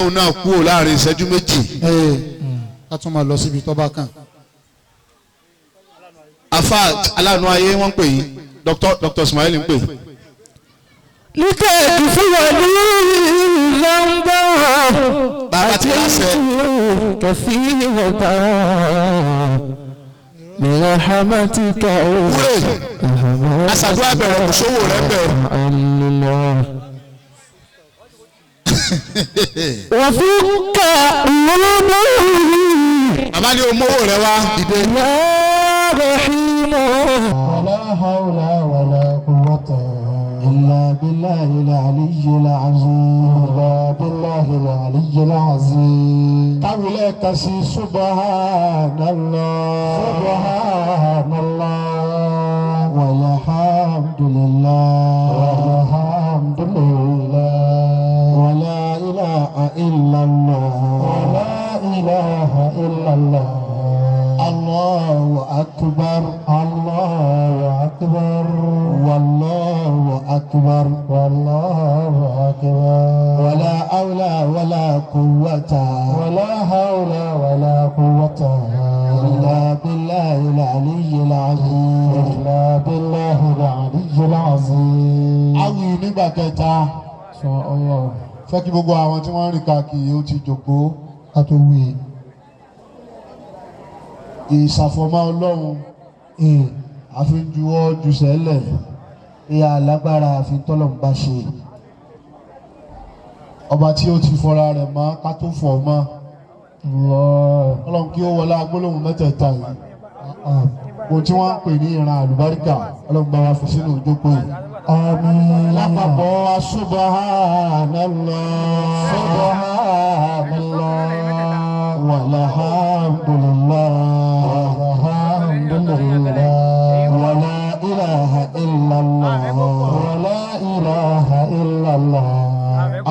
yìí náà kúrò láàrin ìṣẹ́jú méjì. Ká tún máa lọ síbi tó bá kàn. Afa aláàánú ayé wọ́n ń pè yín, Dr. Ismail ń pè. لتغفر لي ذنبا Bàbá ti láṣẹ. كثيرة برحمتك Wúrè aṣàdúrà bẹ̀rẹ̀ kò sówó rẹ̀ bẹ̀rẹ̀. وفك قلوبي Bàbá ní o mówó rẹ wá dìde. يا رحيم. ولا حول ولا قوة إلا بالله العلي العظيم. إلا بالله العلي العظيم. táwílẹ̀ kan sí subhanallah. Subhanallah. Walhamdulillah. Walhamdulillah. Wala ilaha illallah. Wala ilaha illallah. Allahu akbar. Allahu akbar. Wallahu akbar. Wallahu akbar. Wala hawla wala quwwata. Wala hawla wala quwwata. Illa billahi al-aliyyil azim. Illa billahi al-aliyyil azim. Awi nígbà kẹta. Fẹ́ kí gbogbo àwọn tí wọ́n rìn káàkiri ó ti jókòó ká tó wí. Ìṣàfọ̀mọ́ Ọlọ́run àfi ń juwọ́ jùsẹ̀ lẹ̀ ìyá alágbára àfi tọ́lọ̀ ń bá ṣe. Ọba tí ó ti fọra rẹ̀ mọ́ ká tó fọ̀ mọ́. Ọlọ́run kí ó wọlé agbólóhùn mẹ́tẹ̀ẹ̀ta yìí. Ohun tí wọ́n ń pè ní ìran àlùbáríkà Ọlọ́run bá wa fi sínú ìjókòó yìí. Àmín. Lápapọ̀ subhanallah. Subhanallah. Walhamdulillah. Walhamdulillah. Wala ilaha illallah. Wala ilaha illallah.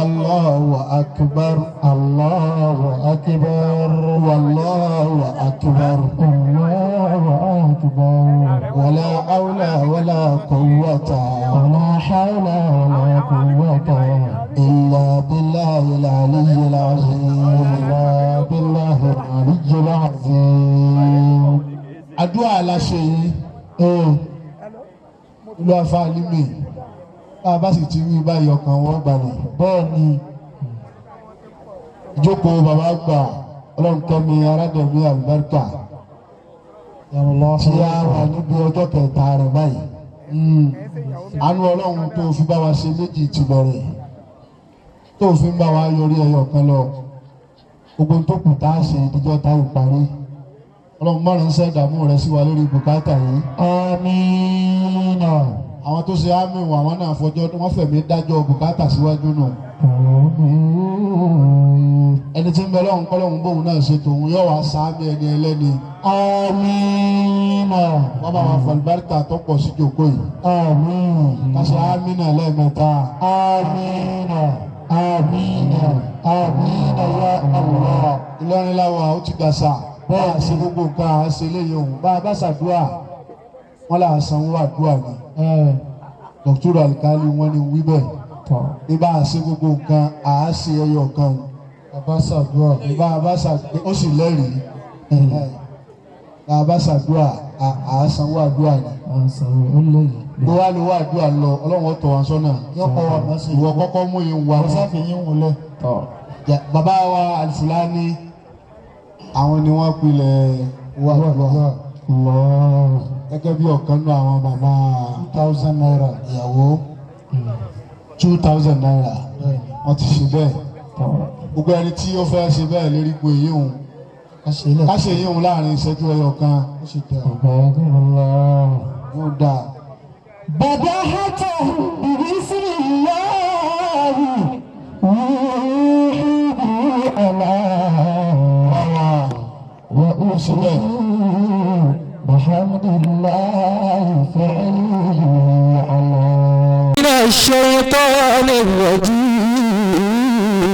Allahu akbar. Allahu akbar. Wallahu akbar. Allahu akbar. Wala hawla wala quwwata. Wala hawla wala quwwata. Illa billahi al-aliyyil azim. Illa billahi al-aliyyil azim. Àdúrà la ṣe yìí. Ìlú afa alimi. Bá a bá sì ti rí báyìí ọkàn wọn balẹ̀. Bẹ́ẹ̀ ni ìjókòó bàbá àgbà Ọlọ́run kẹ́mi aládẹ̀mí àlùbáríkà tí a wà níbi ọjọ́ kẹta rẹ̀ báyìí. Àánú Ọlọ́run tó fi bá wa ṣe méjì ti bẹ̀rẹ̀ tó fi ń bá wa yọrí ẹyọ kan lọ. Gbogbo tó kù tá a ṣe ìdíjọ́ tá a parí. Ọlọ́run márùn-ún ṣẹ̀dààmú rẹ̀ sí wa lórí bùkátà yìí. Àmín. Àwọn tó ṣe àmì wọn àwọn náà fọjọ́ wọ́n fẹ̀mí dájọ́ bùkátà síwájú nù. Ẹni tí ń bẹ lọ́hùn kọ́lọ́hùn bóun náà ṣe tòun yóò wá sáámi ẹni ẹlẹ́ni. Àmín. Wọ́n bá wa fọlùbáríkà tó pọ̀ sí jòkó yìí. Àmín. Ká ṣe àmín náà lẹ́ẹ̀mẹ́ta. Àmín. Àmín. Àmín ya Allah. Ìlọrin láwa ó ti dàṣà. Bá a ṣe gbogbo nǹkan à ń ṣe léyìn òun. Bá a bá ṣàdúrà, wọ́n là ń sanwó àdúrà ni. Dr. Alikali wọ́n ní wí bẹ́ẹ̀. Bí bá a ṣe gbogbo nǹkan à á ṣe ẹyọ kan. Bàbá ṣàdúrà. Bá a bá ṣàdúrà ó sì lẹ́rìí. Bá a bá ṣàdúrà à á sanwó àdúrà ni. Bó wá lówó àdúrà lọ, Ọlọ́run ó tọ́ wa sọ́nà. Ìwọ kọ́kọ́ mú yín wá. Bàbá wa Alifulani àwọn ni wọ́n pilẹ̀ wà lọ́wọ́ gẹ́gẹ́ bí ọ̀kan náà àwọn bàbá 2000 naira ìyàwó 2000 naira wọ́n ti ṣe bẹ́ẹ̀. Gbogbo ẹni tí ó fẹ́ ṣe bẹ́ẹ̀ lérí pé èyí òun ká ṣe èyí òun láàrin ìṣẹ́jú ẹyọ kan yóò dáa. Bàbá hàtà bismillahi wíhí àlá wa usli bihamdillahi fa'ilihi àlá. من الشيطان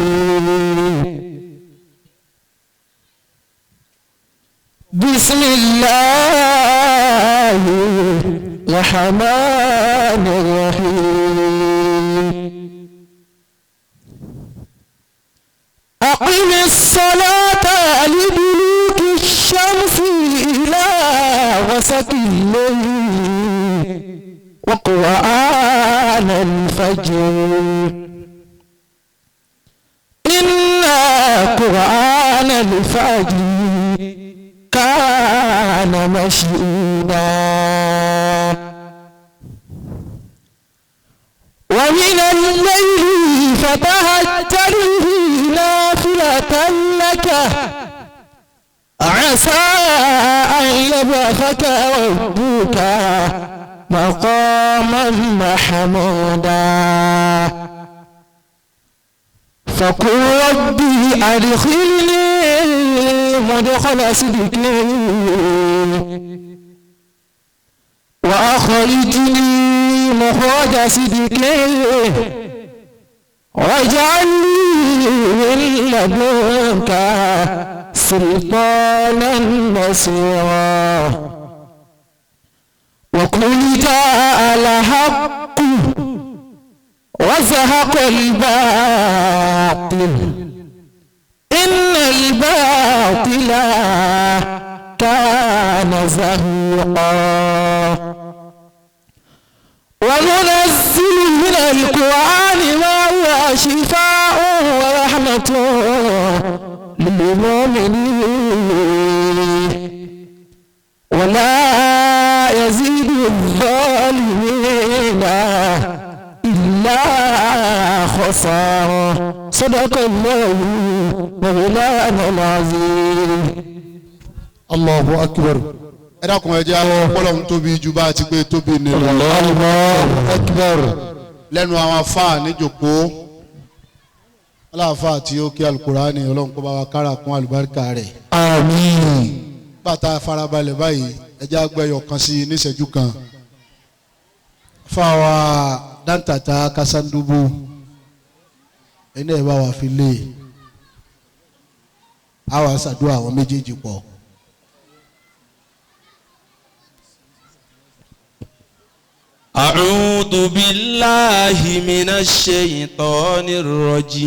الرجيم. بسم الله الرحمن الرحيم. أقم الصلاة لدلوك الشمس إلى غسق الليل وقرآن الفجر إن قرآن الفجر كان مشهودا. ومن الليل فتهجر به نافلة لك عسى أن يبعثك ربك مقاما محمودا. فقل ربي أدخلني مدخل صدق وأخرجني مخرج صدق واجعل لي من لدنك سلطانا نصيرا. وقل جاء الحق وزهق الباطل إن الباطل كان زهوقا. وننزل من القرآن ما هو شفاء ورحمة للمؤمنين ولا يزيد الظالمين إلا خسارة. صدق الله مولانا العظيم. Allahu akbar. Ẹ dákun ẹ jẹ́ Ọlọ́run tóbi ju bá a ti pé tóbi nínú. Allahu akbar. Lẹ́nu àwọn afáà níjòkó aláàfáà tí ó kí alukurani Ọlọ́run kó bá wa kára kún àlùbáríkà rẹ̀. Àmín. Bàtà farabalẹ̀ báyìí ẹ jẹ́ àgbẹ̀yọ̀ kan sí i níṣẹ́jú kan. Fáwa dáńtàtà Kásándubu ẹni ẹ̀ bá wa fi lé e a wà ṣàdúrà àwọn méjèèjì pọ̀. أعوذ بالله من الشيطان الرجيم.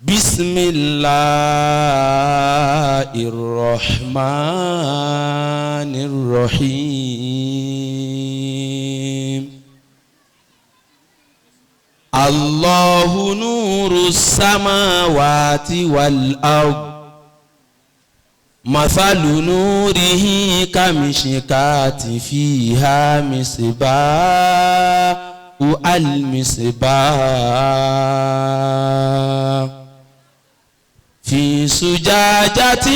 بسم الله الرحمن الرحيم. الله نور السماوات والأرض مثل نوره كمشكاة فيها مصباح المصباح في زجاجة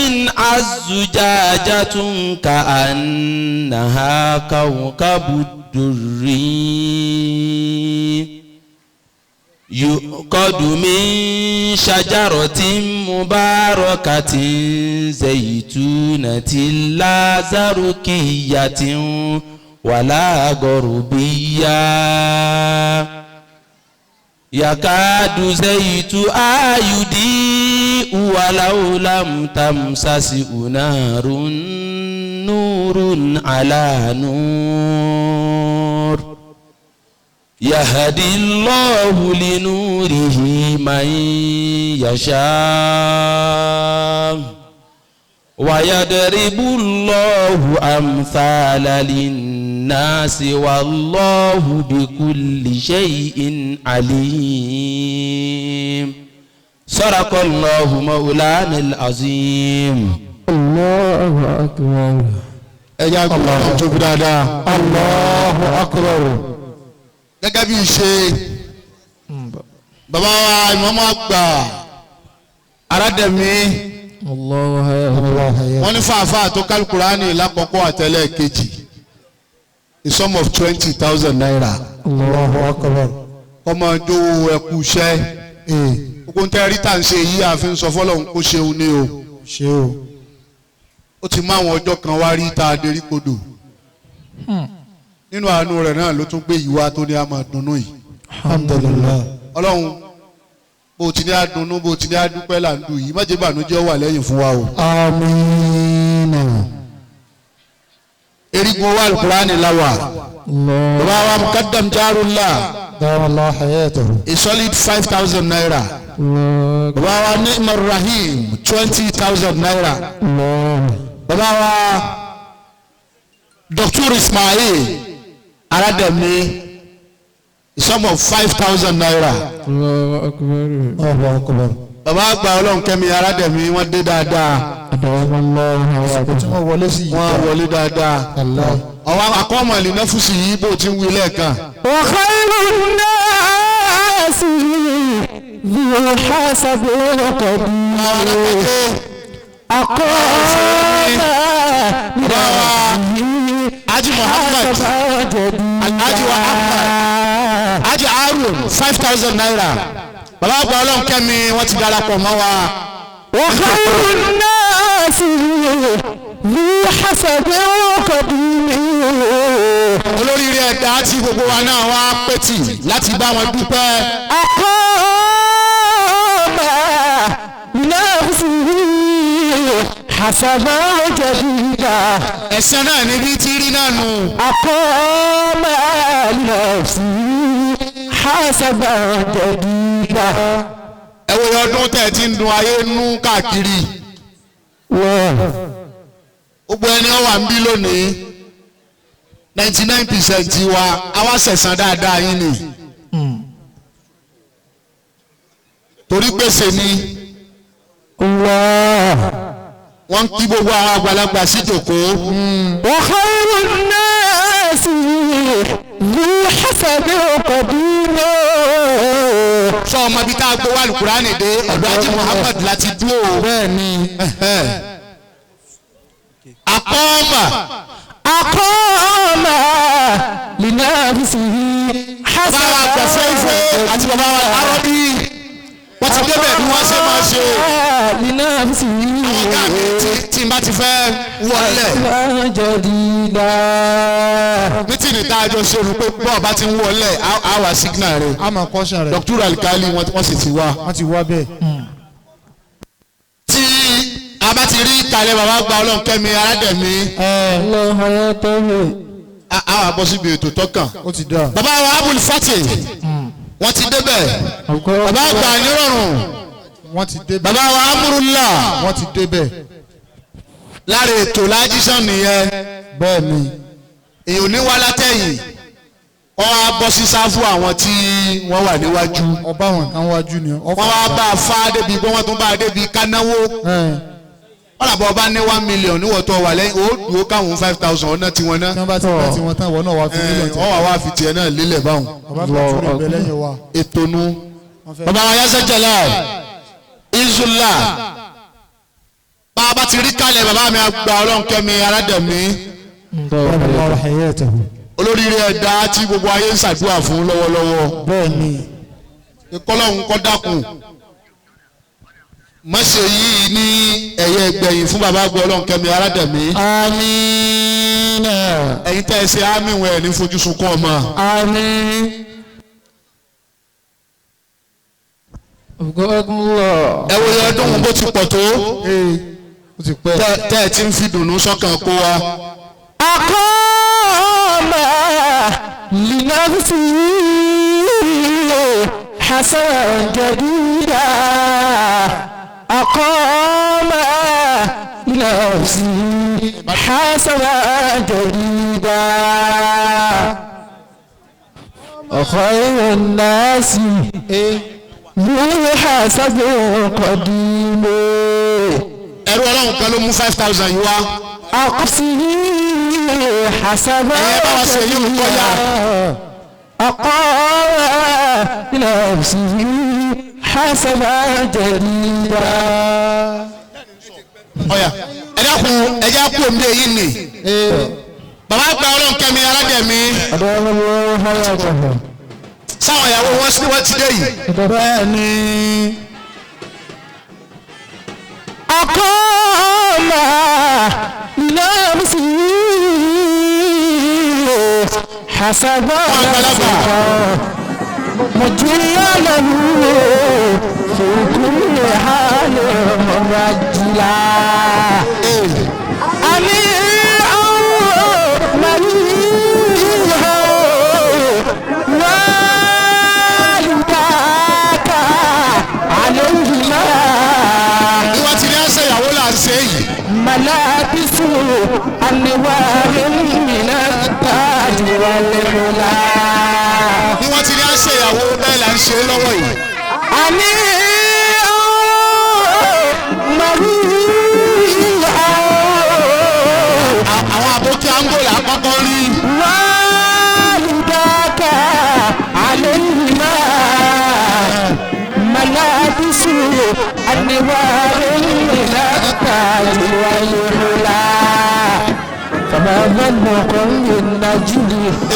الزجاجة كأنها كوكب الدري يؤقد من شجرة مباركة زيتونة لا زركية ولا غربية يكاد زيتها يضيء ولو لم تمسسه نار نور على نور يهدي الله لنوره من يشاء ويضرب الله أمثال للناس والله بكل شيء عليم. صدق الله مولانا العظيم. الله أكبر. الله أكبر. Gẹ́gẹ́ bí ṣe bàbá wa ìmọ̀ọ́mọ́ àgbà aládẹ̀mí wọ́n ní fàáfàá tó kálukúránì lákọ̀ọ́kọ́ àtẹlẹ́ kejì a sum of 20,000 naira. Allahu akbar. Ọmọ ìjòwò ẹ̀kú iṣẹ́ gbogbo ń tẹ́ rí tà ń ṣe yìí àfi ń sọ fọ́lọ́hún kó ṣeun ní o. Ṣé o. Ó ti mú àwọn ọjọ́ kan wá rí tá a dérí kodò. Nínú àánú rẹ̀ náà ló tún gbé yìí wá tó ní a máa dunnú yìí. Alhamdulillah. Ọlọ́run bó ti ní a dunnú bó ti ní a dúpẹ́ là ń dùn yìí má jẹ́ bànújẹ́ wà lẹ́yìn fún wa o. Àmín. Erigun wa alukurani la wa. Bàbá wa Mukaddam Jarullah. Dawala hayatahu. A solid 5,000 naira. Bàbá wa Ni'mar Rahim 20,000 naira. Bàbá wa Dr. Ismail Arademi a sum of 5,000 naira. Allahu akbar. Allahu akbar. Bàbá àgbà Ọlọ́run-kẹ́mi Arademi wọ́n dé dáadáa. Tí wọ́n wọlé sí yìí. Wọ́n wọlé dáadáa. Ọwọ́ akọ́mọ̀lì náà fún sí yìí bó ti ń wí lẹ́ẹ̀kan. Wa khayrun nasi dhu hasabin qadim. Akọ́mọ̀ Haji Muhammad Alhaji wa Ahmad Haji Harun 5,000 naira. Bàbá àgbà Ọlọ́run-kẹ́mi wọ́n ti darapọ̀ mọ́ wa. Wa khayrun nasi dhu hasabin qadim. Olóríire ẹ̀dá tí gbogbo wa náà wá pẹ́tì láti bá wọn dúpẹ́. Aqama nafsihi hasaban jadida. Ẹ̀san náà níbi tí rí náà nù. Aqama nafsihi hasaban jadida. Ẹ wo ọdún tẹ̀ tí ń dun ayé nú káàkiri. Gbogbo ẹni ó wà ń bí lónìí 99% wa àwa ṣẹ̀san dáadáa yín ni. Torí gbèsè ni wọ́n ń kí gbogbo àwọn àgbàlagbà sí ìjókòó. Wa khayrun nasi dhu hasabin qadim. Sọ ọmọ ibi tá a gbowó alukurani dé ọ̀dọ̀ Haji Muhammad láti dúró. Bẹ́ẹ̀ni. Akọ́ọ̀mà. Akọ́ọ̀mà linafsihi Bàbá wa gbọ̀fẹ́ ife àti bàbá wa arọ́bí. Wọ́n ti débẹ̀ bí wọ́n ṣe máa ṣe. Linafsihi. Ọ̀gá mi tí n bá ti fẹ́ wọlé. Jadida. Mítìnì tá a jọ ṣe rú pé bọ́ọ̀ bá ti ń wọlé á wà sígínà rẹ̀. A máa kọ́ṣà rẹ̀. Dr. Alikali wọ́n sì ti wá. Wọ́n ti wá bẹ́ẹ̀. Tí a bá ti rí kalẹ̀ bàbá gba Ọlọ́run-kẹ́mi Aládẹ̀mí. A wà bọ́ síbi ètò tọ́kàn. Ó ti dá. Bàbá wa Abul Fati wọ́n ti débẹ̀. Bàbá àgbà nírọ̀rùn. Wọ́n ti débẹ̀. Bàbá wa Amúrúlà. Wọ́n ti débẹ̀. Lára ètò lájísàn nìyẹn. Bẹ́ẹ̀ni. Èèyàn ní wá látẹ̀yìn. Wọ́n wá bọ́ sí sáfù àwọn tí wọ́n wà níwájú. Ọba àwọn kan wájú ni. Wọ́n wá bá a fá débi pé wọ́n tún bá a débi kánáwó. Wọ́n làbọ̀ ọba ní 1 million níwọ̀n tó wà lẹ́yìn ó dúró káwọn 5,000 ọ̀nà tiwọn náà. Tí wọ́n bá ti bá tiwọn tán wọ́n náà wá fi mílíọ̀nù tiẹ̀. Wọ́n wà wá fi tiẹ̀ náà lélẹ̀ báwọn. Bàbá kan tún lè bẹ lẹ́yìn wa. Ètò nu. Bàbá wa Yasa Jalal Izula. Bàbá ti rí kalẹ̀ bàbá mi àgbà Ọlọ́run-kẹ́mi Aládẹ̀mí. Olóríire ẹ̀dá tí gbogbo ayé ń ṣàdúrà fún lọ́wọ́lọ́wọ́. Bẹ́ẹ̀ni. Kọ́lọ́hún kọ́ dákun. Mọ̀ṣẹ́ yìí ní ẹ̀yẹ ẹgbẹ̀yìn fún bàbá àgbà Ọlọ́run-kẹ́mi Aládẹ̀mí. Àmín. Ẹ̀yin tẹ́ ẹ ṣe àmín wẹ̀ ní fojú sunkún ọmọ. Àmín. Ẹ wo ọdún bó ti pọ̀ tó. Tẹ́ ẹ ti ń fi dùnnú sọ́kàn kó wa. Aqama linafsihi hasaban jadida. Aqama linafsihi hasaban jadida. Khayrun nasi dhu hasabin qadim. Ẹrú Ọlọ́run kan ló mú 5,000 yìí wá. Aqsihi hasaban jadida. Aqama linafsihi hasaban jadida. Ọ̀yà ẹ dákun ẹ jẹ́ kú omi èyí ni. Bàbá àgbà Ọlọ́run-kẹ́mi Aládẹ̀mí. Sáwọn ìyàwó wọn sí wọ́n ti dé yìí. Bẹ́ẹ̀ni. Aqama linafsihi hasaban mujillahu fi kulli halin murajjila. Ami maliha أنوار من التاج والحلى. Bí wọ́n ti ní à ń ṣe ìyàwó bẹ́ẹ̀ là ń ṣe lọ́wọ́ yìí. أني مريئا Àwọn àbókí Angola kọ́kọ́ rí. والداك عليهما ملابس أنوار من التاج والحلى فما ظنكم بالنجم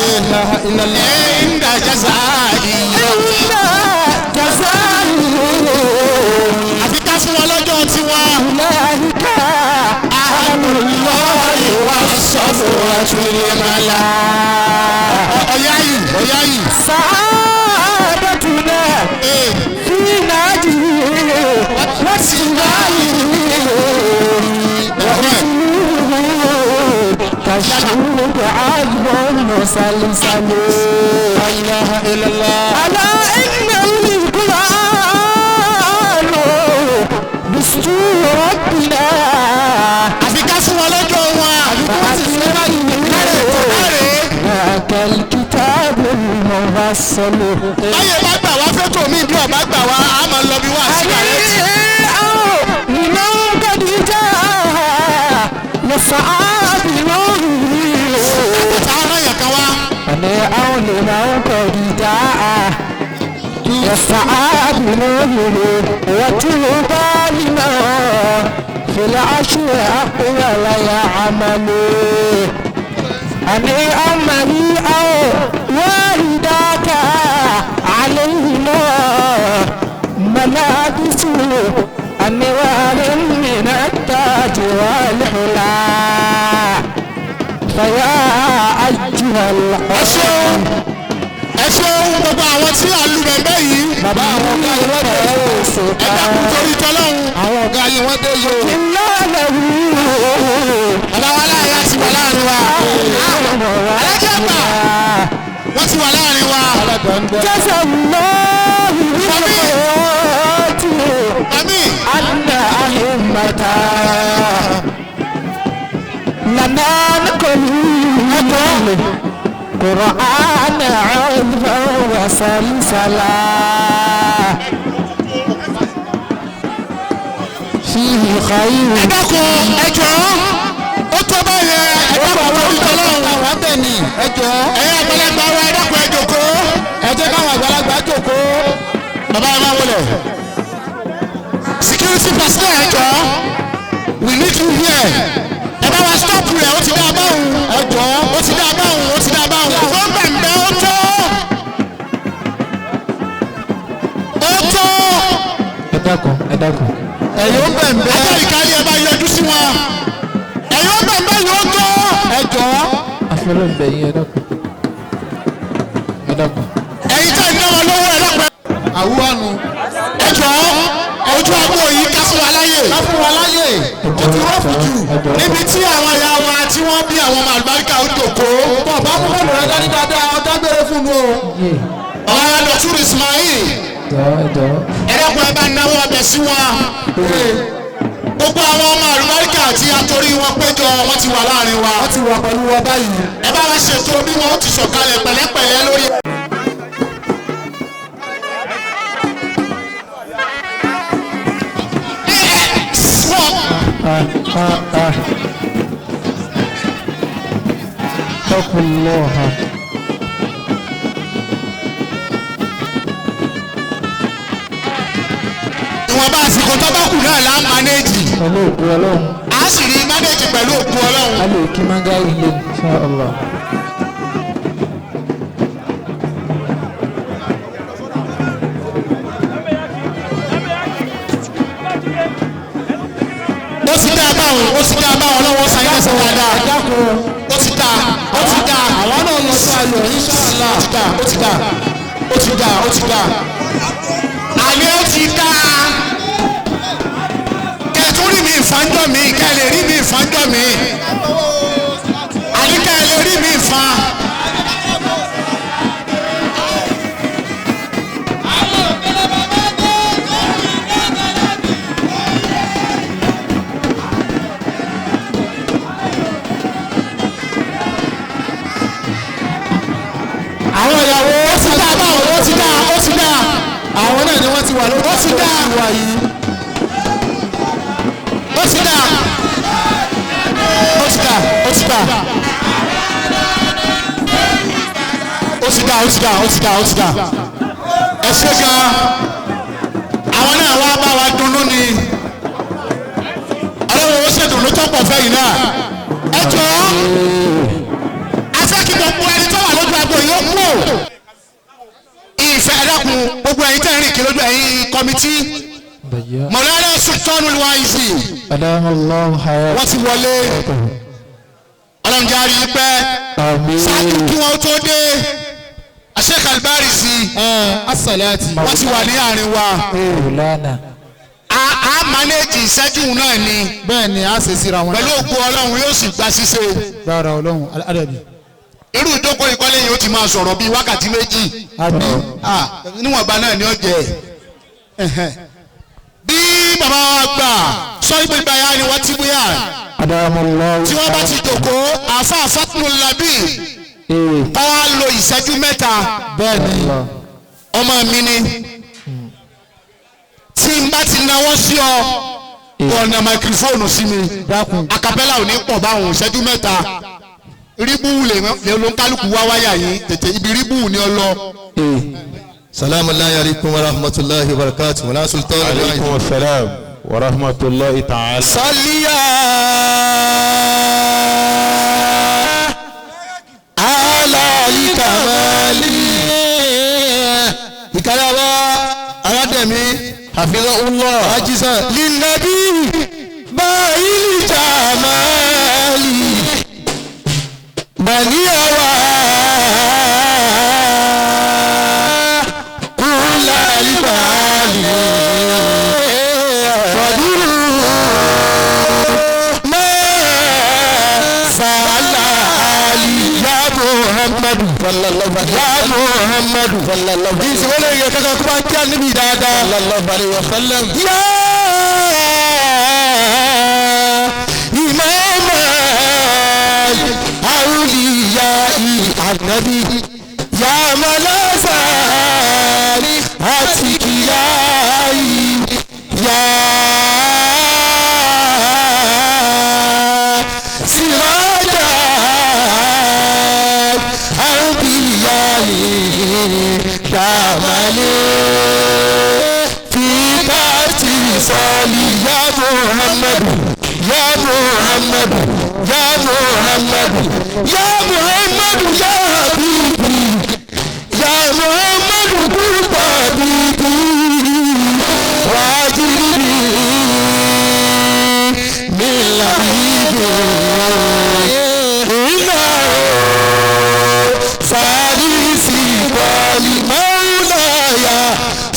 Ẹ̀ńdà jẹ́sà yìí. إلا جزائه Àfi ká fún wọn lọ́jọ́ tiwọn. أولئك أهل الله والصفوة الملا. Ọ̀yá yìí, ọ̀yá yìí. سعادتنا في ناجه واتباعه وأسلوبه كالشوك عذب مسلسل. لا إله إلا الله. ألا إن القرآن دستور ربنا. Àfi ká fún wọn lọ́jọ́ wọn. ذاك الكتاب المفصل. Báyẹ̀ bá gbà wá fẹ́tò mí bí ọ̀bá gbà wá, a máa lọ bí wá sí kàrẹ́tì. لمن قد جاء يسعى بنوره. Táwọn èèyàn kan wá. أنا أو لمن قد جاء يسعى بنوره وطوبى لمن في العشر أقبل يعمل. أني أمري أو والداك عليهما ملابس أنوار من التاج والحلى. فيا أيها Ẹ ṣeun. Ẹ ṣeun gbogbo àwọn tí à ń lu bẹ̀m̀bẹ̀ yìí. Bàbá àwọn ọ̀gá yìí wọ́n dé yìí o. Ẹ dákun torí tọ́lọ́hun. Àwọn ọ̀gá yìí wọ́n dé yìí o. Bàbá wa láàyè àti wà láàrin wa. Alájà àgbà wọ́n ti wà láàrin wa. Alága ń bẹ. جزى الله بالخيرات Àmín. أن أئمة لنا نقول قرآن عذبا وسلسلا فيه خير. Ẹ dákun ẹ jọ̀ọ́. Ó tó báyẹn ẹ dákun torí tọ́lọ́hun. Àwọn bẹ̀ ni ẹ jọ̀ọ́. Ẹ̀yin àgbàlagbà wa ẹ dákun ẹ jókòó. Ẹ jẹ́ káwọn àgbàlagbà jókòó. Bàbá ẹ máa wọlé. Security personnel ẹ jọ̀ọ́. We need you here. Ẹ bá wa stop rẹ̀ ó ti dá a báwùn. Ẹ jọ̀ọ́. Ó ti dá a báwùn ó ti dá a báwùn. Ó bẹ̀m̀bẹ̀ ó tó. Ó tó. Ẹ dákun ẹ dákun. Ẹ̀yin ó bẹ̀ ń bẹ́. Ajá ìkárí ẹ bá yọjú sí wọn. Ẹ̀yin ó bẹ̀m̀bẹ̀ yìí ó tó. Ẹ jọ̀ọ́. Afọlọ́nbẹ̀ yín ẹ dákun ẹ dákun. Ẹ̀yin tẹ́ ẹ ná wọn lówó ẹ dákun. Àwùwánu. Ẹ jọ̀ọ́ ojú agbo yìí ká fún wa láyè. Ká fún wa láyè. Ó ti rọ́ọ̀fù jù. Níbi tí àwọn ìyá wa tí wọ́n bí àwọn ọmọ àlùbáríkà ó jókòó. Bọ̀ bá mú fóònù rẹ dání dáadáa, ọ dágbére fún un o. Ọ̀rọ̀ Dr. Ismail ẹ dákun ẹ bá náwó ọbẹ̀ sí wọn. Gbogbo àwọn ọmọ àlùbáríkà tí a torí wọn péjọ wọn ti wà láàrin wa. Wọ́n ti wà pẹ̀lú wa báyìí. Ẹ bá wa ṣètò bí wọn ó ti sọ̀kalẹ̀ pẹ̀lẹ́pẹ̀lẹ́ lórí. اتقوا الله. Ìwọ̀nba àsìkò tó bá kù náà là ń manéjì. Pẹ̀lú òkú Ọlọ́run. A sì rí manéjì pẹ̀lú òkú Ọlọ́run. A lè kí manga ilé insha Allah. Ó ti dá báwọn ó ti dá báwọn lọ́wọ́ sáyé lẹ́sẹ̀ dáadáa. Ẹ dákun. Ó ti dá ó ti dá. Àwọn náà lọ sí ayọ̀ inshallah. Ó ti dá ó ti dá ó ti dá ó ti dá. Àní ó ti dá. Kẹ̀tún rí mi ìfànjọ́ mi kẹ́ lè rí mi ìfànjọ́ mi. Àní kẹ́ lè rí mi ìfà. dá ó ti dá ó ti dá ó ti dá ẹ ṣe gan àwọn náà wá bá wa dunnú ni ọlọ́run ó ṣèdùnnú tó pọ̀ fẹ́yìn náà ẹ jọ afẹ́ kí gbogbo ẹni tó wà lójú agbo yìí ó kú ìfẹ́ ẹ dákun gbogbo ẹ̀yin tẹ́ ń rìn kí lójú ẹ̀yin kọ́mítì Mọ̀lánà Sultanul Waizi wọ́n ti wọlé ọlọ́run jẹ́ àrí pẹ́ ṣáájú kí wọ́n tó dé Sheikh Albarizi wọ́n ti wà ní àárín wa a manage ìṣẹ́jú náà ni bẹ́ẹ̀ ni a ṣe síra wọn pẹ̀lú ògo Ọlọ́run yóò sì gba ṣíṣe gbára Ọlọ́run adabi irú ìjókòó ìkọ́lé yìí ó ti máa sọ̀rọ̀ bíi wákàtí méjì níwọ̀nba náà ni ó jẹ́ bí bàbá wa gbà sọ ibi ìgbà yá ni wọ́n ti bóyá tí wọ́n bá ti jókòó àáfàá Fatimulabi kọ́ wa lo ìṣẹ́jú mẹ́ta bẹ́ẹ̀ ni ọmọ mi ni tí n bá ti náwó sí ọ ọ̀nà máikrófóònù sí mi akapẹ́là ò ní pọ̀ báwọn ìṣẹ́jú mẹ́ta ríbù lè ló ń kálukú wá wáyà yìí tètè ibi ríbù ni ọ lọ. Salamu alaykum wa rahmatulahi wa barakatuh. Wala sultan. Aleykum salaam wa rahmatulahi ta'ala. Saliya ala ikamali ìkàlàwà aládẹ̀mí hafizahullah ajisa linabi báyìí jamali baniyawa kula ibali faduru ma sala ali ya muhammadu sallallahu ya muhammadu sallallahu ìṣòwò yẹ kankan kó bá kí á níbi dáadáa sallallahu alayhi wa sallam. yá ìmáàmà àwùlíyà ànábì yá mọ̀lẹ́sà àti kìyà yá sìrájà àwùlíyà ṣàmàlẹ́ fíkàtì sọ́ọ̀lì yá muhammadu yá muhammadu yá muhammadu yá muhammadu yá habibi yá muhammadu kúrúbà bíbí wájibí mílàbíbí ìlà fàrísì wàlí mọ́láyà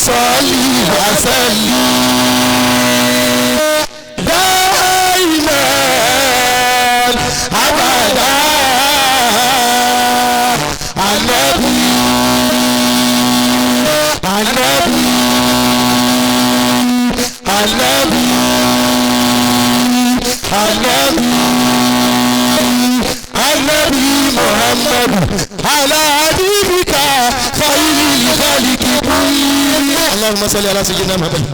sọ́lì wàsálì dáìmọ̀ àbàdà ànábì ànábì ànábì ànábì ànábì muhammadu ala habibika khayril khalqi kulli. Allahumma salli ala sayyidina Muhammad.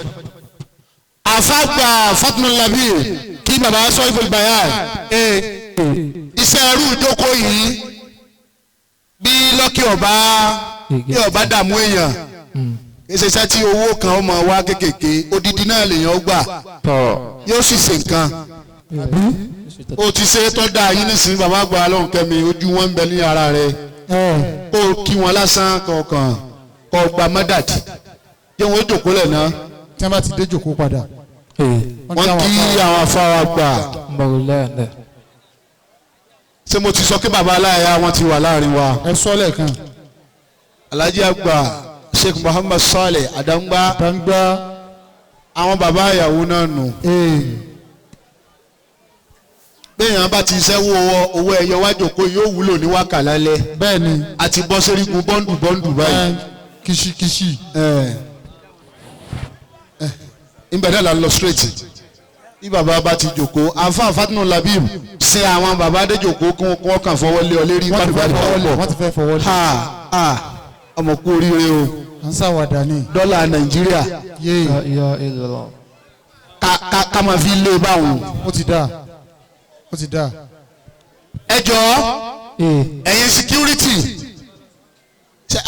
Àfàgbà Fatimulabi kí baba sọ ìfò ìgbàyà iṣẹ́ ẹrú ìjókòó yìí bí lọ́kì ọba bí ọba dààmú èèyàn ìṣiṣẹ́ tí owó kan ọmọ wa kékèké odidi náà lèèyàn gbà yóò sì ṣe nǹkan ó ti ṣe tó dáa yín nísìnyí bàbá àgbà lọ́hùn kẹ́mi ojú wọn ń bẹ ní ara rẹ kó o kí wọn lásán kọ̀ọ̀kan kó o gba mọ́dàdì jẹ́ wọn ó jòkó lẹ̀ náà. tí wọ́n bá ti dé jòkó padà. Wọ́n kí àwọn afárá gbà. Ṣé mo ti sọ pé bàbá aláya wọn ti wà láàrin wa. Ẹ sọ lẹ́ẹ̀kan. Alhaji àgbà Sheikh Muhammad Saleh Adangba. Adangba. Àwọn bàbá ìyàwó náà nù. Béèyàn bá ti ṣẹ́wó owó ẹyọ wá jòkó yóò wúlò ní wákà lálẹ́. Bẹ́ẹ̀ni. A ti bọ́ sẹ́rígun bọ́ǹdù bọ́ǹdù báyìí. Kìsìkìsì. Ìbẹ̀ náà la lọ straight. Bí bàbá bá ti jòkó, àfa Fatima Labib ṣe àwọn bàbá dé jòkó kí wọ́n kàn fọwọ́ lé ọ lérí. Wọ́n ti fẹ́ fọwọ́ lé. Ha ọmọ kú oríire o. À ń ṣàwàdà ni. Dọ́là Nàìjíríà. Ká máa fi lé báwọn. Ó ti dáa. Ó ti dáa. Ẹ jọ̀ọ́ ẹ̀yin security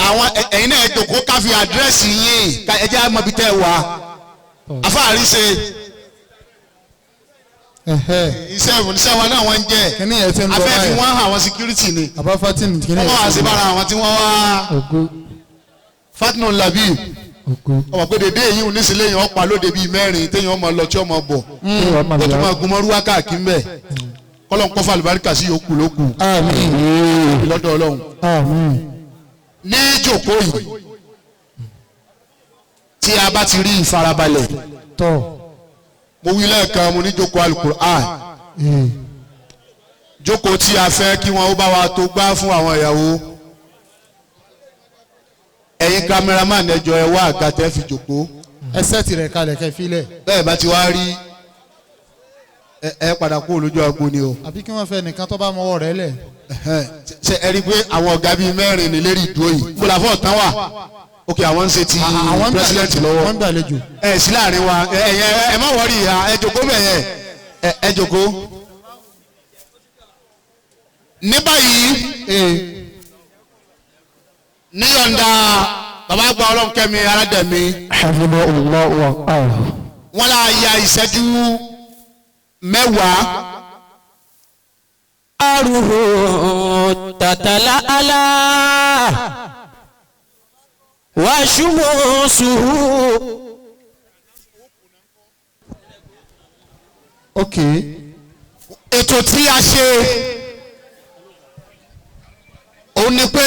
Àwọn ẹ̀yin náà jókòó ká fi àdírẹ́sì yín ẹ jẹ́ àmọ́ ibi tẹ́ ẹ wà. Afáàrí ṣe iṣẹ́ iṣẹ́ wọn náà wọ́n ń jẹ́ afẹ́ fi wọ́n hàn àwọn security ni. Wọ́n wá sí bára àwọn tí wọ́n wá Fatnu Labi ọmọ pé dédé èyí ò ní sílé yẹn ọ̀pá lóde bíi mẹ́rin téèyàn ọmọ lọ tí ọmọ bọ̀ ó tún máa gun mọ́rúwá káàkiri ń bẹ̀ kọ́lọ́n kọ́fà àlùbáríkà sí yòókù lókù lọ́dọ̀ Ọlọ́run. Ní jòkó yìí tí a bá ti rí ìfarabalẹ̀ mo wí lẹ́ẹ̀kan mo ní jókòó Al-Qur'an jókòó tí a fẹ́ kí wọ́n ó bá wa tó gbá fún àwọn ìyàwó. Ẹ̀yin cameraman ẹ jọ̀ọ́ ẹ wá àga tẹ́ fi jókòó. Ẹ sẹ́ẹ̀tì rẹ̀ kalẹ̀ kẹ́ filẹ̀. Bẹ́ẹ̀ bá ti wá rí ẹ padà kú olójú agbo ni o. Àbí kí wọ́n fẹ́ nìkan tó bá mọ́wọ́ rẹ̀ lẹ̀. Ṣe ẹ rí i pé àwọn ọ̀gá bíi mẹ́rin ní lérí ìdúró yìí. Mo là fọ́ ọ̀tán wà. Ok, àwọn ń ṣe ti president lọ́wọ́. Wọ́n ń gbàlejò. Ẹ sí láàrin wa ẹ má wọrí ìhà ẹ jókòó bẹ̀ yẹn ẹ jókòó. Ní báyìí níyọ̀ǹda bàbá àgbà Ọlọ́run-kẹ́mi Aládẹ̀mí. Wọ́n lá ya ìṣẹ́jú mẹ́wàá. Aruhu tatala ala wa shumusuhu. Ok. Ètò tí a ṣe òun ni pé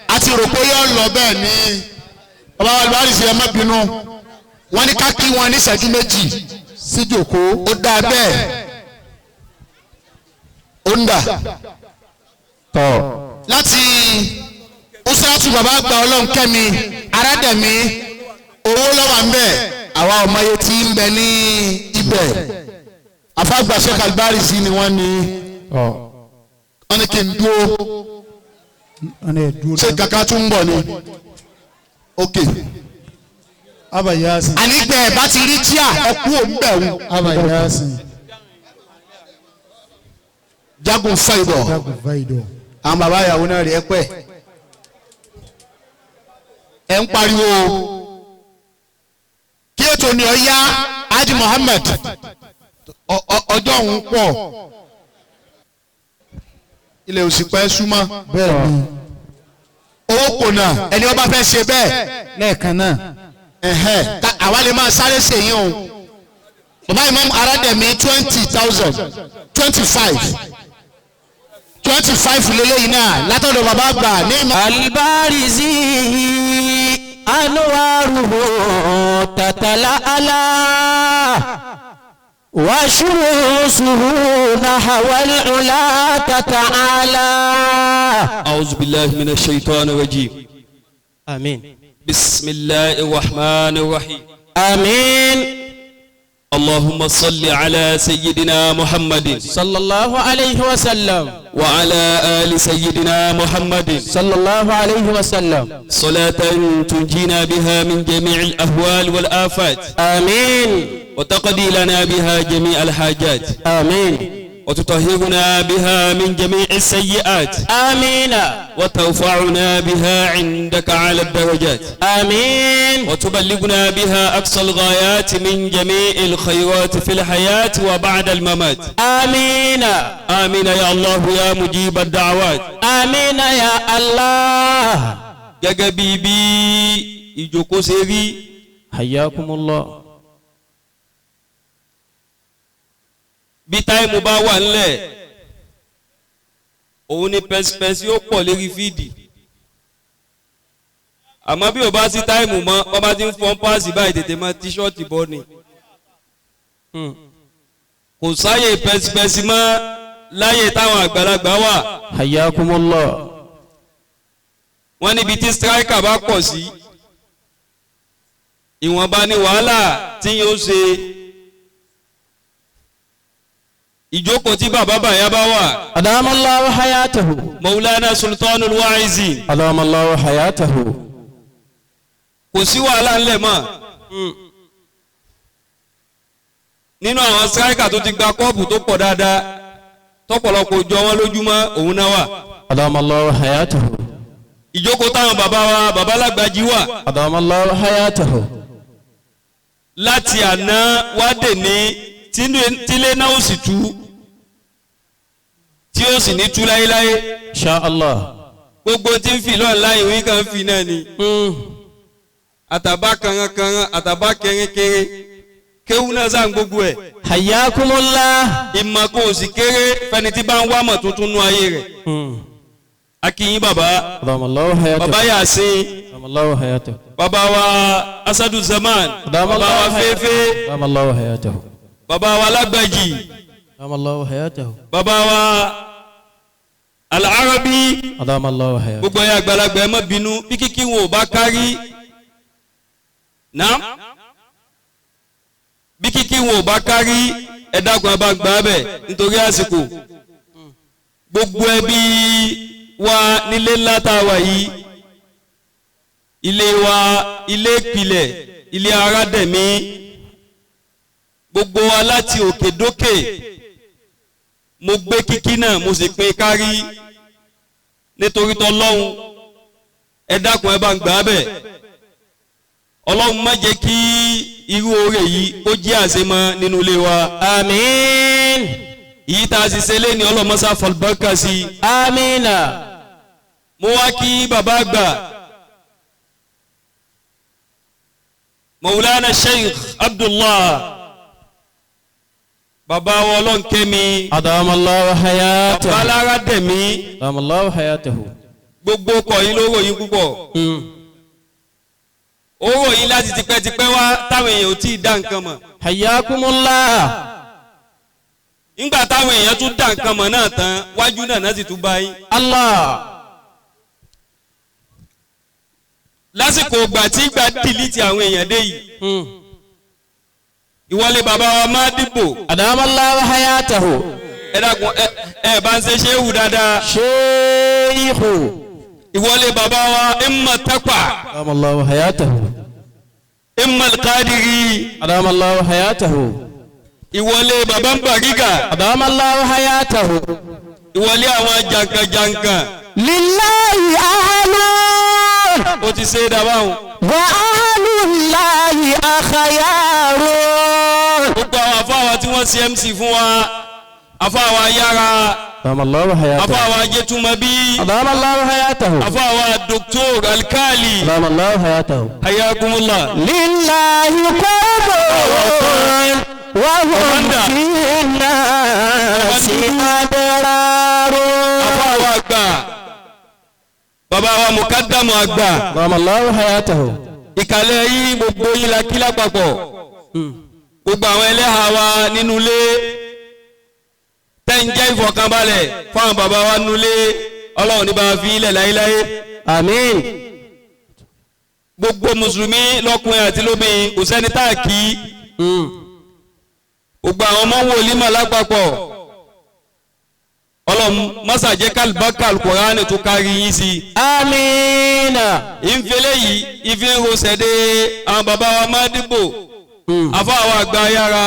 a ti rò pé yóò lọ bẹ́ẹ̀ ni bàbá wa lùwárí sí ẹ má bínú wọ́n ní ká kí wọn ní ìṣẹ́jú méjì síjòkó ó dáa bẹ́ẹ̀ ó ń dà láti usratu bàbá àgbà Ọlọ́run-kẹ́mi Aládẹ̀mí owó lọ́wọ́ ń bẹ̀ àwa ọmọye tí ń bẹ ní ibẹ̀ àfàgbà Sheikh Albari sí ni wọ́n ní wọ́n ní kí n dúró ṣé kàkà tún ń bọ̀ ni ok ànígbẹ̀ bá ti rí tíà ẹkú òun bẹ̀ wù. Jagun Faidọ̀ àwọn bàbá ìyàwó náà rí ẹ pẹ́ ẹ ń pariwo kí ètò ni ọ yá Haji Muhammad ọjọ́ òun pọ̀ ilẹ̀ òsì pẹ́ súnmọ́ owó kò náà ẹni ọba fẹ́ ṣe bẹ́ẹ̀ lẹ́ẹ̀kan náà àwa lè máa sáré ṣèyí o bàbá Imam Aládẹ̀mí 20,000 25 25 lélẹ́yìn náà látọ̀dọ̀ bàbá àgbà ní ìmọ̀. Albarizi anwaruhu tatala ala wa shurusuhu nahwal ula tata'ala. A'udhu billahi minash shaitani rajim. Amin. Bismillahir rahmanir rahim. Amin. اللهم صل على سيدنا محمد صلى الله عليه وسلم وعلى آل سيدنا محمد صلى الله عليه وسلم صلاة تنجينا بها من جميع الأهوال والآفات آمين وتقضي لنا بها جميع الحاجات آمين وتطهرنا بها من جميع السيئات آمين وترفعنا بها عندك على الدرجات آمين وتبلغنا بها أقصى الغايات من جميع الخيرات في الحياة وبعد الممات آمين آمين يا الله يا مجيب الدعوات آمين يا الله gẹ́gẹ́ bí bí ìjókòó ṣe rí. حياكم الله. Bí táìmù bá wà ńlẹ̀ òun ni pẹ́sipẹ́sí ó pọ̀ lérí fídì àmọ́ bí o bá sí táìmù mọ́ wọ́n bá ti ń fọ́n páàsì báyìí tètè mọ́ tíṣọ́ọ̀tì bọ́ ni kò sáyè pẹ́sipẹ́sí mọ́ láyè táwọn àgbàlagbà wà. Hayyakumullah. Wọ́n níbi tí striker bá pọ̀ sí ìwọ̀nba ni wàhálà tí yóò ṣe. Ìjókòó tí bàbá bàyá bá wà. Adamallahu hayatahu. Maulana Sultanul Wa'izin. Adamallahu hayatahu. Kò sí wàhálà ńlẹ̀ mọ́. Nínú àwọn striker tó ti gba kọ́ọ̀pù tó pọ̀ dáadáa tọ́pọ̀lọpọ̀ jọ wọn lójúmọ́ òun náà wà. Adamallahu hayatahu. Ìjókòó táwọn bàbá wa bàbá Lágbàjì wà. Adamallahu hayatahu. Láti àná wá dè ní tílé náà ó sì tú tí ó sì ní tú láéláé. Insha Allah. Gbogbo tí ń fi lọ́ọ̀ láì wí kan fi náà ni. Àtàbá kanrankanran àtàbá kẹrinkẹrin kéwú náà sàn gbogbo ẹ̀. Hayyakumullah. Ìmọ̀ kò sì kéré fẹni tí bá ń wá mọ̀ tuntun nú ayé rẹ̀. Akiyin baba. Adamallahu hayatahu. Baba Yasin. Adamallahu hayatahu. Baba wa Asadu Zaman. Baba wa Fefe. Adamallahu hayatahu. Baba wa Lágbàjì. Adamallahu hayatahu. Baba wa Al-Arabi. Adamallahu hayatahu. Gbogbo ẹ̀yin àgbàlagbà ẹ má bínú bí kíkí wọn ò bá kárí. Naam. Bí kíkí wọn ò bá kárí ẹ dákun ẹ bá gbà bẹ̀ nítorí àsìkò. Gbogbo ẹbí wa nílé ńlá tá a wà yìí, ilé wa, ilé ìpìlẹ̀, ilé Arádẹ̀mí, gbogbo wa láti òkè dókè mo gbé kíkí náà mo sì pín kárí nítorí tọlọ́hun. Ẹ dákun ẹ bá ń gbà á bẹ̀. Ọlọ́run má jẹ́ kí irú oore yìí kó jẹ́ àṣemọ́ nínú ilé wa. Àmín. Yìí tá a sì ṣe lé ní ọlọ́mọṣá fọlbọ́kà sí. Amina. Mo wá kí bàbá àgbà Maulana Sheikh Abdullah, bàbá wa Ọlọ́nkẹ́mi. Adamallahu hayatahu. Bàbá Alárádẹ̀mí. Adamallahu hayatahu. Gbogbo ọkọ̀ yín ló ròyìn púpọ̀. Ó ròyìn láti tipẹ́tipẹ́ wá táwọn èèyàn ò tí ì dá nǹkan mọ̀. Hayyakumullah. Nígbà táwọn èèyàn tún dá nǹkan mọ̀ náà tán, wájú náà náà sì tún bá yín. Allah. Lásìkò ìgbà tí ìgbà dìlítì àwọn èèyàn dé yìí. Ìwọlé bàbá wa máa dìbò. Adamallahu hayatahu. Ẹ dákun ẹ bá ń ṣe ṣéwù dáadáa. Ṣéyíhù. Ìwọlé bàbá wa imma taqwa. Adamallahu hayatahu. Imma al-qadiri. Adamallahu hayatahu. Ìwọlé bàbá ń bàrígà. Adamallahu hayatahu. Ìwọlé àwọn jankan-jankan. Lillahi ahlu. Ó ti ṣe é dábàá. Wa ahlullahi akhyaru. Gbogbo àwọn afáwa tí wọ́n ṣe MC fún wa, afáwa yára, Adamallahu hayatahu. afáwa Jẹ́túmọ̀bí, Adamallahu hayatahu. afáwa Dr. Alkali. Adamallahu hayatahu. Hayyakumullah. Lillahi qawmun wa hum fi nnasi adraru. Afáwa àgbà, bàbá wa Mukaddamu àgbà. Adamallahu hayatahu. Ìkàlẹ̀ yìí gbogbo yín la kí lápapọ̀. Gbogbo àwọn ẹlẹ́hà wa nínú ilé tẹ́ ń jẹ́ ìfọ̀kànbalẹ̀ fáwọn bàbá wa nínú ilé, Ọlọ́run ní bá a fi ilẹ̀ láéláé. Àmín. Gbogbo mùsùlùmí lọ́kùnrin àti lóbìnrin kò sẹ́ni tá a kì í. Gbogbo àwọn ọmọ wòlímọ̀ lápapọ̀, Ọlọ́run mọ́sàjẹ́ kálíbákà Al-Kùránì tó kárí yín sí. Àmín. Ìfẹ́lẹ́ yìí ìfi ń rosẹ̀ dé àwọn bàbá wa máa dìbò. Àfọ àwọn àgbà yára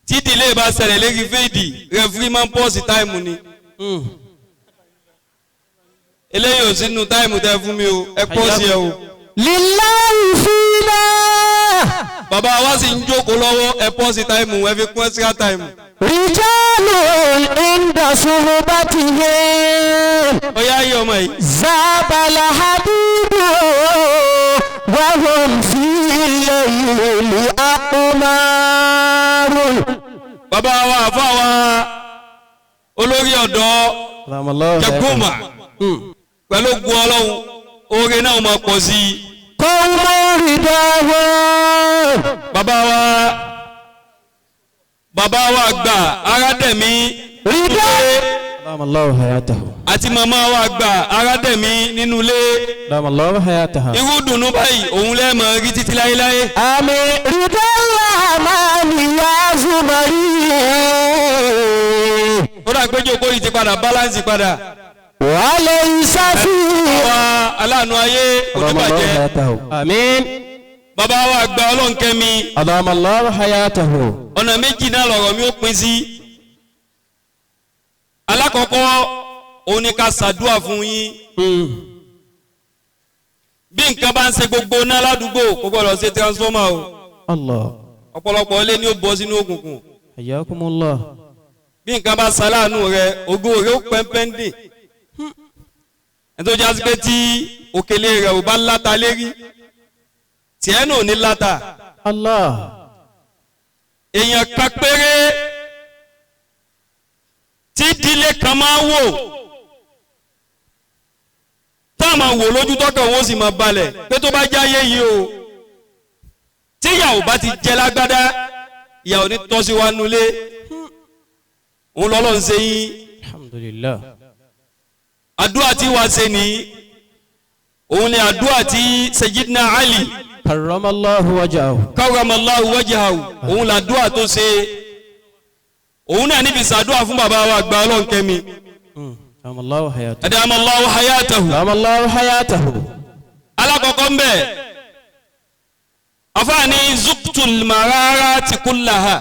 tí ìdílé bá ṣẹlẹ̀ lérí fèdì rẹfúrí máa ń pọ́ọ̀sì táìmù ni. Eléyìí ò sínú táìmù tẹ fún mi o, ẹ pọ́ọ̀sì ẹ o. Lillahi fina. Bàbá wa sì ń jókòó lọ́wọ́, ẹ pọ́ọ̀sì táìmù, ẹ fi kún ẹ́sírà táìmù. Rijalun inda suhbatihim. Ó yá yí ọmọ yìí. Zabala habibu wa hum fi layli aqmaru. Bàbá wa àfa wa olórí ọ̀dọ́ Jakuma pẹ̀lú ogun Ọlọ́run oore náà máa pọ̀ sí i. Qawmun ridahum. Bàbá wa àgbà Arádẹ̀mí Ridá. Adamallahu hayatahu. àti màmá wa àgbà Arádẹ̀mí nínú ilé. Adamallahu hayatahu. Irú dùnú báyìí òun lẹ́ẹ̀mọ̀ rí títí láéláé. Àmín. Ridal-rahmani ya zumari. Ó dà pé jókòó yìí ti padà báláǹsì padà. Wa laysa fi. Wa aláàánú ayé kò ní Adamallahu bàjẹ́. hayatahu. Àmín. Bàbá wa àgbà Ọlọ́nkẹ́mi. Adamallahu hayatahu. Ọ̀nà méjì náà lọ̀rọ̀ mi ó pín sí. Alákọ̀ọ́kọ́ Òun ni ká ṣàdúà fún yín. Bí nǹkan bá ń ṣe gbogbo náà ládùúgbò kò gbọ́dọ̀ ṣe transformer o. Allah. Ọ̀pọ̀lọpọ̀ ilé ni ó bọ́ sínú òkùnkùn. Hayyakumullah. Bí nǹkan bá ṣaláàánú rẹ, ògo rẹ ó pẹ́ńpẹ́ńdì. Ẹni tó jásí pé tí òkèlè rẹ ò bá láta lérí, tiẹ̀ náà ò ní láta. Allah. Èèyàn kan péré tí ìdílé kan máa wò tá a máa wò lójú tọkàn wọn ó sì máa balẹ̀ pé tó bá jáyé yìí o, tí ìyàwó bá ti jẹ lágbádá, ìyàwó ní tọ́sí wa nulẹ̀, òun lọ́lọ́ ń ṣe yín. Alhamdulillah. Àdúrà tí wàá ṣe ní òun ni àdúrà tí Sayyidina Ali Karramallahu wajhahu. Karramallahu wajhahu, òun làdúrà tó ṣe, òun náà níbi sàdúrà fún bàbá wa àgbà Ọlọ́nkẹ́mi. Adamallahu hayatahu. Adamallahu hayatahu. Adamallahu hayatahu. Alákọ̀ọ́kọ́ ń bẹ̀, afaani zuktul mararati kullaha.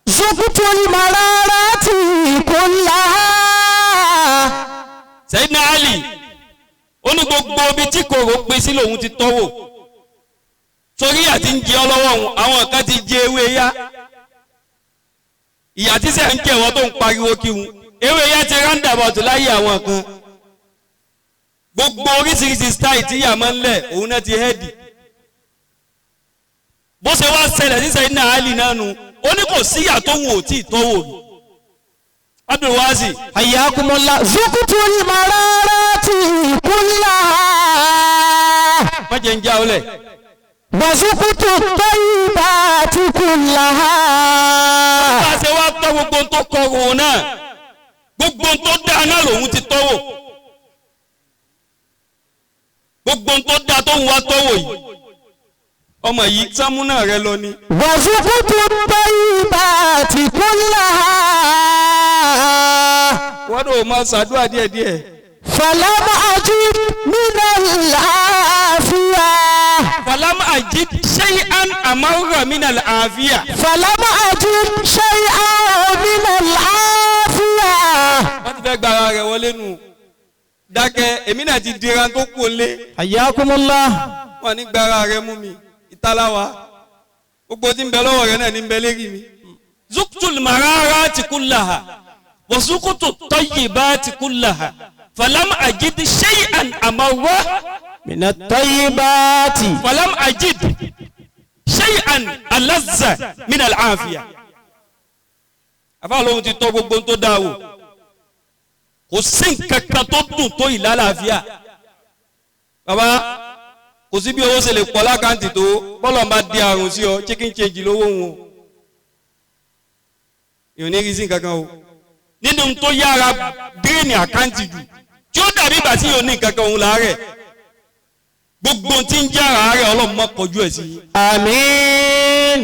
Zuktul mararati kullaha. Sayyidina Ali ó ní gbogbo ibi tí kòrò pín sí lòun ti tọ́wò, torí àti ń jẹ ọlọ́wọ́ òun, àwọn kan ti jẹ ewé yá, ìyà tí sẹ́ ń jẹ wọ́n tó ń pariwo kí wọn, ewé yá ti roundabout láyé àwọn kan, gbogbo oríṣiríṣi style tí ìyà máa ń lẹ̀ òun náà ti hẹ́ẹ̀dì. Bó ṣe wá ṣẹlẹ̀ sí Sayyidina Ali náà nu, ó ní kò síyà tó wù ó tí ì tọ́wò ni. Abdul Wasi. Hayyakumullah. Zuktul mararati kullaha. Má jẹ́ ń já ọ lẹ̀. Wazukutu tayyibati kullaha. Bá a ṣe wá tọ́ gbogbo tó kọrùn náà, gbogbo tó dáa náà lòun ti tọ́wò. Gbogbo tó dáa tó ń wá tọ́wò yìí, ọmọ yìí sámúnà rẹ lọ ni. Wazukutu tayyibati kullaha. Wọ́n dò máa ṣàdúrà díẹ̀díẹ̀. Falam ajid minal afiya. Falam ajid shay'an amarra minal afiya. Falam ajid shay'an minal afiya. Wọ́n ti fẹ́ gba ara rẹ̀ wọlé nù. Dákẹ́, èmi náà ti dira tó kú lé. Hayyakumullah. Wọ́n ní gba ara rẹ̀ mú mi. Ìtaláwa. Gbogbo tí ń bẹ lọ́wọ́ rẹ̀ náà ní ń bẹ lérí mi. Zuktul mararati kullaha. Wasukutu tayyibati kullaha. Falam ajid shay'an amarra minat tayyibati. Falam ajid shay'an alazza minal afiya. Àfáà lóhun ti tọ́ gbogbo tó dáa wò, kò sí nǹkan kan tó dùn tó ìlàlàáfíà. Bàbá, kò sí bí owó ṣe lè pọ̀ lákàntì tó, bọ́lọ̀ máa di àrùn sí ọ, chicken change lówó wọn o, ìrìn ní rí sí nǹkan kan o. Nínú tó yára gírínì àkáǹtì jù tí ó dàbí ìgbà tí yóò ní nǹkan kan òun láàárẹ̀, gbogbo tí ń jẹ́ ara rẹ̀ Ọlọ́run má kọjú ẹ̀ sí. Àmín.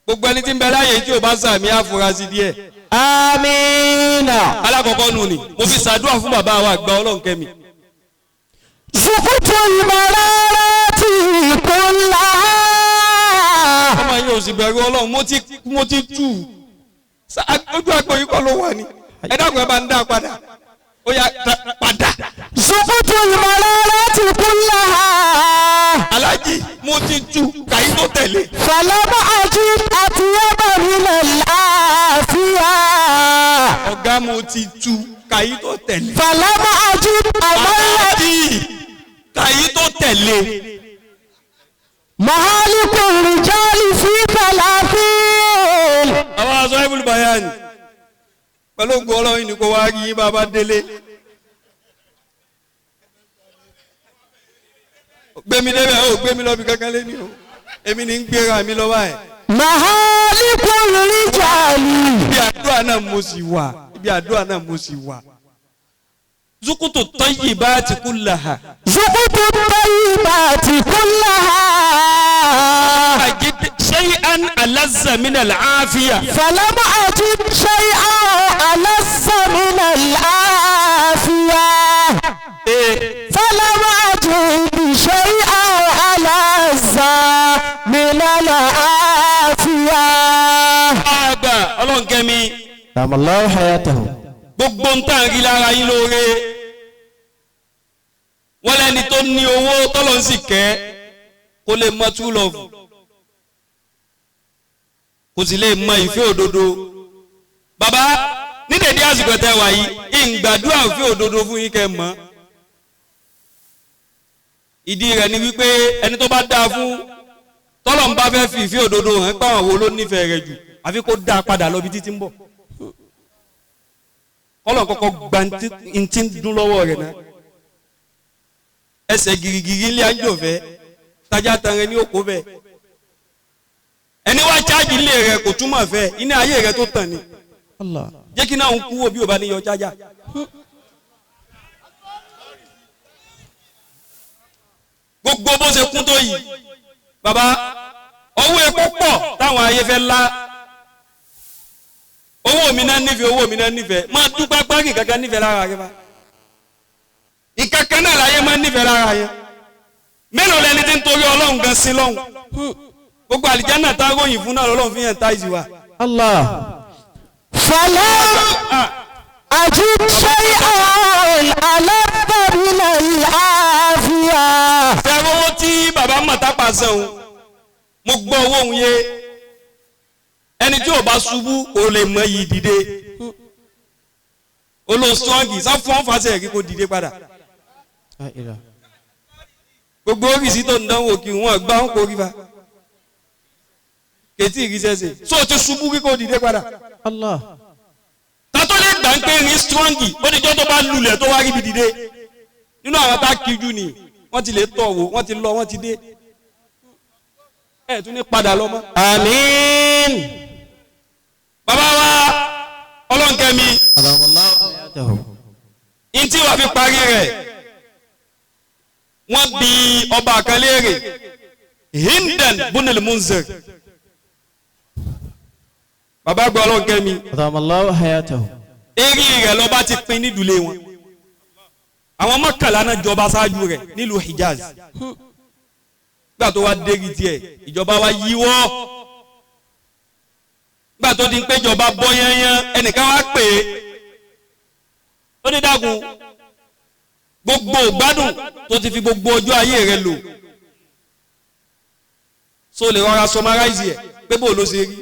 Gbogbo ẹni tí ń bẹ láàyè tí ò bá sàmì àfúrásì díẹ̀. Àmín. Alákọ̀ọ́kọ́ nù ni mo fi ṣàdúrà fún bàbá wa àgbà Ọlọ́nkẹ́mi. Zukutul mararati kullaha. Ọmọ yìí ò sì bẹ̀rù Ọlọ́run, mo ti tù ojú àgbọ̀ yìí kọ́ ló wà ní. Ẹ dákun, ẹ bá ń dá padà. Ó yá padà. Zukutul mararati kullaha. Aláàjì, mo ti tu kàyí tó tẹ̀lé. Falam ajid atyaba minal afiya. Ọ̀gá, mo ti tu kàyí tó tẹ̀lé. Falam ajid amarra. Aláàjì, kàyí tó tẹ̀lé. Mahaliku rijali fi falafil. Àwọn aṣọ ibùdó bayani pẹ̀lú ògùn Ọlọ́run ní kó wá rí yín bàbá délé. Gbémi débẹ̀ ó gbémi lọ́bi kankan lé ní o, èmi ní ń gbéra mi lọ́wọ́ ẹ̀. Mahaliku rijali. Ibi àdúrà náà mo sì wà, ibi àdúrà náà mo sì wà. Zukutu tayyibati kullaha. Zukutu tayyibati kullaha. Ajid shay'an alazza min al-afiya. Falam ajid shay'an alazza min al-afiya. Falam ajid shay'an alazza min al-afiya. Àgbà Ọlọ́nkẹ́mi. Adamallahu hayatahu. Gbogbo ń tàn rí lára yín lóore. Wọ́n lẹ́ni tó ní owó tọ́lọ́ ń sì kẹ́ kó lè mọ true love, kò sì lè mọ ìfẹ́ òdodo. Bàbá ní dèdé àsìkò tẹ́ wà yìí, ìgbàdúrà ìfẹ́ òdodo fún yín kẹ́ mọ̀. Ìdí rẹ̀ ni wípé ẹni tó bá dáa fún tọ́lọ̀ ń bá fẹ́ fi ìfẹ́ òdodo hàn pé àwọn wo ló nífẹ̀ẹ́ rẹ̀ jù, àfi kó dáa padà lọ bí títí ń bọ̀. Kọ́lọ̀ kọ́kọ́ gba ntí ń dún lọ́wọ́ rẹ̀ náà. Ẹsẹ̀ girigiri ilé àjọfẹ́ tajà tanrẹ ní òkú bẹ́ẹ̀. Ẹni wá chájì ilé rẹ̀ kò túmọ̀ fẹ́, iná ayé rẹ̀ tó tàn ni. Jẹ́ kí náà ń kú wo bí o bá ní yọ chájà. Gbogbo bó ṣe kún tó yìí, bàbá, owó epo pọ̀ táwọn ayé fẹ́ lá. Owó mi náà nífẹ̀ẹ́, owó mi náà nífẹ̀ẹ́. Máa dúpẹ́ pákì kankan nífẹ̀ẹ́ lára rẹ bá. Ìkankan náà láyé máa nífẹ̀ẹ́ lára yẹn. Mélòó lẹni tí ń torí Ọlọ́run gan sí lọ́hùn? Gbogbo àlìjáná tá a ròyìn fún náà lọ́lọ́run fi hàn tá ìsì wa. Allah. فلم أجد شيئا ألذ من العافية. Ṣé owó tí bàbá Mọ̀tápà san òun? Mo gbọ́ owó òun yé. Ẹni tí ò bá ṣubú kò lè mọ iyì dìde. Olóòsùnwọ̀ngì sáfún ọ̀fàṣẹ̀ kí kò dìde padà. Gbogbo oríṣi tó ń dánwò kí wọ́n gbá wọn kò rí fa. Kètì ìrísẹ́sẹ̀. So ti ṣubú kí kò dìde padà. Allah. Tátó lè gbà ń pé rí strọ́ngì ó ní jọ́ tó bá lulẹ̀ tó wá ríbi dìde. Nínú àwọn tá a kíjú ni wọ́n ti lè tọ̀ wò, wọ́n ti lọ, wọ́n ti dé. Ẹ tún ní padà lọ mọ́. Àmín. Bàbá wa Ọlọ́nkẹ́mi, ntí wàá fi parí rẹ̀, wọ́n bi ọba kan léèrè, Hindan bunil Munzir. Bàbá gba Ọlọ́nkẹ́mi. Adamallahu hayatahu. Eré rẹ̀ lọ́ba ti pín nídùúlé wọn. Àwọn mọ́kànlá náà jọba ṣáájú rẹ̀ nílùú Hijaz. Gbà tó wá dérí tiẹ̀, ìjọba wa yíwọ́. Gbà tó di ń péjọba bọ́ yányán, ẹnìkan wá pè é. Ó ní dákun, gbogbo ìgbádùn tó ti fi gbogbo ọjọ́ ayé rẹ̀ lò. So lè rọra summarize ẹ̀ pé bó ló ṣe rí.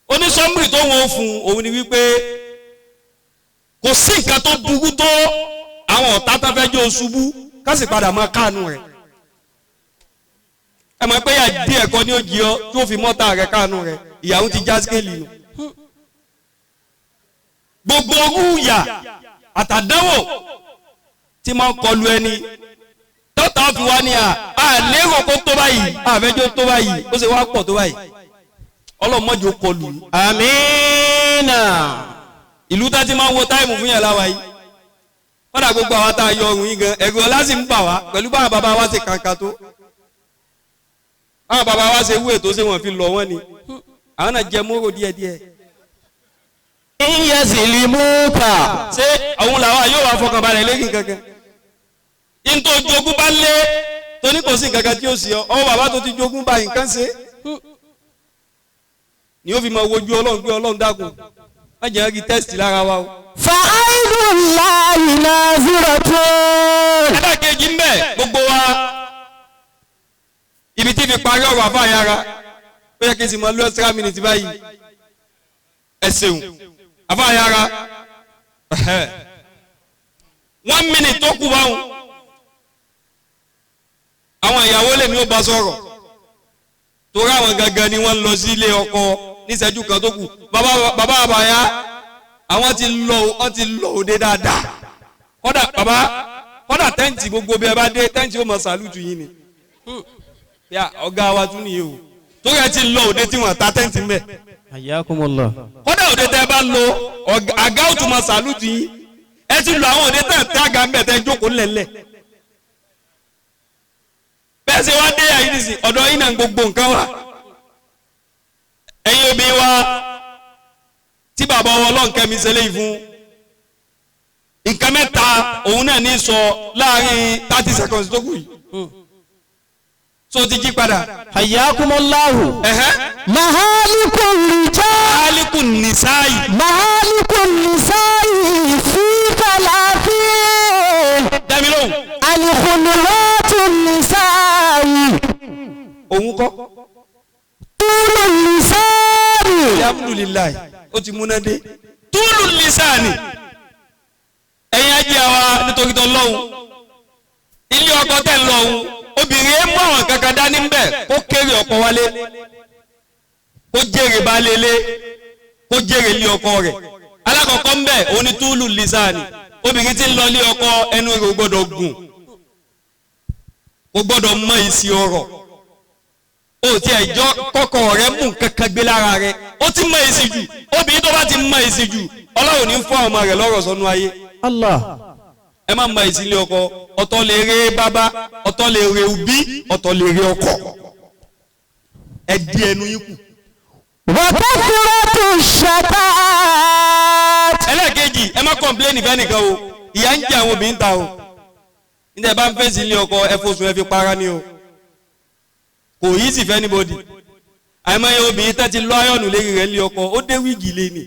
Onísọ́mùrì tó wọ́n fún òun ni wípé kò sí nǹkan tó burú tó àwọn ọ̀tá tó fẹ́ jẹ́ oṣubú ká sì padà máa káànú rẹ̀. Ẹ mọ̀ pé yà díẹ̀ kọ́ ni ó jí ọ tí ó fi mọ́ta rẹ̀ káànú rẹ̀, ìyàwó ti já skéèlì nù. Gbogbo orú ìyà àtàdánwò tí máa ń kọlu ẹni tọ́ta fi wá ní à lérò kó tó báyìí, àfẹ́jọ́ tó báyìí, ó sì wá pọ̀ tó báyìí. Ọlọ́mọdé kọlù. Àmínà. Ìlú tá ti máa ń wo táìmù fún yẹn láwa yìí. Kọ́dà gbogbo àwa tá a yọ ọrùn yìí gan, ẹ̀rù ọlá sì ń bà wá pẹ̀lú báwọn bàbá wa ṣe kàǹkà tó. Báwọn bàbá wa ṣe wú ètò ṣé wọ́n fi lọ wọ́n ni. Àwọn náà jẹ móró díẹ̀díẹ̀. Iye zilimuka. Ṣé òun làwa yóò wá fọkànbalẹ̀ lẹ́yìn kankan? Ntò jogún bá lé tóní kò sí nǹkan tí ó sì ọ, ọwọ́ bàbá tó ti jogún bá nǹkan ṣe. Ni ó fi máa wojú Ọlọ́run pé Ọlọ́run dákun má jẹ́ rí tẹ́sítì lára wa o. فعين الله ناظرة. Ẹlẹ́kejì ń bẹ̀ gbogbo wa ibi tí fi parí ọ̀rọ̀ àfa yára ó yẹ kí n sì máa lo extra minute báyìí. Ẹ ṣeun àfa yára 1 minute tó kù báwọn àwọn ìyàwó lèmi ó bá sọ̀rọ̀ torí àwọn gangan ni wọ́n lọ sí ilé ọkọ níṣẹ́jú kan tó kù. Bàbá àbáyá àwọn ti lọ, wọ́n ti lọ òde dáadáa. Kọ́dà bàbá, kọ́dà tẹ́ǹtì gbogbo bí ẹ bá dé tẹ́ǹtì ó mọ sàlùtù yín ni. Yà ọ̀gá wa tún nìyí o. Torí ẹ ti lọ òde tí wọ́n ta tẹ́ǹtì mbẹ̀. Hayyakumullah. Kọ́dà òde tẹ́ ẹ bá lọ àga ó tún mọ sàlùtù yín. Ẹ ti lọ àwọn òde tẹ́ tẹ́ àga mbẹ̀ tẹ́ jókòó lẹ̀lẹ̀. Bẹ́ẹ̀ ṣe wá dé àyè nìsín ọ̀dọ̀ yín náà gbogbo nǹkan wà. Ẹ̀yin obìnrin wa tí bàbá wọn Ọlọ́nkẹ́mi ṣe léyìí fún nǹkan mẹ́ta òun náà ní sọ láàrin 30 seconds tó kù yìí. So ti jí padà. Hayyakumullahu. Mahaliku rijal. Mahaliku nisa'i. Mahaliku nisa'i fi falafin. Dami lóhùn. Alikhulwatu nisa'i. Òun kọ́. Tulu lisani. Alhamdulilayi, ó ti múná dé. Tulu lisani. Ẹ̀yin ajé wa nítorí tó lọ́hùn. Ilé ọkọ tẹ̀ ń lọ́hùn. Obìnrin ẹ mú àwọn kankan dání ń bẹ̀ kó kéré ọkọ wálé. Kó jèrè baálé ilé. Kó jèrè ilé ọkọ rẹ̀. Alákọ̀ọ́kọ́ ń bẹ̀ òun ni túlù lisani. Obìnrin tí ń lọ ilé ọkọ ẹnu rẹ̀ ò gbọ́dọ̀ gùn. Kò gbọ́dọ̀ mọ ìsì ọ̀rọ̀. O ti ẹjọ́ kọ́kọ́ rẹ mú kankan gbé lára rẹ. Ó ti mọ èsì jù. Obìnrin tó bá ti mọ èsì jù, Ọlọ́run ní fún àwọn ọmọ rẹ lọ́rọ̀ sọnú ayé. Allah. Ẹ má mọ èsì ilé ọkọ. Ọ̀tọ̀ lè rè bàbá, ọ̀tọ̀ lè rè òbí, ọ̀tọ̀ lè rè ọkọ. Ẹ di ẹnu yín kù. Wàtẹ́kùrọ́tù ṣàtàt. Ẹlẹ́ẹ̀kejì, ẹ má kọ̀ǹpléènì fẹ́ nìkan o. Ìyà ń jẹ àwọn obìnrin ta o. Níta ẹ bá ń fèsì ilé ọkọ, ẹ fosùn ẹ fi para ni o. Kò yí sì fẹ́ níbodì. Àìmọye obìnrin tẹ́ ti lọ ayọ̀nù lérí rẹ̀ lé ọkọ, ó dé wíìgì lé ni.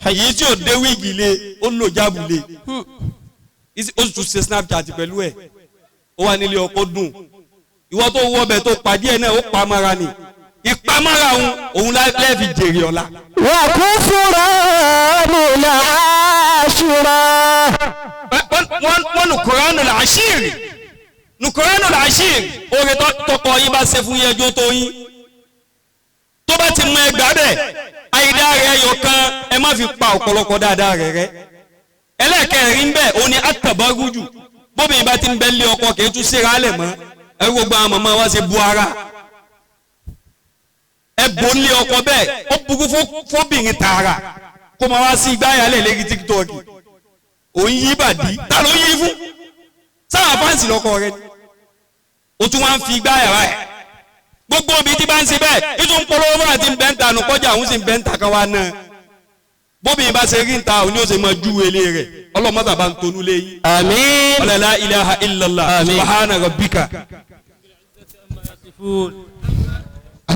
Èyí tí ò dé wíìgì lé, ó lò jáàbù lé. Ó sì tún ṣe Snapchat pẹ̀lú ẹ̀. Ó wà nílé ọkọ dùn. Ìwọ tó wọ ọbẹ̀ tó pàdé ẹ̀ náà, ó pa mọ́ra ni. Ìpamọ́ra òun, òun lẹ́ẹ̀fi jèrè ọ̀la. Wà kú fúnra mi làásùrà. Wọ́n nù làásìrì. Nùkúránù làásìrì. Oore tọkọ yín bá ṣe fún yín ẹjọ́ tó yín. Tó bá ti mọ ẹgbàá bẹ̀, àìdá rẹ̀ yọ kan, ẹ má fi pa ọ̀pọ̀lọpọ̀ dáadáa rẹ̀ rẹ́. Ẹlẹ́ẹ̀kẹrin ń bẹ̀, òun ni àtàbárújù. Bóbi bá ti ń bẹ lé ọkọ kì í tún síra lẹ̀ mọ́. Ẹ gbogbo àwọn màmá wa ṣe bu ara. Ẹ bò ń lé ọkọ bẹ́ẹ̀, ó burú fóbìnrin tààrà. Kó máa wá sí igbáyà lẹ̀ lérí TikTok. Òun yí bàdí, ta ló yí fún? Sáà fáǹsì lọkọ rẹ ni. O tún wá ń fi igbáyà rẹ. Gbogbo obì tí bá ń ṣe bẹ́ẹ̀, ìtún polówó fún àti bẹ́ńtà nù kọjá òun sì ń bẹ́ńtà kan wá náà. Bóbi bá ṣe rí níta òun ni ó ṣe máa júwe ilé rẹ̀. Ọlọ́mọ́sà bá ń tonú lé yín. Àmín. La ilaha illallah. Àmín. Subhana rabbika.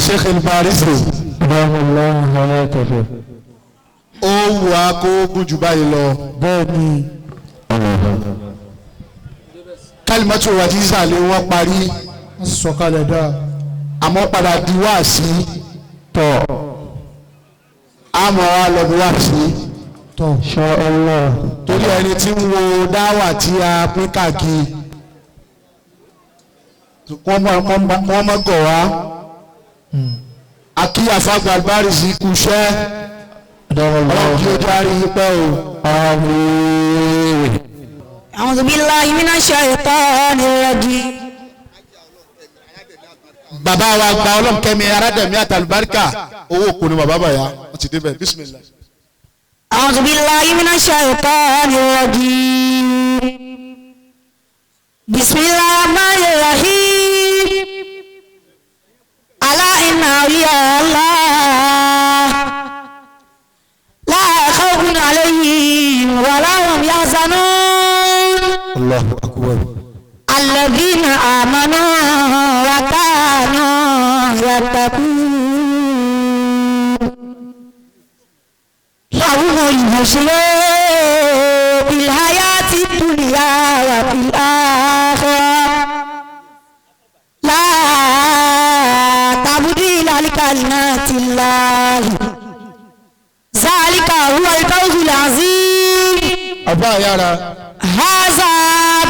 Sheikh El-Barisi. Ó wù á kó gùn jù báyìí lọ. Bẹ́ẹ̀ni. Kalimatu wajiza lé wọ́n parí. Wọ́n sì sọ̀kalẹ̀ dáa. Àmọ́ padà di wáàsí. Tọ̀. Àmọ́ wa lọ bí wáàsí. Tọ̀. Insha Allah. Torí ẹni tí ń wo dáwà tí a pín káàkiri. Wọ́n mọ̀ gọ̀ wá. Akíyàfá Al-Barisi kú iṣẹ́. Ọlọ́run kí ó járe pẹ́ o. Àmín. A'udhu billahi minash shaitani rajim. Bàbá wa gba Ọlọ́nkẹ́mi Aládẹ̀mí àtàlùbáríkà owó òkú ni bàbá bàyá wọ́n ti débẹ̀ bísímìlá. A'udhu billahi minash shaitani rajim. Bismillahir rahmanir rahim. Ala inna awliya Allah. La khawfun alayhim wa la hum yahzanun. Allahu akbar. Alladhina amanu wa kanu yattaqun. Lahumul husna fil hayati dunya wa fil akhirah. La tabdila li kalimatillah. Zalika huwal fawzul azim. Àbá yára. Haza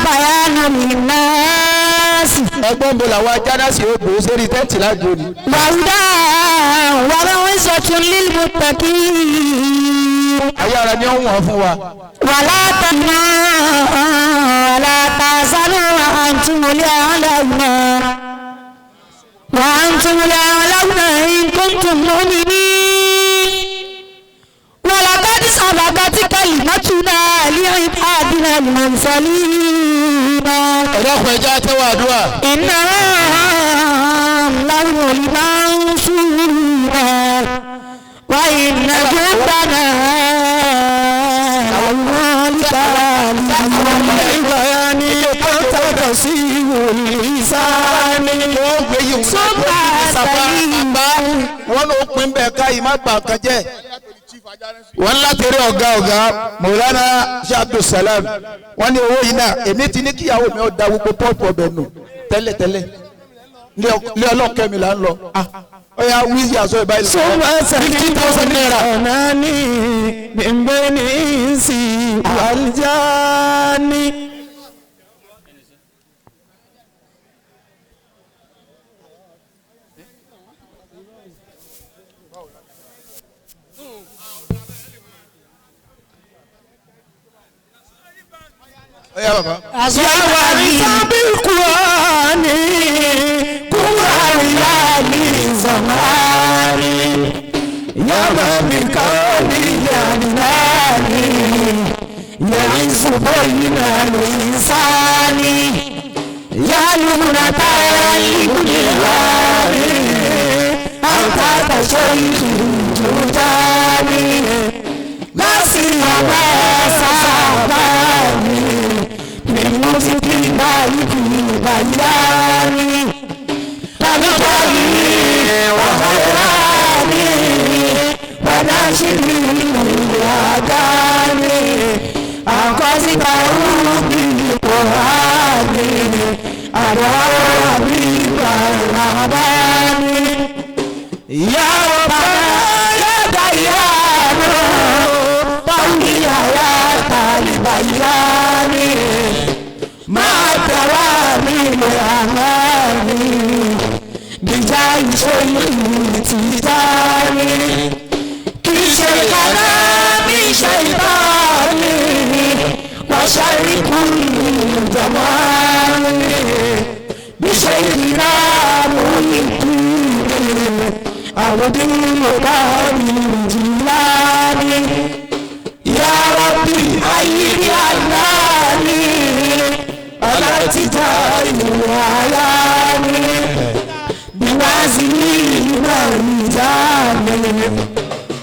bayanu linnas. Ẹgbọ́n bo làwọn ajánásì ó gbòó sórí tẹ́ǹtì lágbo ni. Wàhùdà wàmọ̀wísọ̀tún lilmuttaqin. Ayára ni ó wọ̀n fún wa. Wàlá tànà wàlá tàzánù wa antumul a'launa. Wa antumul a'launa in kuntum mu'minin. Walaqad sabaqat kalimatuna li'ibadina al-mursalin. Ẹ̀dá kan ẹja tẹ́wọ̀ àdúrà. Innahum lahumul mansurun. Wa inna jundana lahumul ghalibun. فصيح اللسان ثم سليم wọ́n ló pín bẹ́ẹ̀ ká yìí má bà kan jẹ́. Wọ́n láti rí ọ̀gá ọ̀gá Mọ̀lánà Sheikh Abdulsalam wọ́n ní owó yìí náà èmi ti ní kíyàwó mi ó da gbogbo pọ́ọ̀pù ọbẹ̀ nù tẹ́lẹ̀tẹ́lẹ̀ lé ọlọ́kẹ́ mi là ń lọ. Ó yá wíìsì àṣọ ìbáyìí lọ. ثم 50,000 naira. سليم من بين الإنس والجان Ó yá bàbá. يا وارث بالقرآن قرآن زماني يا من بكوني جناني يعز بين الإنسان يا لمنة لكل أنت شيخ الجوداني ناصر ما سابني من موسيقى بياني تنطلي وخيراني وناشري الأغاني أقصد بالقرآن أرى بالرحمن يا ربنا يا ديان طولي يا طالب بياني ما تراني لأمامي بجاي شيخ تجاني كل شيء كلامي شيطاني وشر كل زماني بشيخنا محي عبد القادر الجيلاني يا ربي حي عناني على تجاري وعلاني بوازني مرجاني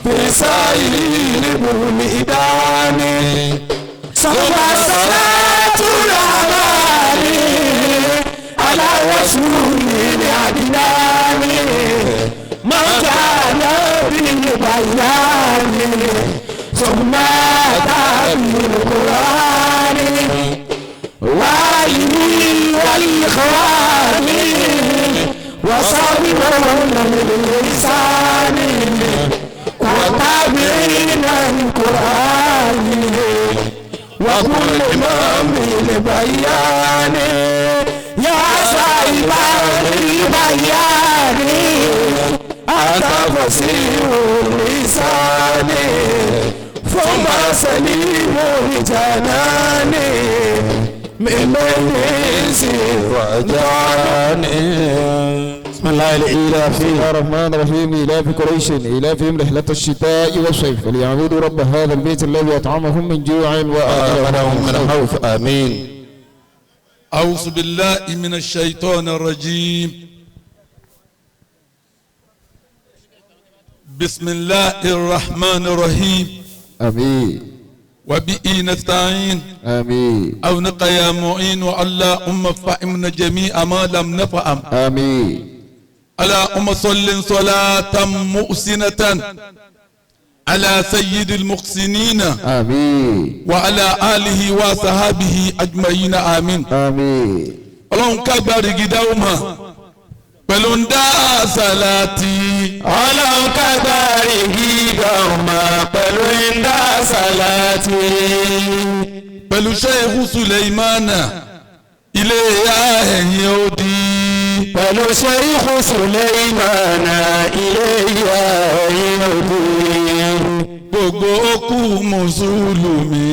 بسائر بولداني صلى صلاة الأماني على رسول العدناني ما كان بالبيان ثم أتى بالقرآن وعلمي والإخوان وصابرون باللسان وتابعين القرآن وكل ما بالبيان يا صاحب البيان أنت فصيح اللسان ثم سليم الجنان من الإنس وجاني بسم الله الإلاف الرحمن الرحيم إلاف قريش إلافهم رحلة الشتاء والصيف فليعبدوا رب هذا البيت الذي أطعمهم من جوع وآمنهم من خوف آمين. أعوذ بالله من الشيطان الرجيم. بسم الله الرحمن الرحيم. آمين. وبه نستعين. آمين. أو نقيا معين وألا فهمنا جميع ما لم نفهم. آمين. اللهم صل صلاة مؤسنة على سيد المحسنين. آمين. وعلى آله وصحبه أجمعين آمين. آمين. Ọlọ́run ká gbárí gidá ó mà pẹ̀lú ń dá sàlátì. Ọlọ́run ká gbárí gidá ó mà pẹ̀lú ń dá sàlátì. Pẹ̀lú Sheikh Suleimana ilé ẹ̀yìn odi. Pẹ̀lú Sheikh Suleimana ilé ẹ̀yìn odi. Gbogbo okú mùsùlùmí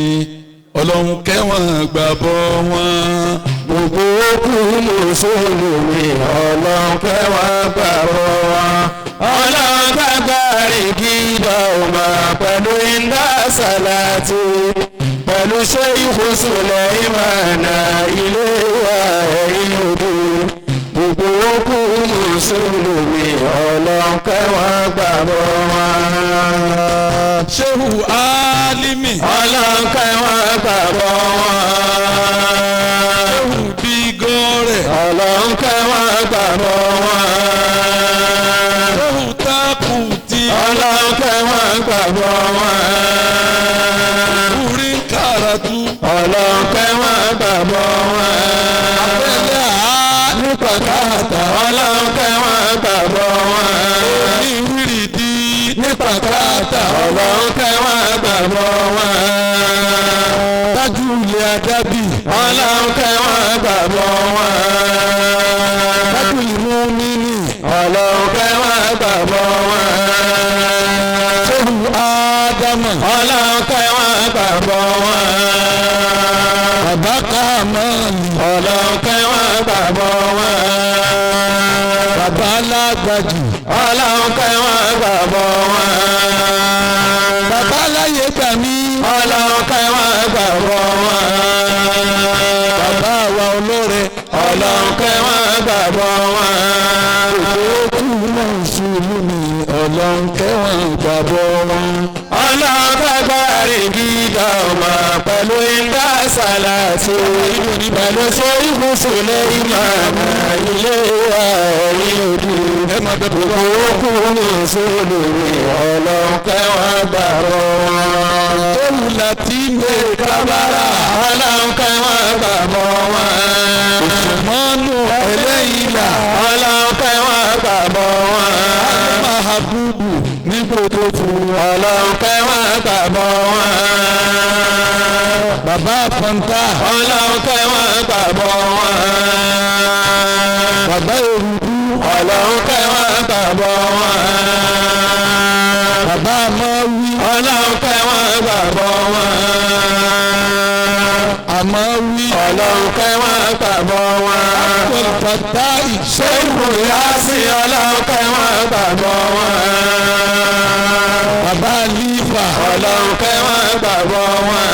Ọlọ́run kẹ́wọ̀n gbàbọ̀ wọn. Gbogbo okú mùsùlùmí Ọlọ́run kẹ́wọ̀n gbàbọ̀ wọn. Ọlọ́run gbàgbárí gíga ọmọ pẹ̀lú iná sàlátì. Pẹ̀lú Sheikh Suleimana ilé wa ẹ̀yìn odò. Gbogbo okú mùsùlùmí Ọlọ́run kẹ́wọ̀n gbàbọ̀ wọn. Shehu Alimi. Ọlọ́run kẹ́wọ̀n gbàbọ̀ wọn. Shehu Bigọ́. Ọlọ́run kẹwàá gbàgbọ́ wọn. Bákùlì mú mi ní. Ọlọ́run kẹwàá gbàgbọ́ wọn. Sẹ́wù Ádámà. Ọlọ́run kẹwàá gbàgbọ́ wọn. Bàbá Kàmáàlì. Ọlọ́run kẹwàá gbàgbọ́ wọn. Bàbá Lágbàjì. Ọlọ́run kẹwàá gbàgbọ́ wọn. Bàbá Láyé gbà mí. Ọlọ́run kẹwàá gbàgbọ́ wọn. Bàbá wa olóore. Ọlọ́run kẹwàá gbàgbọ́ wọn. Òkú náà sùúrù ní Ọlọ́run kẹwàá gbàgbọ́ wọn. Ọlọ́run kágbárí gíga ọmọ pẹ̀lú ìgbà sàlàtì pẹ̀lú sẹ́yìnbó sílẹ̀ ìmọ̀ràn ilé ẹ̀rí òdu. Òkú mùsùlùmí Ọlọ́run kẹwàá gbàgbọ́ wọn. Tóun láti lè kábàrà. Ọlọ́run kẹwàá gbàgbọ́ wọn. Òṣùmọ́nù ẹlẹ́yìnlá. Ọlọ́run kẹwàá gbàgbọ́ wọn. Mahabubu ní gbogbo fún. Ọlọ́run kẹwàá gbàgbọ́ wọn. Bàbá Fanta. Ọlọ́run kẹwàá gbàgbọ́ wọn. Bàbá Èrúkú. Ọlọ́run kẹwàá gbàgbọ́ wọn. Bàbá Amáwí. Ọlọ́run kẹwàá gbàgbọ́ wọn. Àmáwí. Ọlọ́run kẹwàá gbàgbọ́ wọn. Bàbá Ṣéèkù Yásí Ọlọ́run kẹwàá gbàgbọ́ wọn. Bàbá Lífà. Ọlọ́run kẹwàá gbàgbọ́ wọn.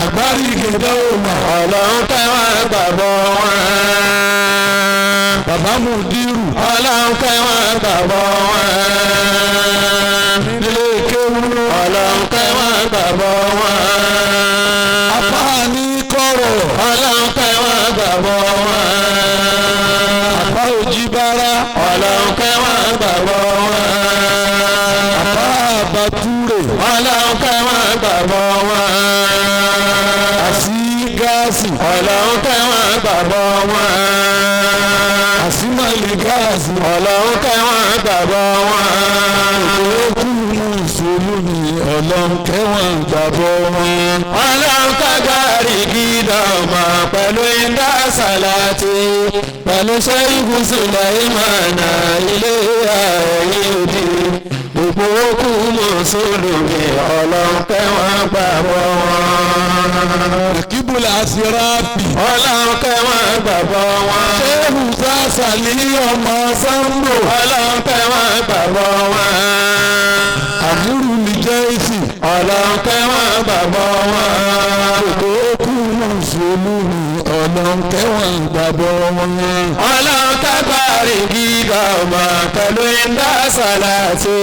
Àgbárí Gèdè Òmà. Ọlọ́run kẹwàá gbàgbọ́ wọn. Bàbá Mùdírù. Ọlọ́run kẹwàá gbàgbọ́ wọn. Nílé Kéwú. Ọlọ́run kẹwàá gbàgbọ́ wọn. Afáàní Kọ̀rọ̀. Ọlọ́run kẹwàá gbàgbọ́ wọn. Àbá Òjìbára. Ọlọ́run kẹwàá gbàgbọ́ wọn. Àbá Àbátúrè. Ọlọ́run kẹwàá gbàgbọ́ wọn. Àsí Gáàsì. Ọlọ́run kẹwàá gbàgbọ́ wọn. Àsímàlì Gáàsì. Ọlọ́run kẹwàá gbàgbọ́ wọn. Òkú Mùsùlùmí. Ọlọ́run kẹwàá gbàgbọ́ wọn. Ọlọ́run kágbárí gíga ọmọ pẹ̀lú ìdá sàlátì pẹ̀lú sẹ́yìnkù sílẹ̀ ìmọ̀nà ilé ayé òdì gbogbo òkú mùsùlùmí Ọlọ́run kẹwàá gbàgbọ́ wọn. Kíbùlà Àsíráàfì. Ọlọ́run kẹwàá gbàgbọ́ wọn. Ṣéhù Sásàlì ọmọ Sáńbò. Ọlọ́run kẹwàá gbàgbọ́ wọn. Àmúrù ní Jẹ́sì. Ọlọ́run kẹwàá gbàgbọ́ wọn. Òkú Mùsùlùmí. Ọlọ́run kẹwàá gbàgbọ́ wọn. Ọlọ́run kágbárí gíga ọmọ pẹ̀lú ìdá sàlátì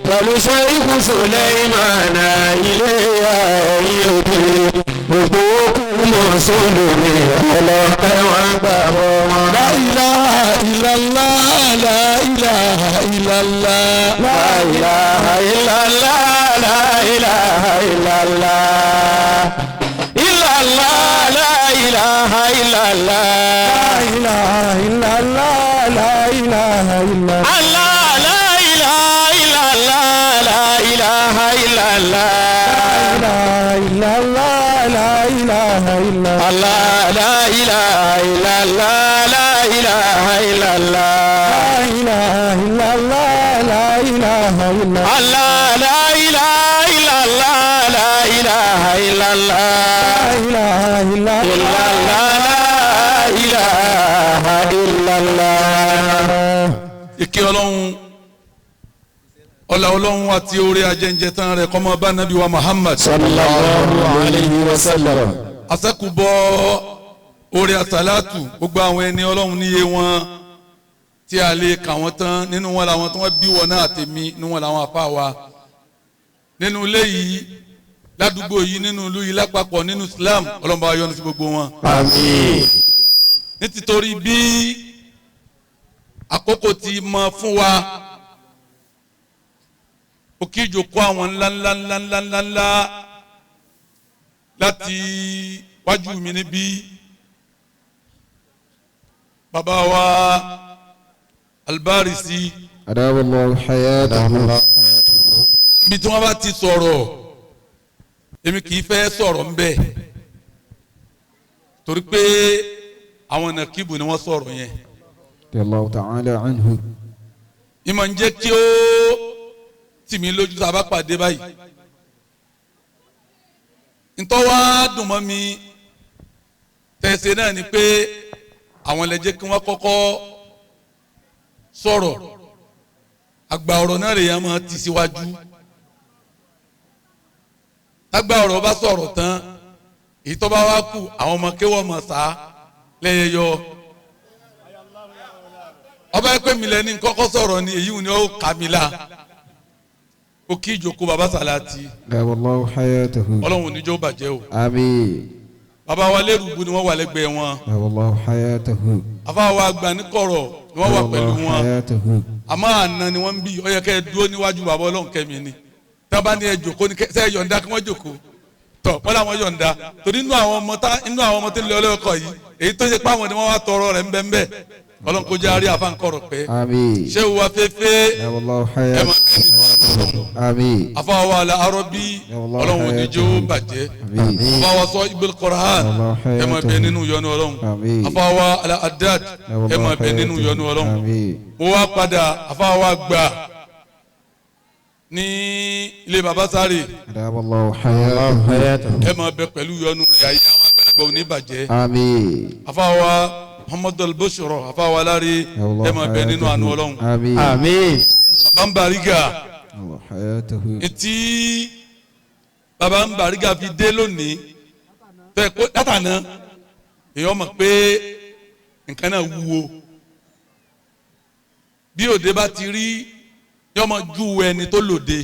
pẹ̀lú sẹ́yìnkù Sùlẹ́ìmánà ilé ayé òde gbogbo òkú mùsùlùmí Ọlọ́run kẹwàá gbàgbọ́ wọn. La ilaha illallah, la ilaha illallah. La ilaha illallah, la ilaha illallah. Illallah, la ilaha illallah. La ilaha illallah, la ilaha illallah. Allah, la ilaha illallah, la ilaha illallah. La ilaha illallah, la ilaha illallah. Allah, la ilaha illallah, la ilaha illallah. La ilaha illallah, la ilaha illallah. Allah, la ilaha illallah, la ilaha illallah. La ilaha illallah. Illallah, la ilaha illallah. Ìkẹ́ Ọlọ́run ọlá Ọlọ́run àti orí ajẹ́njẹ tán rẹ̀ kó máa bá Nábì wa Muhammad. Sallallahu alayhi wa sallam. Àṣẹ́kùbọ̀ orí àsálàtù gbogbo àwọn ẹni Ọlọ́run níye wọn tí a lè kà wọ́n tán nínú wọn làwọn tí wọ́n bí wọn náà àtẹ̀mí nínú wọn làwọn àfa wa nínú ilé yìí ládùúgbò yìí nínú ìlú yìí lápapọ̀ nínú Islam Ọlọ́run bá wa yọ́nú sí gbogbo wọn. Àmín. Ní títorí bí àkókò ti mọ fún wa ó kí ìjókòó àwọn ńlá ńlá ńlá ńlá ńlá ńlá láti wájú mi níbí bàbá wa Albarisi. Adamallahu hayatahu. Ibi tí wọ́n bá ti sọ̀rọ̀ èmi kì í fẹ́ sọ̀rọ̀ ńbẹ̀ Torí pé àwọn nàkíbù ni wọ́n sọ̀rọ̀ yẹn. Allahu ta'ala anhu. Ìmọ̀ ń jẹ́ kí ó tì mí lójú tá a bá pàdé báyìí. Ntọ́ wá dùn mọ́ mi tẹ̀sẹ̀ náà ni pé àwọn lè jẹ́ kí wọ́n kọ́kọ́ sọ̀rọ̀. Àgbà ọ̀rọ̀ náà lè yàn máa ti síwájú. Àgbà ọ̀rọ̀ bá sọ̀rọ̀ tán, èyí tó bá wá kù àwọn ọmọ kéwọ́ mọ̀ sá lẹ́yẹ yọ. Ọba ẹgbẹ́ mi lẹ́ni kọ́kọ́ sọ̀rọ̀ ni èyí ni ó kà mí la. Ó kí ìjókòó baba Sàlátì. Wallahu hayatahu. Ọlọ́run oníjó bàjẹ́ o. Àmín. Baba wa lérúgbó ni wọ́n wà lẹ́gbẹ̀ẹ́ wọn. Wallahu hayatahu. Àfa wa àgbà ní kọ̀rọ̀ ni wọ́n wà pẹ̀lú wọn. Àmọ́ àná ni wọ́n ń bí ó yẹ kẹ́ ẹ dúró níwájú bàbá Ọlọ́run kẹ́mi ni. Tí wọ́n bá ní ẹ jòkó ní sẹ́ yọ̀ǹda kí wọ́n jòkó. Tọ̀ wọ́n làwọn yọ̀ǹda torí inú àwọn ọmọ tí ń lọ ọlọ́kọ̀ yìí èyí tó ṣe pé àwọn ni wọ́n wá tọrọ rẹ̀ ńbẹ́ńbẹ́. Ọlọ́run kó jẹ́ àárí àfáǹkọ̀rọ̀ pé. Ṣé wàá fẹ́fẹ́ ẹ máa bẹ nínú àánú Ọlọ́run. Afáwa la arọ́bí Ọlọ́run oníjó bàjẹ́. Afáwa sọ Ibn Qur'an ẹ máa bẹ nínú yọ́nú Ọlọ́run. Afáwa la Haddad ẹ máa bẹ nínú yọ́nú Ọlọ́run. Mo wá padà afáwa gbà ní ilé baba sáré. Ẹ máa bẹ pẹ̀lú yọ́nú rẹ̀ ayé àwọn àgbàlagbà oníbàjẹ́. Afáwa Muhammadu al-Bushra afáwalari ẹ máa bẹ nínú àánú Ọlọ́run. Àmín. Baba ń Bariga etí baba ń Bariga fi dé lónìí tẹ kó látàná èèyàn mọ̀ pé nǹkan náà wúwo bí òde bá ti rí yọ mọ ju ẹni tó lòde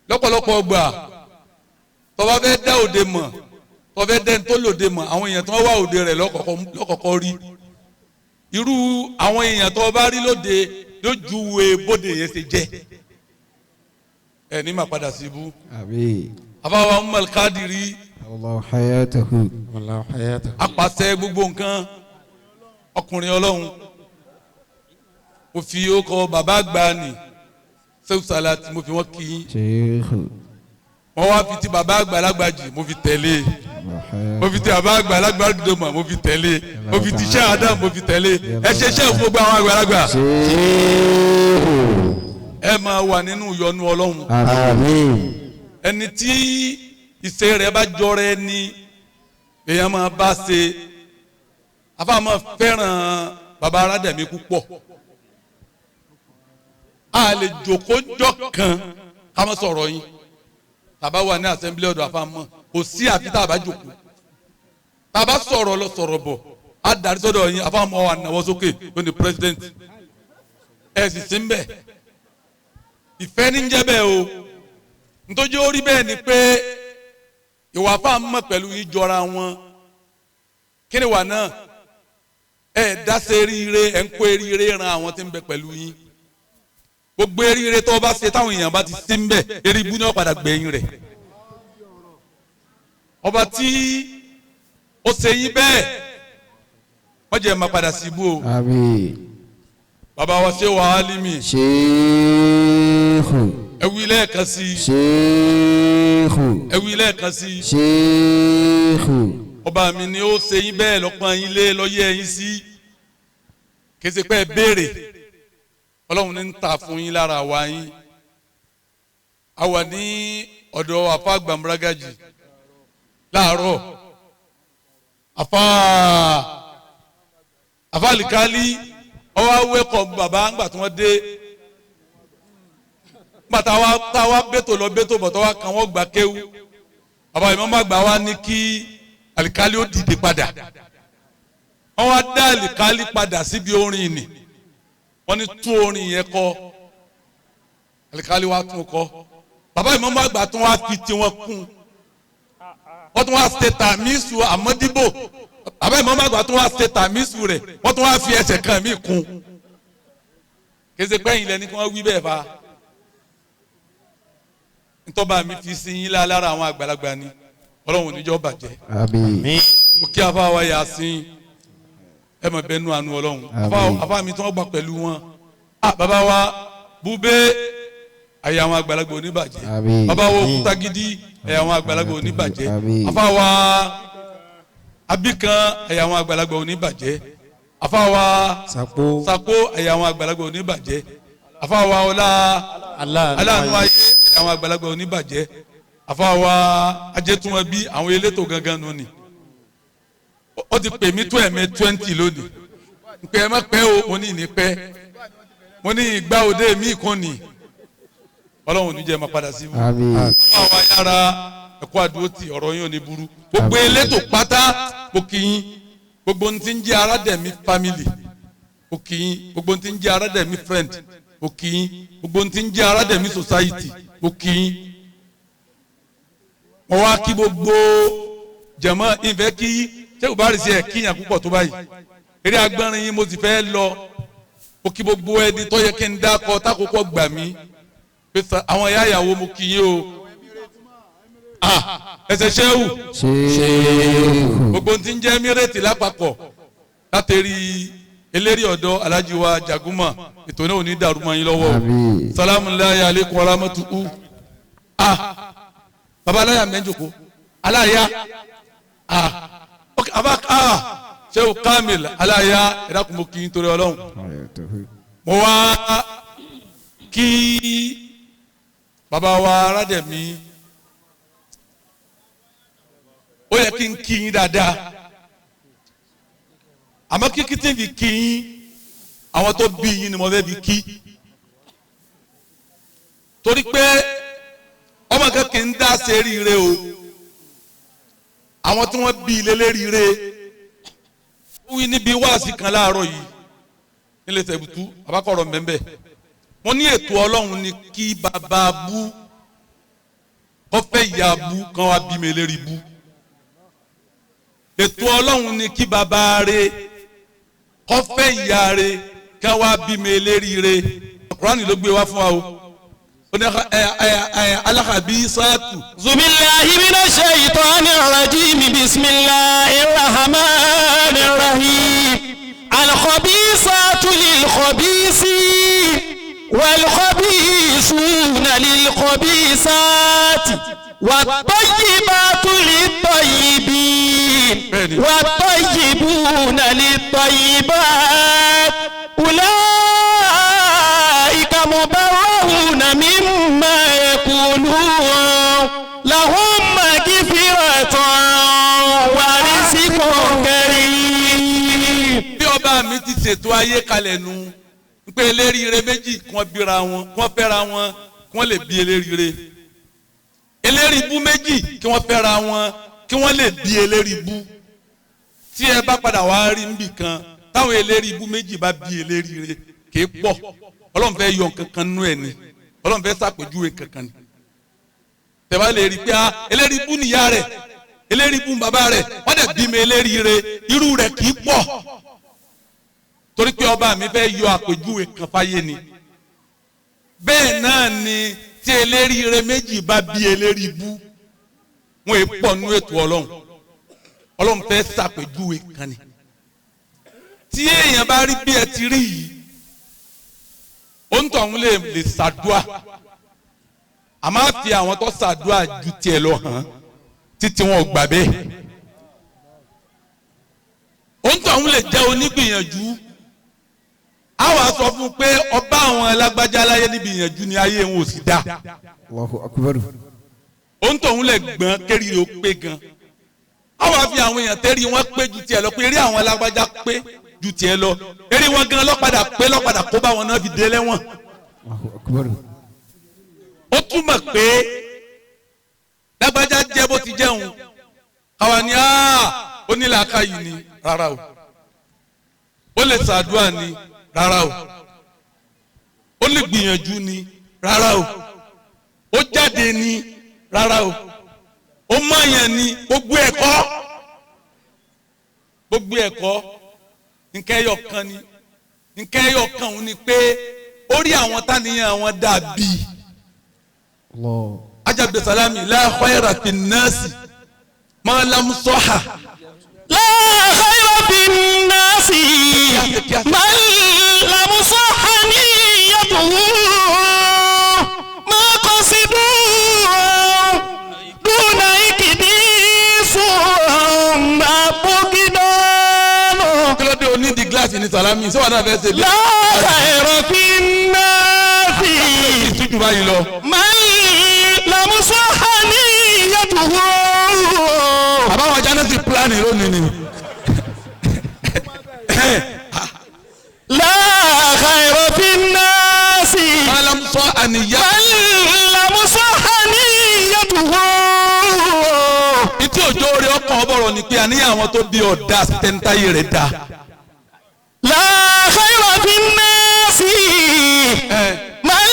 lọ́pọ̀lọpọ̀ gbà tó bá fẹ́ dá òde mọ̀ tọ́fẹ́ dẹ́n tó lòde mọ̀ àwọn èèyàn tó wá òde rẹ̀ lọ́kọ̀ọ́kọ́ rí irú àwọn èèyàn tó bá rí lóde lójú wo bóde yẹn ṣe jẹ́ ẹ ní màá padà sí ibú. Àbáwá Ummul Qadiri apàṣẹ gbogbo nǹkan ọkùnrin Ọlọ́run mo fi ọkọ bàbá àgbà nì Sehu Salati mo fi wọ́n kí i wọ́n wá fi ti bàbá àgbàlagbà jì mo fi tẹ̀lé mo fi ti bàbá àgbàlagbà dòmà mo fi tẹ̀lé mo fi ti iṣẹ́ Adam mo fi tẹ̀lé ẹ ṣe iṣẹ́ fún gbogbo àwọn àgbàlagbà. Ẹ máa wà nínú ìyọ́nú Ọlọ́run. Ẹni tí ìṣe rẹ̀ bá jọra ẹni èèyàn máa bá ṣe afa máa fẹ́ràn bàbá aládẹ̀mí púpọ̀. A lè jòkó jọ kan ká má sọ̀rọ̀ yín. Tàbá wà ní assembly ọ̀dọ̀ àfàmọ́ kò sí àfi tàbá jòkó tàbá sọ̀rọ̀ lọ sọ̀rọ̀ bọ̀ á darí sọ́dọ̀ yín àfàmọ́ wà náwó sókè ló ní president ẹ̀ sì sí ń bẹ̀ ìfẹ́ ní jẹ́ bẹ́ẹ̀ o nítorí ó rí bẹ́ẹ̀ ni pé ìwà àfàmọ́ pẹ̀lú yín jọra wọn kí ni wà náà ẹ̀ dáṣẹ́ eríire ẹ̀ ń kó eríire ran àwọn tí ń bẹ pẹ̀lú yín gbogbo eríire tó o bá ṣe táwọn èèyàn bá ti sí ń bẹ eré ibú ni wọ́n padà gbẹ̀yìn rẹ̀ ọba tí ó ṣe yín bẹ́ẹ̀ wọ́n jẹ́ máa padà sí ibú o. Àmín. Bàbá wa ṣe wàá límì. Ṣéèkù. Ẹ wí lẹ́ẹ̀kan sí. Ṣéèkù. Ẹ wí lẹ́ẹ̀kan sí. Ṣéèkù. Ọba mi ni ó ṣe yín bẹ́ẹ̀ lọ́pọ̀ yín lé lọ́yẹ̀ yín sí kì í ṣe pé ẹ béèrè. Ọlọ́run ní ń ta fún yín lára wa yín a wà ní ọ̀dọ̀ afa gbàmúrágàjì láàárọ̀ afa alikali ọwọ́ awẹ́kọ̀ bàbá ńgbà tí wọ́n dé ńgbà táwa bẹ́tò lọ bẹ́tò bọ̀ táwa kan wọ́n gbà kéwú bàbá ìmọ̀ọ́mọ́ àgbà wa ní kí alikali ó dìde padà wọ́n wá dá alikali padà síbi orin ìní wọ́n ní tún orin yẹn kọ alikali wa tún kọ bàbá ìmọ̀ọ́mọ́ àgbà tún wá fi tiwọn kún wọ́n tún wá ṣe tàmísù àmọ́díbò bàbá ìmọ̀ọ́mọ́ àgbà tún wá ṣe tàmísù rẹ̀ wọ́n tún wá fi ẹsẹ̀ kan mí kún kése pẹ́yìn lẹ́ni kí wọ́n wí bẹ́ẹ̀ fa ntọ́ba mi fi sí yín lára àwọn àgbàlagbà ni Ọlọ́run oníjọ́ bàjẹ́ mo kí afa wa yà sí ẹ mọ̀ bẹ́ẹ̀ nu àánú Ọlọ́run afa mi tí wọ́n gbà pẹ̀lú wọn bàbá wa búbé ayé àwọn àgbàlagbà oníbàjẹ́ bàbá wa òkúta gidi ayé àwọn àgbàlagbà oníbàjẹ́ afa wa Abikan ẹ̀yà àwọn àgbàlagbà ò ní bàjẹ́. Àfáwa Sako ẹ̀yà àwọn àgbàlagbà ò ní bàjẹ́. Àfáwa ọlá aláàánú ayé ẹ̀yà àwọn àgbàlagbà ò ní bàjẹ́. Àfáwa ajẹ́túnwọ̀n bí àwọn elétò gangan nù ni. Ó ti pè mí tó ẹ̀mẹ́ 20 lónìí. Npẹ́ ẹ má pẹ́ o, mo ní ìní pẹ́. Mo ní ìgbà òde mi kan nì. Ọlọ́run ò ní jẹ́ máa padà sí mi. Àfáwa yára ẹ̀kọ́ àdúró ti ọ̀rọ̀ yín ò ní burú. Gbogbo elétò pátá mo kí yín. Gbogbo ohun tí ń jẹ́ Aládẹ̀mí family mo kí yín. Gbogbo ohun tí ń jẹ́ Aládẹ̀mí friend mo kí yín. Gbogbo ohun tí ń jẹ́ Aládẹ̀mí society mo kí yín. Mo wá kí gbogbo jẹ̀mọ́ ìfẹ́ kí ṣé kò bá rí sí ẹ̀ kíyàn púpọ̀ tó báyìí. Eré agbọ́nrin yín mo sì fẹ́ lọ. Mo kí gbogbo ẹni tó yẹ kí n dákọ tákòókò gbà mí. Àwọn ìyá ìyàwó mo kí yín o. Ẹsẹ̀ ṣẹ́wù gbogbo tí ń jẹ́ mírètì lápapọ̀ látẹ̀rí eléré ọ̀dọ́ Alhaji wa Jaguma ètò náà ò ní dàrú mọ́ yín lọ́wọ́ o. Salamu alayhi aleykum wa rahmatuhu. Baba aláya mẹ́jọkọ aláya ok aba ṣẹ́wù Kamil aláya ẹ̀dá kò mọ̀ kí n torí Ọlọ́run. Mo wá kí baba wa Aládẹ̀mí. Ó yẹ kí n kí yín dáadáa àmọ́ kíkí tí n fi kí yín àwọn tó bí yín ni mo fẹ́ fi kí torí pé ọmọ kan kì í dá séríire o àwọn tí wọ́n bí ilé léríire ó wí níbi wáàsí kan láàárọ̀ yìí nílé Sẹ̀bùtú àbákọ̀rọ̀ mbẹ́mbẹ́ mo ní ètò Ọlọ́run ni kí bàbá bú kọ́fẹ́ ìyá bú kan wá bí mi lérí bú. Ètò Ọlọ́run ni kí bàbá rẹ̀ kọ́fẹ́ ìyá rẹ̀ ká wá bímọ eléríire. Kùránì ló gbé wá fún wa o. Ó ní alákàbí sáàtù. Zubillahi minash shaitanir rajim bismillahir rahmanir rahim. Al-khabisatu lil-khabisin wal-khabisuna lil-khabisati. والطيبات للطيبين والطيبون للطيبات أولئك مبرؤون مما يقولون لهم مغفرة ورزق كريم. Bí ọba mi ti ṣètò ayé kalẹ̀ nu pé eléríire méjì kí wọ́n bíra wọn kí wọ́n fẹ́ra wọn kí wọ́n lè bí eléríire. Eléri bú méjì kí wọ́n fẹ́ra wọn kí wọ́n lè bí eléri bú. Tí ẹ bá padà wá rí níbì kan táwọn eléri bú méjì bá bí eléri rẹ kì í pọ̀. Ọlọ́run fẹ́ yọ nǹkan kan nú ẹ̀ ni. Ọlọ́run fẹ́ ṣàpèjúwe kankan ni. Tẹ̀bá lè rí pé eléri bú nìyá rẹ̀ eléri bú bàbá rẹ̀ wọ́n dẹ̀ bí mi eléri rẹ irú rẹ̀ kì í pọ̀. Torí pé ọba mi fẹ́ yọ àpèjúwe kan fáyé ni. Bẹ́ẹ̀ náà ni tí eléríire méjì bá bí eléri bú wọn è pọ̀ nínú ètò Ọlọ́run. Ọlọ́run fẹ́ ṣàpèjúwe kan ni. Tí èèyàn bá rí bí ẹ ti rí yìí òǹtọ̀hún lè ṣàdúà àmọ́ àfi àwọn tó ṣàdúà ju tiẹ̀ lọ hàn títí wọn ò gbà bẹ́ẹ̀. Òǹtọ̀hún lè jẹ́ onígbìyànjú a wá sọ fún pé ọba àwọn alágbájá láyé níbi ìyànjú ni ayé wọn ò sì dá. Allahu akbar. Òun tóun lè gbọ́n kéré o pé gan. A wá fi àwọn èèyàn tẹ́rí wọn pé ju tiẹ̀ lọ pé eré àwọn alágbájá pé ju tiẹ̀ lọ. Eré wọn gan lọ́padà pé lọ́padà kó bá wọn náà fi dé lẹ́wọ̀n. Allahu akbar. Ó túmọ̀ pé lágbájá jẹ́ bó ti jẹun. Àwa ni ó ní làákàyè ni rárá o. Ó lè ṣàdúrà ni rárá o. Ó lè gbìyànjú ni rárá o. Ó jáde ni rárá o. Ó mọ̀yàn ni gbogbo ẹ̀kọ́. Gbogbo ẹ̀kọ́ nǹkan ẹyọ kan ni. Nǹkan ẹyọ kan òun ni pé ó rí àwọn táníyàn wọn dàbí. Ajabe salami la khayra fi nasi ma lam soha. La khayra fi nasi ma lam soha niyatuhu ma qasidu duna ikidi summa. Gàdáfì ní Sàlámì ṣé wà náà fẹ́ ṣe bí. La khayra fin nasi. Ìtújú báyìí lọ. Man lam sahha niyyatuhu. Àbáwọn Jánẹ́sì pílánì lónìí ni. La khayra fin nasi. Man lam sahha niyyatuhu. Man lam sahha niyyatuhu. Ìtí òjò orí ọkàn ọbọ̀rọ̀ ni pé àníyàn àwọn tó bí ọ̀dà tẹ́ńtáyé rẹ̀ dá. La khayra fin nasi. Man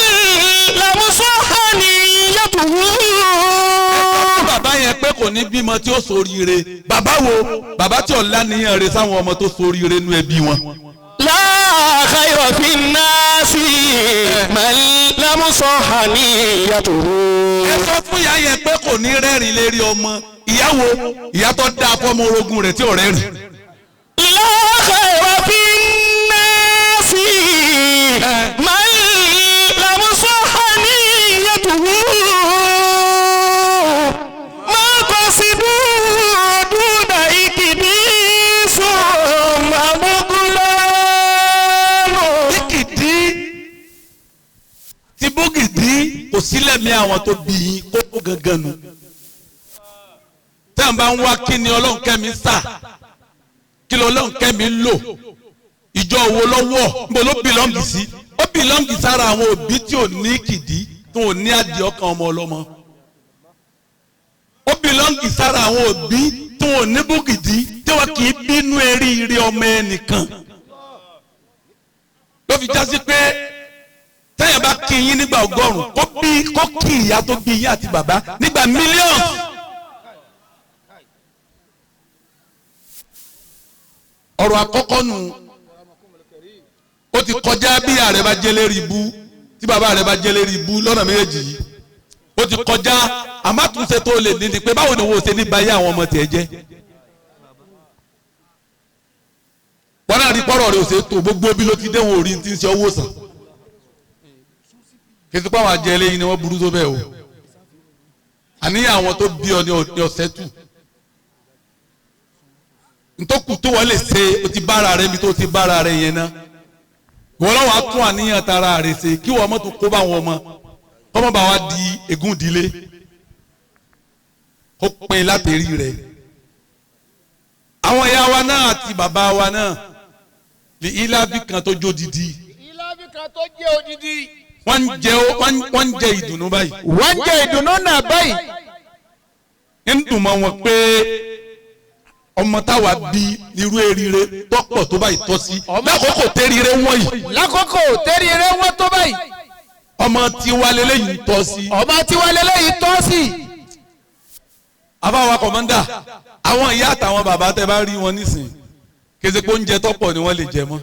lam sahha niyyatuhu. Bàbá yẹn pé kò ní bímọ tí ó ṣoríire. Bàbá wo? Bàbá tí ọ̀la níyàn rẹ̀ sáwọn ọmọ tó ṣoríire nú ẹbí wọn. La khayra fin nasi. Man lam sahha niyyatuhu. Ẹ sọ fún ìyá yẹn pé kò ní rẹ́rìn lérí ọmọ. Ìyá wo? Ìyá tó dáa fọ́mọ orogún rẹ̀ tí ò rẹ́rìn. La khayra fin nasi. Man lam sahha niyyatuhu. Ma qasidu duna ikidi summa mughlanu. Bíkìdí tí bógìdí kò sílẹ̀ mi àwọn tó bí yín kókó gangan nu. Tẹ́ ń bá ń wá kí ni Ọlọ́run kẹ́mi sà, kí ni Ọlọ́run kẹ́mi lò, ìjọ wo lọ́wọ́, níbo ló bìlọ́ǹgì sí? Ó bìlọ́ǹgì sára àwọn òbí tí ò ní kìdí, tó ò ní adìẹ ọkàn ọmọ ọlọ́mọ. Ó bìlọ́ǹgì sára àwọn òbí tó ò ní bógìdí, tí wọn kì í bínú eríire ọmọ ẹnìkan. Ló fi já sí pé tẹ́yìn bá kí yín nígbà 100 kó kí ìyá tó bí yín àti bàbá nígbà mílíọ̀nù. Ọ̀rọ̀ àkọ́kọ́ nù, ó ti kọjá bí ìyá rẹ̀ bá jẹ́ lérí ibú tí bàbá rẹ̀ bá jẹ́ lérí ibú lọ́nà méjèèjì yìí. Ó ti kọjá àmátúnṣe tó lè ní ni pé báwo ni wo ṣe ní báyé àwọn ọmọ tiẹ̀ jẹ́. Wọ́n náà rí pọ́rọ̀ rẹ̀ ò ṣe tó gbogbo bí ló ti dé wọn ò rí ti ń ṣe owó sàn. Kìsì pé àwọn àjẹ eléyìí ni wọ́n burú tó bẹ́ẹ̀ o. Àníyàn àwọn tó bí ọ ní ọ̀sẹ̀ tù. Ntọ́kù tó wọ́n lè ṣe o ti bára rẹ ibi tó ti bára rẹ yẹn ná. Ìwọ lọ́wọ́ á tún àníyàn tara rẹ ṣe kí wọ́n mọ́tò kó bá wọn ọmọ kọ́mọ́ bá wa di ègún ìdílé. Ó pin látẹ̀rí rẹ̀. Àwọn ìyá wa náà àti bàbá wa náà lè ilábì kan tó jó didi. Ìlàbí kan tó jẹ́ odidi. Wọ́n ń jẹ ìdùnnú báyìí. Wọ́n ń jẹ ìdùnnú náà báyìí. Ń dùn mọ́ wọn pé ọmọ táwa bí irú eríire tọ́pọ̀ tó báyìí tọ́ sí. Lákòókò tẹ́ríire wọ́n yìí. Lákòókò tẹ́ríire wọ́n tó báyìí. Ọmọ tiwa lélẹ́yìí tọ́ sí. Ọmọ tiwa lélẹ́yìí tọ́ sí. Àbáwa kọ̀mọ́ndà, àwọn ìyá àtàwọn bàbá tẹ bá rí wọn nísìn, kése pé oúnjẹ tọ́pọ̀ ni wọ́n lè jẹ mọ́.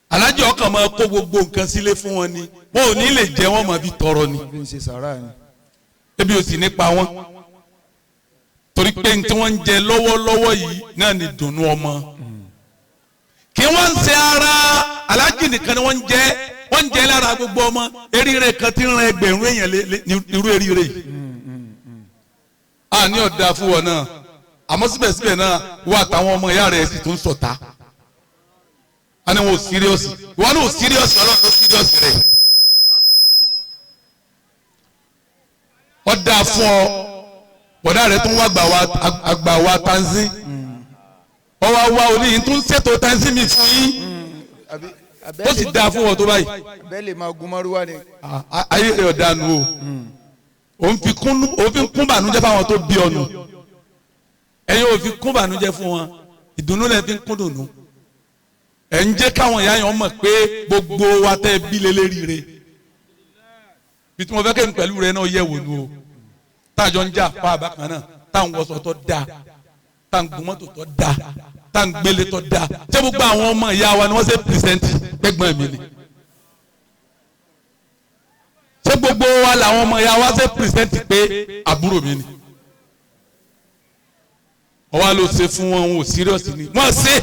Alájọ ọkàn máa kó gbogbo nǹkan sílé fún wọn ni, wọn ò ní lè jẹ wọn máa fi tọrọ ni. Ebi ò sì ní pa wọn. Torí pé ní tí wọ́n ń jẹ lọ́wọ́lọ́wọ́ yìí náà ni dùnnú ọmọ. Kí wọ́n ń ṣe ara alájì nìkan ni wọ́n ń jẹ, wọ́n ń jẹ lára gbogbo ọmọ. Eríire kan ti ń ran ẹgbẹ̀rún èèyàn nírú eríire yìí. A ní ọ̀dà fún wọn náà, àmọ́ síbẹ̀síbẹ̀ náà wọ́n àtàwọn ọmọ ìyá rẹ̀ sì tún sọ̀tá. A ní wọn ò síríọ̀sì, wọn ò síríọ̀sì, Ọlọ́run ló síríọ̀sì rẹ̀. Ọ̀dà fún ọ, bọ̀dá rẹ̀ tún wá àgbà wa tanzí. Ọwọ́ wa oníyìn tún ṣètò tanzí mi fún yín. Ó sì dáa fún wọn tó báyìí. Bẹ́ẹ̀ lè máa gun mọ́rúwá ni. Ayé rẹ̀ ọ̀dà nù o. Òun fi kún bànújẹ́ fáwọn tó bí ọ̀nù. Ẹ̀yin ò fi kún bànújẹ́ fún wọn. Ìdùnnú lẹ fi ń kún dùnnú. Ẹ̀ ń jẹ́ káwọn ìyá yẹn mọ̀ pé gbogbo wa tẹ́ bí lélẹ́rìíre. Bí tí mo fẹ́ kẹ́mi pẹ̀lú rẹ náà yẹ̀ wò nù o. Táàjọ ń jà pa àbákan náà, tá à ń wọṣọ tó dáa, tá à ń gun mọ́tò tó dáa, tá à ń gbélé tó dáa. Ṣé gbogbo àwọn ọmọ ìyá wa ni wọ́n ṣe pìrìsẹ́ǹtì pẹ́gbọ́n mi ni? Ṣé gbogbo wa làwọn ọmọ ìyá wa ṣe pìrìsẹ́ǹtì pé àbúrò mi ni? Ọwọ́ ló ṣe fún wọn, wọn ò sírìọ́sì ni. Wọ́n ṣe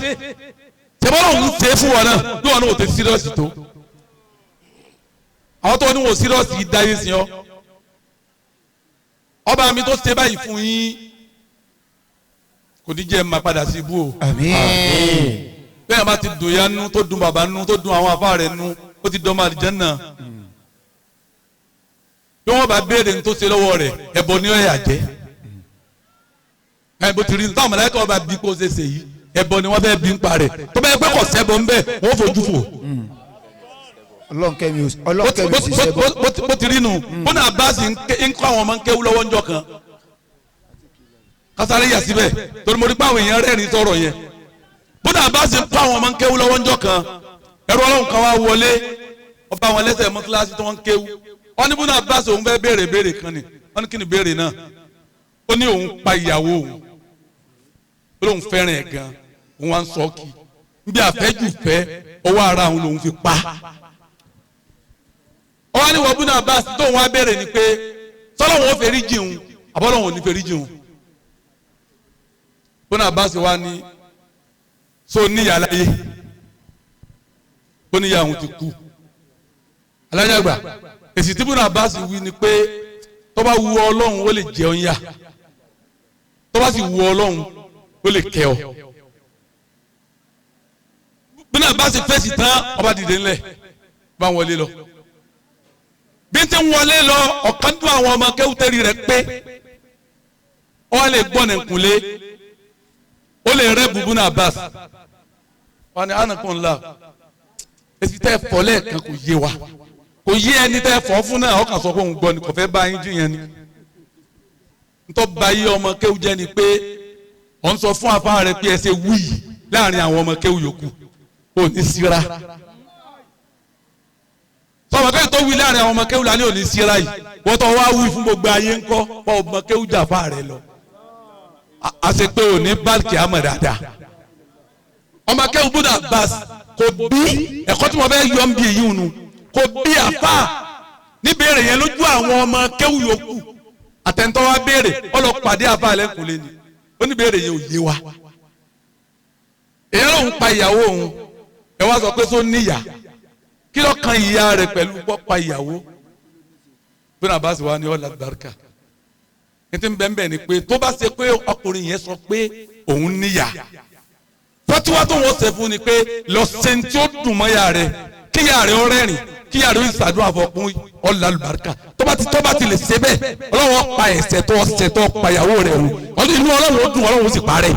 ṣe bọ́lá òun ṣe fún wọn náà bí wọn náà ò tẹ sírìọ́sì tó. Àwọn tó ní wọn ò sírìọ́sì yìí dáyé sí ọ. Ọba mi tó ṣe báyìí fún yín kò ní jẹ́ máa padà sí ibú o. Àmín. Bẹ́ẹ̀ bá ti dùn ya nú, tó dùn bàbá nú, tó dùn àwọn afá rẹ̀ nú, ó ti dọ́mọ àlìjánnà. Bí wọ́n bá béèrè ní tó ṣe lọ́wọ́ rẹ̀, ẹ̀bọ ni ó yà jẹ́. Ẹ̀ bó ti rí ní táwọn màláíkà ọba bí kó ṣe ṣe yìí, ẹ̀bọ ni wọ́n fẹ́ bí ń pa rẹ̀. Tó bá yẹ pé kò sẹ́bọ ń bẹ̀, wọ́n fojú fò. Ọlọ́nkẹ́mi ò sì sẹ́bọ. Bó ti rí nu, bó náà bá sì ń kọ́ àwọn ọmọ ń kéwú lọ́wọ́ ńjọ́ kan. Kásáré yà síbẹ̀, torí mo rí pé àwọn èèyàn rẹ́rìn sọ̀rọ̀ yẹn. Bódà bá sì ń kọ́ àwọn ọmọ ń kéwú lọ́wọ́ ńjọ́ kan, ẹrú Ọlọ́run kan wá wọlé, ọba àwọn ẹlẹ́sẹ̀ mọ́sálásí tí wọ́n ń kéwú. Wọ́n ní bódà bá sì òun fẹ́ béèrè béèrè kan ni, wọ́n ní kí ni béèrè náà? Ó ní òun pa ìyàwó òun, ó lóun fẹ́ràn ẹ̀ gan, òun wá ń sọ kì í. Níbi àfẹ́jù fẹ́, ọwọ́ ara òun lòun fi pa. Ọwọ́ ní wọ́n bódà bá sì tóun wá béèrè ni pé sọ́lọ́hun ó fẹ́rí jìun, àbọ́lọ́hun ò ní fẹ́rí jìun. Bódà bá sì wá ní so níyà láyé, ó níyà òun ti kú. Alájàgbà èsì tí Bùnà Abbas wí ni pé tó bá wu Ọlọ́run ó lè jẹun yá, tó bá sì wu Ọlọ́run ó lè kẹ́ ọ. Bùnà Abbas fèsì tán, ọba dìde ńlẹ̀ bá wọlé lọ. Bí n ti ń wọlé lọ, ọ̀kan dún àwọn ọmọ kẹ́wùtẹ́rì rẹ̀ pé ó lè gbọ́nà ìkúnlé, ó lè rẹ́ Bùnà Abbas. Wọ́n ní ànàkùn ńlá èsì tẹ́ fọ́ lẹ́ẹ̀kan kò yé wa, kò yé ẹni tẹ́ fọ́ fún náà, ọkàn sọ pé òun gbọ́ ni, kò fẹ́ bá yín jù yẹn ni. Ntọ́ ba yé ọmọ kéwú jẹ́ ni pé ọ̀ ń sọ fún afá rẹ pé ẹ ṣe wúyì láàrin àwọn ọmọ kéwú yòókù, ò ní síra. Sọmọ kéwú tó wí láàrin àwọn ọmọ kéwú lálẹ́ ò ní síra yìí, wọ́n tọ́ wá wí fún gbogbo ayé ńkọ́, wọ́n ọmọ kéwú jà fá rẹ lọ. A ṣe pé ò ní báàkì àmọ̀ dáadáa. Ọmọ akẹ́wò Bùnà Abbas kò bí ẹ̀kọ́ tí mo fẹ́ yọ ń bí èyí nu, kò bí àfà níbèrè yẹn lójú àwọn ọmọ akẹ́wò yòókù. Àtẹ̀ntọ́ wa béèrè, ó lọ pàdé àfà lẹ́kùnlé ni, ó ní béèrè yẹn ò yé wa. Èyí lòun pa ìyàwó òun, ẹ wá sọ pé só níyà, kí ló kan ìyá rẹ̀ pẹ̀lú pọ́ pa ìyàwó? Bùnà Abbas wa ni ó làgbàrúkà. Ní ti bẹ́ẹ̀ bẹ́ẹ̀ ni pé tó bá ṣe pé ọkùnrin yẹn sọ pé òun níyà, fatiwa tó wọ́n ṣe fún ni pé lọ ṣe tí ó dùn mọ́ ya rẹ̀, kí ya rẹ̀ ó rẹ́rìn, kí ya rẹ̀ ó ṣàdúrà fọkún ọ̀là àlùbáríkà. Tó bá ti lè ṣe bẹ́ẹ̀, Ọlọ́run pa ẹ̀ṣẹ̀ tó ṣẹ̀ tó pa ìyàwó rẹ̀ o, inú Ọlọ́run ó dùn, Ọlọ́run ó sì parẹ́.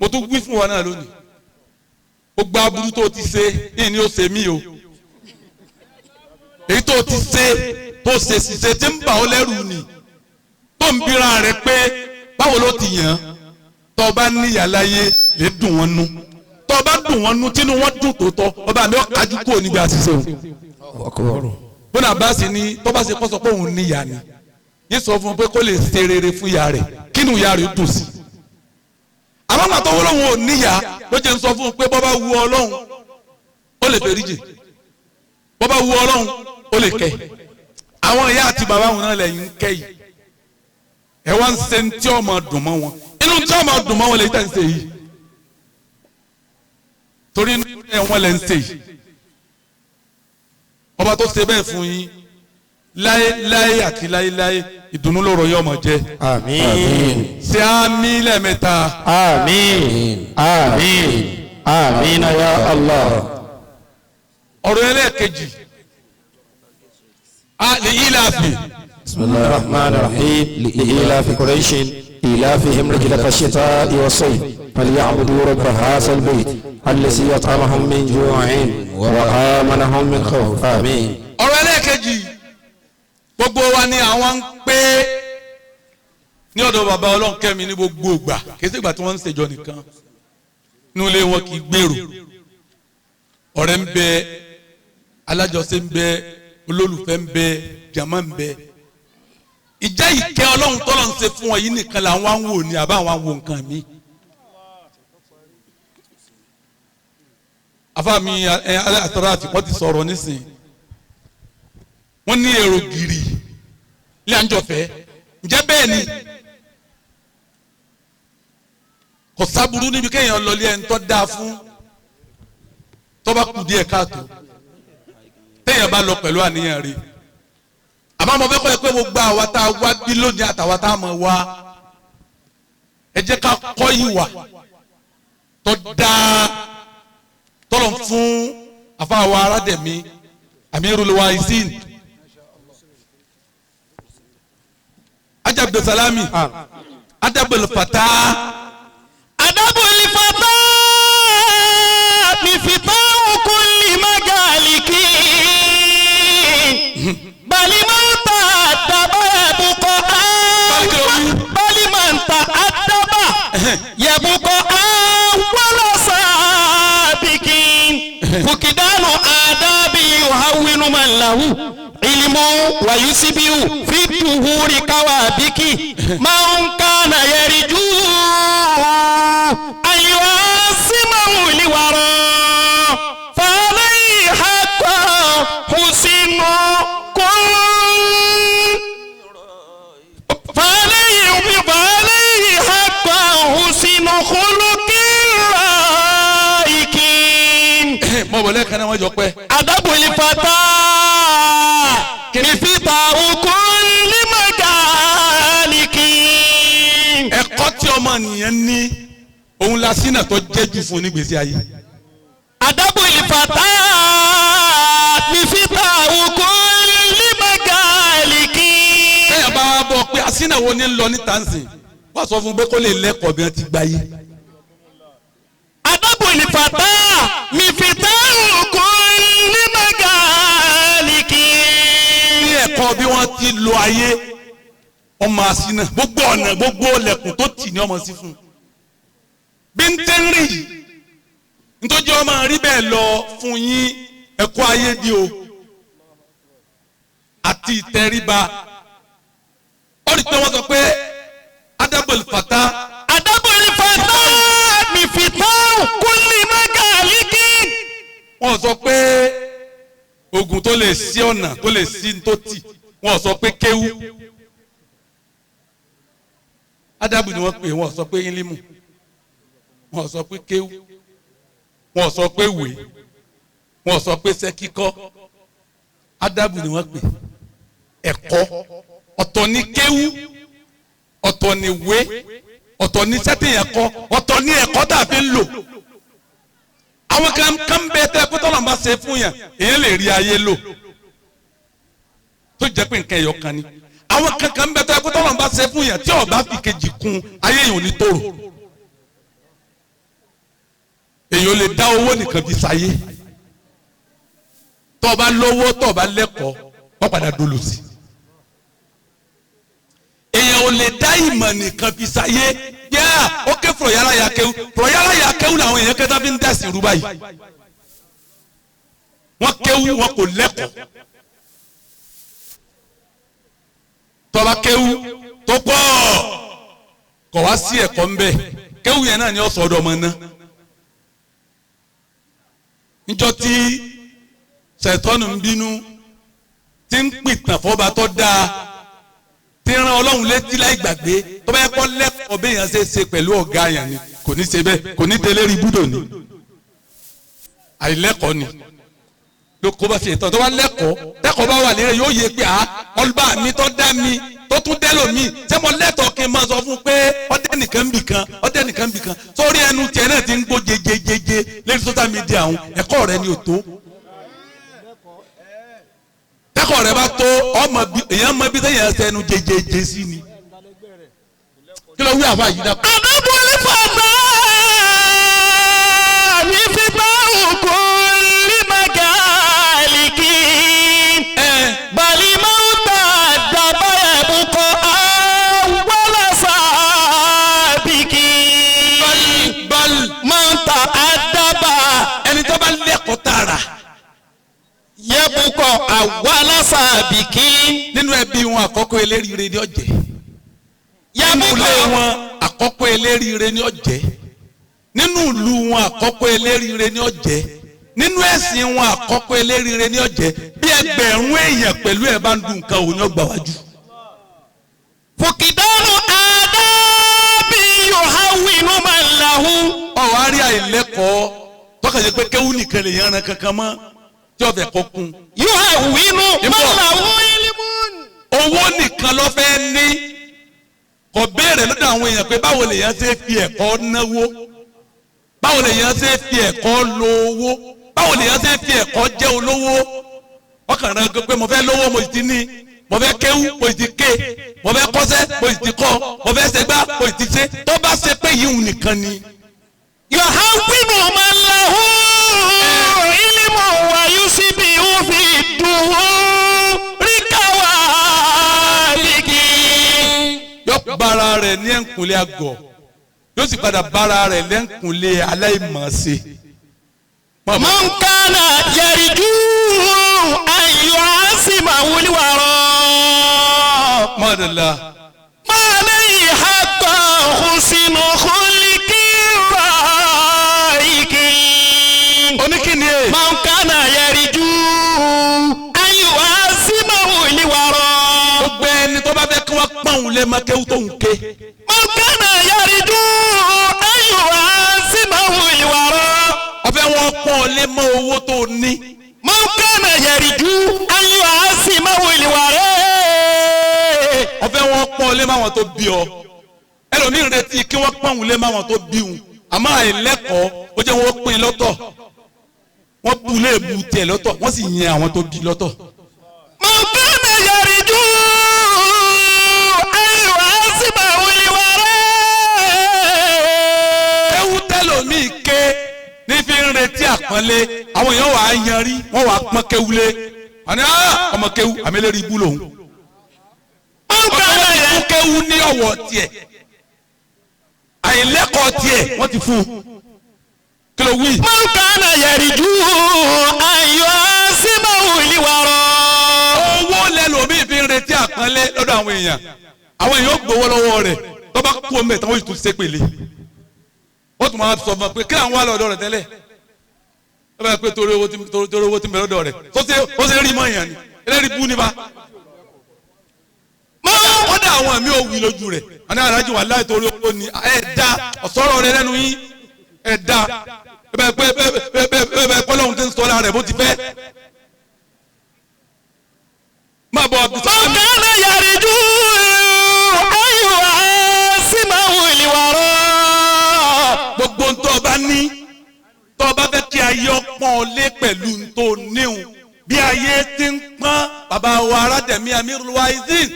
Mo tún wí fún wa náà lónìí, gbogbo aburú tó ti ṣe yìí ni ó ṣe mí o, èyí tó ti ṣe tó ṣe ṣiṣẹ́ tí ń bà ọ́ lẹ́rù ni, tó ń bíra rẹ̀ pé báwo ló ti yàn án. Tó bá níyà láyé lè dùn wọ́n nú, tó bá dùn wọ́n nú tínú wọ́n dùn tó tọ́, ọba mi ò kájú kúrò níbi àṣìṣe o. Bùnà Abbas ni tó bá ṣe kọ́ sọ pé òun níyà ni, yín sọ fún un pé kó lè ṣe rere fún ìyá rẹ̀, kínú ìyá rẹ̀ dùn sí. Àmọ́ màtọ́ wọ́n lòun ò níyà ló jẹ́ ń sọ fún un pé bọ́ bá wu Ọlọ́run ó lè fẹ́ríjì, bọ́ bá wu Ọlọ́run ó lè kẹ́. Àwọn ìyá àti bàbá wọn náà lẹ́yìn ń kẹ́ yìí, ẹ wá ń ṣe tí ọmọ dùn mọ́ wọn, inú tí ọmọ dùn mọ́ wọn lè tẹ̀ ń ṣe yìí, torí inú ẹ̀ wọ́n lè ń ṣe yìí. Ọba tó ṣe bẹ́ẹ̀ fún yín láéláé àti láéláé, ìdùnnú ló rọ̀ yín ọmọ jẹ. Àmín. Ṣé àmín lẹ́ẹ̀mẹ́ta? Àmín. Àmín. Àmín ya Allah. Ọ̀rọ̀ ẹlẹ́ẹ̀kejì, a lè yí láàfin. بسم الله الرحمن الرحيم لإيلاف قريش إيلافهم رحلة الشتاء والصيف فليعبدوا رب هذا البيت الذي أطعمهم من جوع وآمنهم من خوف آمين. Ọ̀rọ̀ ẹlẹ́ẹ̀kejì, gbogbo wa ni àwọn ń pé ní ọ̀dọ̀ bàbá Ọlọ́nkẹ́mi ní gbogbo ìgbà, kì í ṣe ìgbà tí wọ́n ń ṣèjọ nìkan, inú ilé wọn kì í gbèrò. Ọ̀rẹ́ ń bẹ, alájọṣe ń bẹ, olólùfẹ́ ń bẹ, jàmá ń bẹ. Ìjẹ́ ìkẹ́ Ọlọ́run tọ́lọ̀ ń ṣe fún ọ yìí nìkan làwọn á ń wò ní àbá àwọn á ń wo nǹkan mi. Afáàmì alẹ́ àti wọ́n ti sọ̀rọ̀ nísìnyí, wọ́n ní èrò gìrì ilé àńjọ̀fẹ́, ǹjẹ́ bẹ́ẹ̀ ni? Kò sábúrú níbi kéèyàn lọ ilé ẹni tó dáa fún, tó bá kù díẹ̀ káàtó, téèyàn bá lọ pẹ̀lú àníyàn rẹ̀. Àmọ́ mo fẹ́ kọ́ ẹ pé gbogbo àwa tá a wá bí lónìí àtàwa tá a mọ̀ wá, Ẹ jẹ́ ká kọ́ ìwà tó dáa tọ́lọ̀ fún afáwa aládẹ̀mí Amirul Waizin Haji Abdulsalami Adabul Fata. Adabul Fata mifitahu kulli majaliki bali man ta'addaba yabqa bali man ta'addaba yabqa awwala sabiqin fukidanu adabi yuhawwinu man lahu ilmu wa yusibiu fi tuhuri kawabiki man kana yarju an yu'assimahu liwara falayhi hatta husinu kull falayhi hatta husinu khuluqi raikin. Mo wọlé kan náà wọ́n jọ pẹ́. Adabul Fata mifitahu kulli majaliki. Ẹ̀kọ́ tí ọmọ nìyẹn ní òun la sínà tó jẹ́jú fún nígbèsí ayé. Adabul Fata mifitahu kulli majaliki. Sẹ́yìn bá wá bọ̀ pé asínà wo ni ń lọ ní tàǹsì wọ́n sọ fún un pé kó lè lẹ́kọ̀ọ́ bí wọ́n ti gbáyé. Adabul Fata mifitahu kulli majaliki. Ní ẹ̀kọ́ bí wọ́n ti lo ayé ọmọ asínà gbogbo ọ̀nà gbogbo ọlẹ̀kùn tó tì ní ọmọ sí fún un. Bí n tẹ́ ń rí yìí nítorí ọmọ rí bẹ́ẹ̀ lọ fún yín ẹ̀kọ́ ayé ni o àti ìtẹríba. Ó rí pé wọ́n sọ pé Adabul Fata. Adabul Fata mifitahu kulli majaliki. Wọ́n sọ pé oògùn tó lè sí ọ̀nà tó lè sí tó tì wọ́n sọ pé kéwú. Adabu ni wọ́n pè wọ́n sọ pé ilimu wọ́n sọ pé kéwú wọ́n sọ pé wèé wọ́n sọ pé sẹ́kíkọ́. Adabu ni wọ́n pè ẹ̀kọ́. Ọ̀tọ̀ ni kéwú, ọ̀tọ̀ ni wé, ọ̀tọ̀ ni sẹ́tìyàn kọ́, ọ̀tọ̀ ni ẹ̀kọ́ tá a fi ń lò. Àwọn kan bẹ tẹ pé tọ́lọ̀ ń bá ṣe fún yàn èyàn lè rí ayé lò tó jẹ́ pé nǹkan ẹ̀yọ̀ kan ni. Àwọn kan bẹ tẹ pé tọ́lọ̀ ń bá ṣe fún yàn tí ó bá fi kejì kún ayé yàn ò ní tòrò. Èyàn lè dá owó nìkan fi ṣayé. Tó bá lówó tó bá lẹ́kọ̀ọ́ wọ́n padà dolo sí. Èyàn ò lè dá ìmọ̀ nìkan fi ṣayé. Yẹ́à ó ké fúrọ̀yàrá ya kéwú fúrọ̀yàrá ya kéwú làwọn èèyàn kẹta fi ń dẹ̀sìn rú báyìí. Wọ́n kéwú wọn kò lẹ́kọ̀ọ́. Tó bá kéwú tó pọ̀ kọ̀ wá sí ẹ̀kọ́ ń bẹ̀ kéwú yẹn náà ni ó sọ ọdọ ọmọ náà. Níjọ́ tí ṣẹ̀tọ́nù ń bínú tí ń pìtàn fọ́ba tó dáa tí ń ran Ọlọ́run létí láì gbàgbé tó bá yẹ kó lẹ́kọ̀ọ́ bí èèyàn ṣe ṣe pẹ̀lú ọ̀gá yẹn ni kò ní ṣe bẹ́ẹ̀ kò ní tẹ́lẹ̀ rí búdò ni. Àìlẹ́kọ̀ọ́ ni ló kó bá fi ìtàn tó bá lẹ́kọ̀ọ́ tẹ́kọ̀ọ́ bá wà lérè yóò yẹ pé à ọlọ́ba mi tó dá mi tó tún dẹ́ lómi ṣé mo lẹ́tọ̀ọ́ kí n máa sọ fún un pé ọdẹ nìkan ń bì kan ọdẹ nìkan ń bì kan sórí ẹnu tiẹ̀ náà ti ń gbó jejejeje lórí social media àwọn ẹ̀kọ́ rẹ ni ò tó. Tẹ́kọ̀ọ́ rẹ bá tó ọmọ èèyàn mọ bí sẹ́yìn ẹsẹ̀ ẹnu jejeje sí ni. Kí ló wí àfa yìí dá. Adabul Fata mifitahu kulli majaliki bali man ta'addaba yabqa awwala sabiqin. Bal man ta'addaba ẹni tó bá lẹ́kọ̀ọ́ tààrà yabqa awwala sabiqin. Nínú ẹbí wọn àkọ́kọ́ eléríire ni ó jẹ́. Nínú ilé wọn àkọ́kọ́ eléríire ni ó jẹ́. Nínú ìlú wọn àkọ́kọ́ eléríire ni ó jẹ́. Nínú ẹ̀sìn wọn àkọ́kọ́ eléríire ni ó jẹ́. Bí ẹgbẹ̀rún èèyàn pẹ̀lú ẹ̀ bá ń dùn nǹkan òun yóò gbà wájú. Fukidanu adabi yuhawwinu man lahu. Ọ̀wá rí àìlẹ́kọ̀ọ́ tọ́ka ṣe pé kéwú nìkan lè yànran kankan mọ́ tí ọ̀fẹ́ kọ́ kún. Yuhawwinu man lahu ilmun. Owó nìkan ló fẹ́ ní Kò béèrè lọ́dọ̀ àwọn èèyàn pé báwo lèèyàn ṣe fi ẹ̀kọ́ náwó, báwo lèèyàn ṣe fi ẹ̀kọ́ lo owó, báwo lèèyàn ṣe fi ẹ̀kọ́ jẹ́ olówó. Ọkàn rẹ pé mo fẹ́ lówó mo sì ti ní, mo fẹ́ kéwú mo sì ti ké, mo fẹ́ kọ́ṣẹ́ mo sì ti kọ́, mo fẹ́ ṣẹgbá mo sì ti ṣe. Tó bá ṣe pé yìí nìkan ni. Yọ̀hánpínù máa ń lahu ilmu wa yusibihu fi duhuri kawaliki. Yóò bára rẹ̀ ní ẹ̀kúnlé àgọ̀, yóò sì padà bára rẹ̀ lẹ́kúnlé aláìmọ̀ọ́sẹ̀. Man kana yarju an yu'azzimahu al-wara. Mọ́dàlá. Ma alayhi hatta husnu khulqi raiki. Oníkìní ẹ̀. Man kana yarju an yu'azzimahu al-wara. Gbogbo ẹni tó bá fẹ́ kí wọ́n pọ́n òun lé máa kéwú tó ń ké. Man kana yarju an yu'azzimahu al-wara. Ọbẹ̀ wọn pọ́n lé mọ́ owó tó ní. Man kana yarju an yu'azzimahu al-wara. Ọbẹ̀ wọn pọ́n lé máwọn tó bí ọ. Ẹlòmíì retí kí wọ́n pọ́n òun lé máwọn tó bí òun. Àmọ́ àìlẹ́kọ̀ọ́ ó jẹ́ wọ́n pín lọ́tọ̀. Wọ́n bu léèbù tiẹ̀ lọ́tọ̀, wọ́n sì yan àwọn tó bí lọ́tọ̀. Man kana yarju an yu'azzimahu al-wara. Ewu tẹ́lòmíì ké ní fi ń retí àpọ́nlé, àwọn èèyàn wà á yanrí, wọ́n wà á pọ́n kéwúlé. Àní ọmọ kéwú àmì eléré ibú lòun. Ọ̀gá wọn ti fún kéwú ní ọ̀wọ̀ tiẹ̀. Àìlẹ́kọ̀ọ́ tiẹ̀ wọ́n ti fún un. Kí ló wí? Man kana yarju an yu'azzimahu al-wara. Owó lẹ́lòmíì fi ń retí àpọ́nlé lọ́dọ̀ àwọn èèyàn. Àwọn èèyàn ó gbowó lọ́wọ́ rẹ̀. Tó bá kú omi ẹ̀ tán wọ́n sì tún ṣépèlé. Wọ́n tún máa sọ fún ọ pé kí àwọn wà lọ́dọ̀ rẹ̀ tẹ́lẹ̀. Ó bá yẹ pé torí owó tí ń bẹ lọ́dọ̀ rẹ̀. Ó ṣe rí mọ́ èèyàn ni. Ẹlẹ́rìí bú ni bá. Wọ́n dá àwọn mi ò wí lójú rẹ̀. Àní aláàjì wà láì torí owó ni. Ẹ dá ọ̀sọ́rọ̀ rẹ lẹ́nu yín. Ẹ dá. Ẹ bá pé bẹ́ẹ̀ kọ́lọ́hún ti ń sọ lára rẹ̀ bó ti fẹ́. Má bọ̀ Man kana yarju an yu'azzimahu al-wara. Gbogbo ntọ́ ọba ní tọ́ ọba fẹ́ kí ayé ọpọ́n lé pẹ̀lú ntọ́ níhun bí ayé ti ń pọ́n bàbá wa aládẹ̀mí Amirul Waizin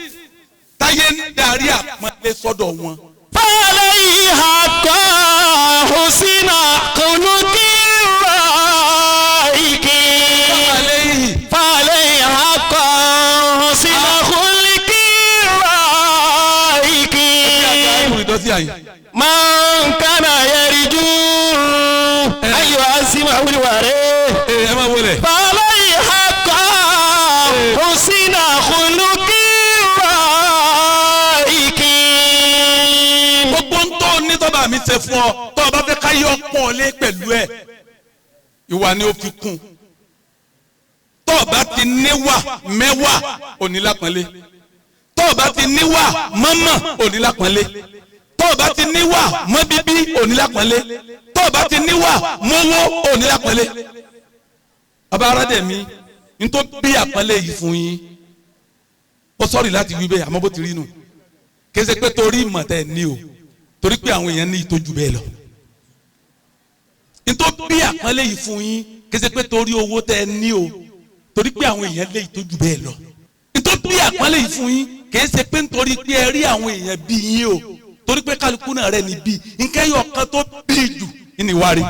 táyé ń darí àpọ́nlé sọ́dọ̀ wọn. Fa'alayhi haqqa husna khuluqi raiki. Fa'alayhi haqqa husna khuluqi raiki. Man kana yarju an yu'azzimahu al-wara. Fa'alayhi haqqa husna khuluqi raiki. Gbogbo ń tó ní tọ́ba mi ṣe fún ọ, tọ́ ọ bá fẹ́ káyọ̀ pọ́n lé pẹ̀lú ẹ̀, ìwà ni ó fi kún. Tọ́ ọ bá ti níwà mẹ́wàá, òní lápọ́nlé. Tọ́ ọ bá ti níwà mọ́mọ́, òní lápọ́nlé. Tọ́ ọ bá ti níwà mọ́ bíbí, òní lápọ́nlé. Tọ́ ọ bá ti níwà mọ́wó, òní lápọ́nlé. Bàbá Aládẹ̀mí, n tó bí àpọ́nlé yìí fún yín, ó sọ̀rì láti wí bẹ́ẹ̀, àmọ́ bó ti rí nù. Kì í ṣe pé torí ìmọ̀ tẹ́ ẹ ní o, torí pé àwọn èèyàn ní ìtọ́jú bẹ́ẹ̀ lọ. N tó bí àpọ́nlé yìí fún yín, kì í ṣe pé torí owó tẹ́ ẹ ní o, torí pé àwọn èèyàn lé ìtọ́jú bẹ́ẹ̀ lọ. N tó bí àpọ́nlé yìí fún yín, kì í ṣe pé nítorí pé ẹ rí àwọn èèyàn bí yín o, torí pé kálukú náà rẹ̀ ní bí nǹkan ẹyọ kan tó bí jù ní ìwà rẹ̀.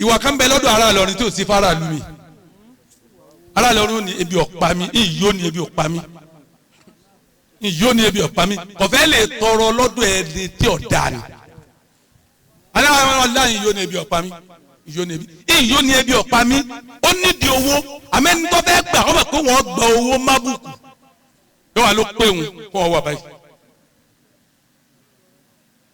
Ìwà kan bẹ lọ́dọ̀ ará Ìlọrin tí ò sí fara lu mi. Ará Ìlọrin ní ebi ọ̀pá mi, ìyó ní ebi ọ̀pá mi, ìyó ní ebi ọ̀pá mi. Kọ̀fẹ́ lè tọrọ lọ́dọ̀ ẹni tí ò dáa ni. Ará Ìlọrin ìyó ní ebi ọ̀pá mi, ìyó ní ebi ọ̀pá mi. Ó nídìí owó, àmẹ́ni tó fẹ́ gbà wọ́n mọ̀ pé wọ́n gba owó mábùkù. Yóò wá ló pé òun kó wọ́n wà báyìí.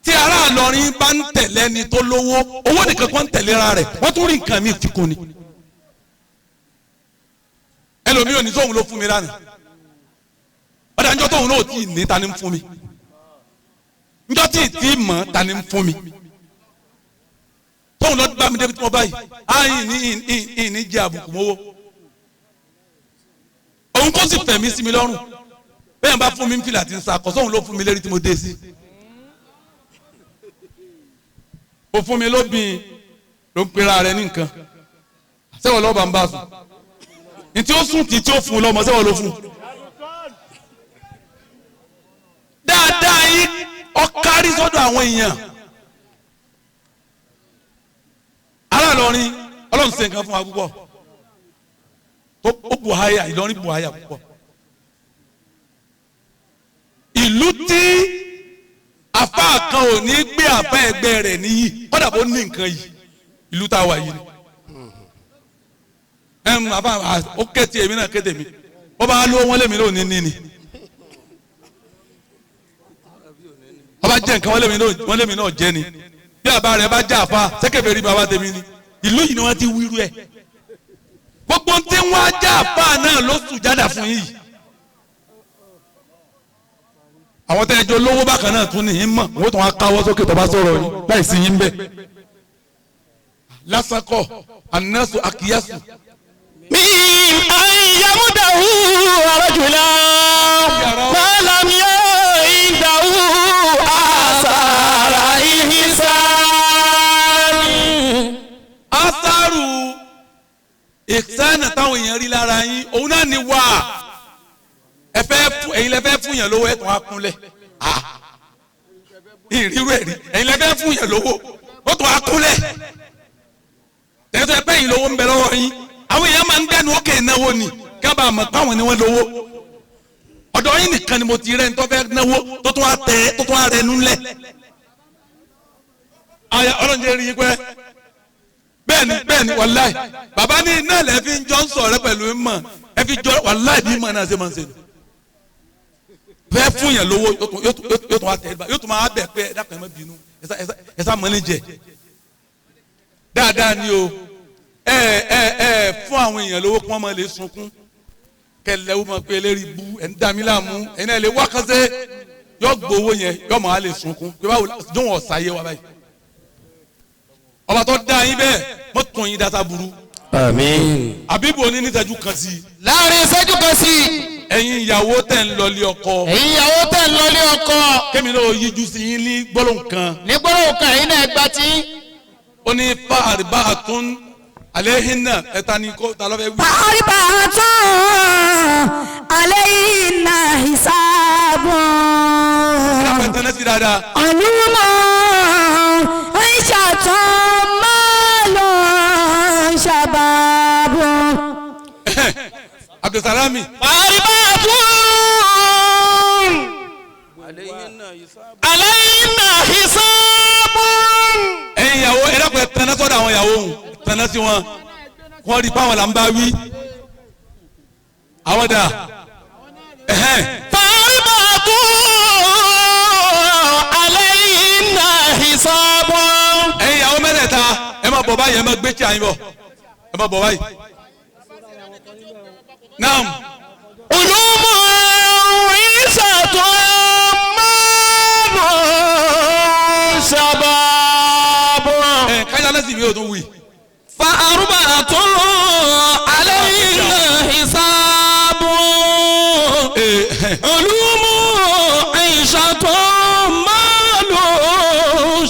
Tí ará Ìlọrin bá ń tẹ̀lé ẹni tó lówó, owó nìkan kan ń tẹ̀lé ra rẹ̀, wọ́n tún rí nǹkan míì fi kún ni. Ẹlòmíì ò ní sóhun ló fún mi lánàá. Ọ̀dà njọ́ tóun náà tí ì ní ta ni ń fún mi. Njọ́ tí ì tí ì mọ̀ ta ni ń fún mi. Tóun lọ bá mi débi tí mo báyìí, á yìn ní jẹ àbùkù mọ́wọ́. Òun kò sì fẹ̀mí sí mi lọ́rùn. Bẹ́ẹ̀ bá fún mi ń fìlà tí ń sakọ sóhun ló fún mi lérí tí mo dé sí. Ó fún mi lóbìn ló ń pera rẹ ní nǹkan. Sẹ́wọ̀n lọ́ba ń bá sùn. Ní tí ó sùn tí tí ó fún un lọ́mọ sẹ́wọ̀n ló fún un. Dáadáa yín ó kárí sọ́dọ̀ àwọn èèyàn. Ará Ìlọrin Ọlọ́run ṣe nǹkan fún wa púpọ̀. Ó bù háyà Ìlọrin bù háyà púpọ̀. Ìlú tí àfa kan ò ní gbé àfa ẹgbẹ́ rẹ̀ níyì kódà bó ní nǹkan yìí ìlú tá a wà yìí ni. Àfa ó kéte èmi náà kéte mi ó bá lówó wọn lémi náà ní ní ni. Ó bá jẹ́ nǹkan wọn lémi náà jẹ́ ni. Bí àbá rẹ̀ bá jẹ́ àfa sẹ́kẹ̀fẹ̀ rí bàbá tèmi ni. Ìlú yìí ni wọ́n ti wíru ẹ̀. Gbogbo tí wọ́n á jẹ́ àfa náà ló sùn jádà fún yìí. Àwọn tẹ́ ẹjọ́ lówó bákan náà tún nìyí mọ̀ wọ́n tún wá káwọ́ sókè tó bá sọ̀rọ̀ yín láì sí yín bẹ́ẹ̀. Lásán kọ́ anasu akiyasu. Mi ayyamudahu rajula ma lam ya'indahu asara ihsan. Asaru ìsánà táwọn èèyàn rí lára yín òun náà ni wà ẹ fẹ́ fún ẹ̀yin lẹ fẹ́ fún yàn lówó ẹ tún á kúnlẹ̀ ìrírú ẹ̀rí ẹ̀yin lẹ fẹ́ fún yàn lówó ó tún á kúnlẹ̀ tẹ̀sán ẹ pẹ́ yín lówó ń bẹ lọ́wọ́ yín àwọn èèyàn máa ń dẹnu ókè náwó ni kábàá mọ̀ páwọn ni wọ́n lówó ọ̀dọ̀ yín nìkan ni mo ti rẹ́ ní tó fẹ́ náwó tó tún á tẹ tó tún á rẹ nú lẹ̀ ọlọ́run jẹ́ rí yín pẹ́ bẹ́ẹ̀ni bẹ́ẹ̀ni wàláì bàbá ní iná lẹ́ fi ń jọ ń sọ̀rọ̀ pẹ̀lú mọ̀ ẹ fi jọ wàláì bí mọ̀ náà ṣe máa ń ṣe nù. Fẹ́ fún yàn lówó yóò tún wá tẹ̀ yóò tún máa bẹ̀ pé ẹ dákun ẹ má bínú ẹ sá mọ́ ní jẹ. Dáadáa ni o ẹ ẹ ẹ fún àwọn èèyàn lówó kí wọ́n máa lè sunkún kẹlẹ́ wọ́n máa pé eléyìí bú ẹ̀ ń dá mi láàmú ẹ̀ náà lè wá kánṣẹ́ yóò gbowó yẹn yóò máa lè sunkún pé báwo dùn wọ́n sáyé wa báyìí. Ọba tó dá yín bẹ́ẹ̀ mọ́ tún yín dáta burú. Àmín. Àbíbo ní níṣẹ́jú kan sí i. Láàrin ìṣẹ́jú kan sí i. Ẹ̀yin ìyàwó tẹ̀ ń lọlé ọkọ. Ẹ̀yin ìyàwó tẹ̀ ń lọlé ọkọ. Kémi náà yíjú sí yín ní gbólóhùn kan. Ní gbólóhùn kan ẹ̀yin náà gba tí. Ó ní fa àrìbá àtún àléhìnà ẹ̀ta ni kó ta ló fẹ́ wí. Fa àrìbá àtún àléhìnà ìsáàbùn. Ẹ pẹ́ tán sí dáadáa. Àlùmọ́ ìṣàtún mọ́lò ṣàbàbùn. Abdulsalami. Àrìbàtún alayna hisabun. Ẹ̀yin ìyàwó ẹ dákun ẹ tẹná sọ́dọ̀ àwọn ìyàwó òun tẹná sí wọn wọ́n rí báwọn là ń bá wí. Àwọn dà. Àrìbàtún alayna hisabun. Ẹ̀yin ìyàwó mẹ́tẹ̀ẹ̀ta ẹ má bọ̀ báyìí ẹ má gbé tí a yín bọ̀ ẹ má bọ̀ báyìí. Naam. Ulumu ìṣàtún mọ́nù ṣàbàbọ̀. Ẹ káyọ̀ lẹ́sìn mi ò tún wí. Fa arba'atun alayna hisabun. Ulumu ìṣàtún mọ́nù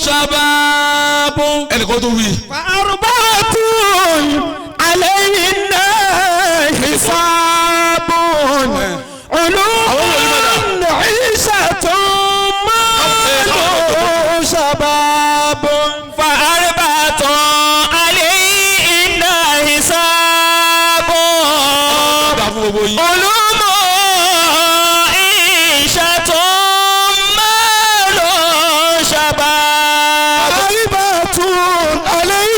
ṣàbàbọ̀. Ẹnì kan tún wí. Fa arba'atun alayna hisabun. علوم عيشة مال شباب فأربعة علينا حساب علوم عيشة مال شباب أربعة علينا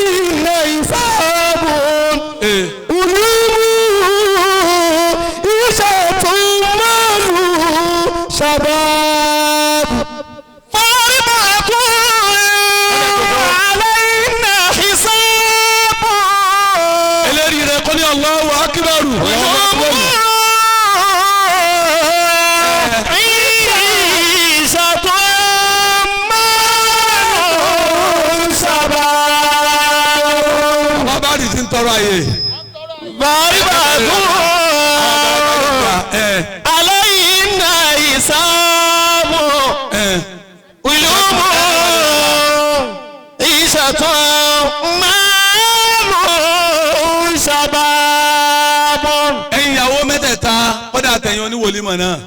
oníwòlímọ̀ náà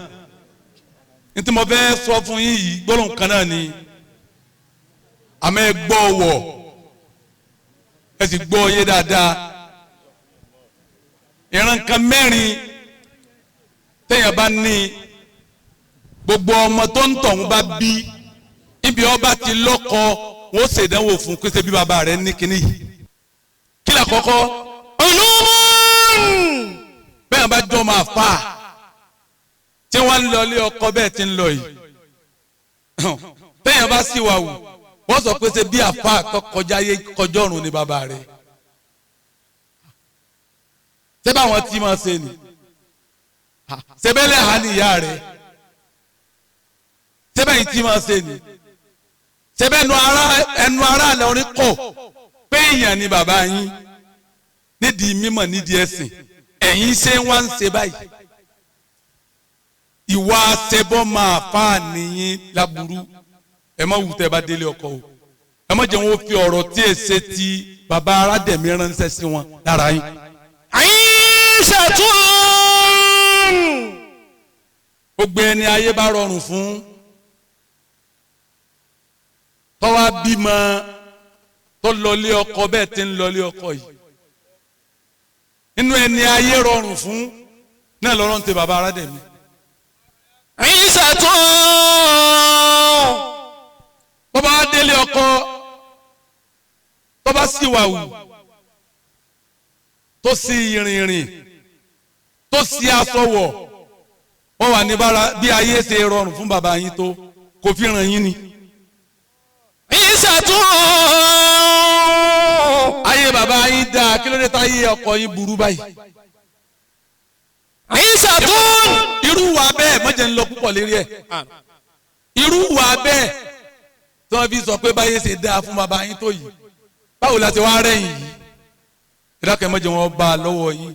ní tí mo fẹ́ sọ fún yín yìí gbólóhùn kan náà ni àmọ́ ẹ gbọ́ wọ̀ ẹ sì gbọ́ yé dáadáa ìran kan mẹ́rin téèyàn bá ní gbogbo ọmọ tó ń tọ̀hún bá bí ibi ọba ti lọ́kọ wọn ó ṣèdánwò fún pé ṣe bí bàbá rẹ̀ ní kinní yìí kí ni àkọ́kọ́ bẹ́ẹ̀ bá jọ máa fà á tí wọ́n ń lọ ilé ọkọ bẹ́ẹ̀ ti ń lọ yìí bẹ́ẹ̀ bá sì wà wù wọ́n sọ pé ṣe bí àfa tó kọjá yé kọjá ọ̀run ni bàbá rẹ̀ ṣé báwọn tí máa ṣe ni ṣe bẹ́ẹ̀ lẹ́hà ni ìyá rẹ̀ ṣé bẹ́ẹ̀ tí máa ṣe ni ṣé bẹ́ẹ̀ ẹnu ara lọ́rin kọ̀ pé èèyàn ni bàbá yín nídìí mímọ̀ nídìí ẹ̀sìn ẹ̀yin ṣé wá ń ṣe báyìí ìwà ṣẹbọ máa fà nìyín láburú ẹ má wù tẹ́ bá délé ọkọ o ẹ má jẹ́ wọn fi ọ̀rọ̀ tí ẹ ṣe ti bàbá aládẹ̀mí ránṣẹ́ sí wọn lára yín. Àyíṣàtún. Gbogbo ẹni ayé bá rọrùn fún tọ́wá bímọ tó lọlé ọkọ bẹ́ẹ̀ ti ń lọlé ọkọ yìí nínú ẹni ayé rọrùn fún náà lọ́rọ̀ ń tẹ bàbá aládẹ̀mí. Àyíṣàtún. Bọ́bá délé ọkọ tọ́ba sì wà wù tó sì rìnrìn tó sì aṣọ wọ̀ wọ́n wà ní bára bí ayé ṣe rọrùn fún bàbá yín tó kò fi ràn yín ni. Àyíṣàtún. Ayé bàbá yín dáa kí ló dé táyé ọkọ yín burú báyìí. Àyíṣàtún. Irú wa bẹ́ẹ̀ mọ̀jẹ̀ ń lọ púpọ̀ lérí ẹ̀. Irú wa bẹ́ẹ̀ tí wọ́n fi sọ pé báyé ṣe dáa fún bàbá yín tó yìí báwo la ti wá rẹ̀yìn yìí ìdákẹ́ ẹ má jẹ́ wọn bá a lọ́wọ́ yín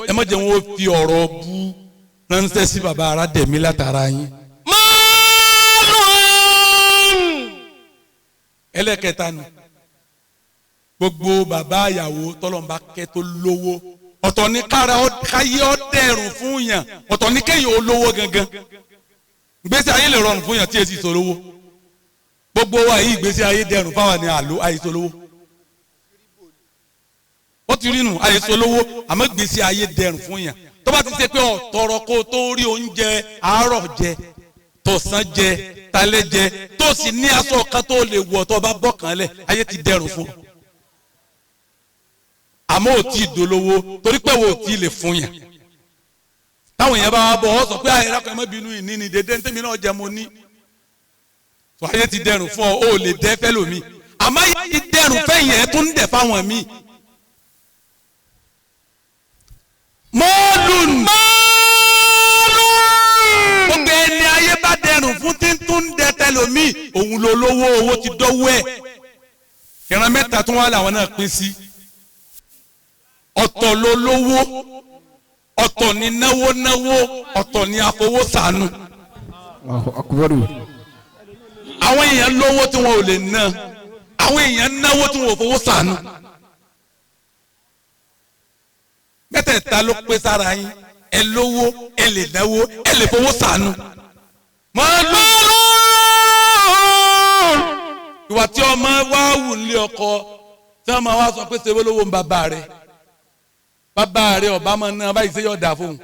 ẹ má jẹ́ wọn fi ọ̀rọ̀ bú ránṣẹ́ sí bàbá aládẹ̀mí látara yín. Ẹlẹ́kẹta nù gbogbo bàbá àyàwó tọ́lọ́mbà kẹ́ tó lówó ọ̀tọ̀ ní kára káyé ọ́ dẹ̀rùn fún yàn ọ̀tọ̀ ní kéèyàn ó lówó gangan ìgbésí ayé lè rọrùn fún yàn tí èsì ìṣòlówó gbogbo wa yìí ìgbésí ayé dẹrùn fáwọn ni àlò àìsòlówó ó ti rí nù àìsòlówó àmọ́ ìgbésí ayé dẹrùn fún yàn tó bá ti ṣe pé ọ̀tọ̀rọ̀ kó tó rí oúnjẹ àárọ̀ jẹ tọ̀sán jẹ talẹ́ jẹ tó sì ní aṣọ kan tó lè wọ̀ tó bá bọ́ kàn lẹ̀ ayé ti dẹrùn fún ọ àmọ́ ò tí ì dolówó torí pé wo ò tí ì lè fún yàn táwọn èèyàn bá wá bọ̀ ọ sọ pé àyẹ̀rọ kan má bínú ìní ni dédé ntẹ́mi náà jẹ mo ní tó ayé ti dẹrùn fún ọ ó lè dẹ fẹ́ lómi àmọ́ ayé ti dẹrùn fẹ́yìn ẹ̀ tó ń dẹ̀ fáwọn míì. Mọ́ọ̀lùn gbogbo ẹni ayé bá dẹrùn fún tí ń tún dẹ tẹlómi òun ló lówó owó ti dọ́wọ́ ẹ̀. Ìran mẹ́ta tó wà láwọn náà pín sí ọ̀tọ̀ ló lówó ọ̀tọ̀ ni náwó náwó ọ̀tọ̀ ni afowósàánú. Àwọn èèyàn lówó tí wọn ò lè ná àwọn èèyàn náwó tí wọn ò fowó sànú mẹ́tẹ̀ẹ̀ta ló pé sára yín ẹ lówó ẹ lè náwó ẹ lè fowó sànú. Ìwà tí ọmọ wa wù nílé ọkọ tí ọmọ wa sọ pé ṣe lówó ń bàbá rẹ bàbá rẹ ọba máa ná báyìí ṣe yọ̀ dà fóun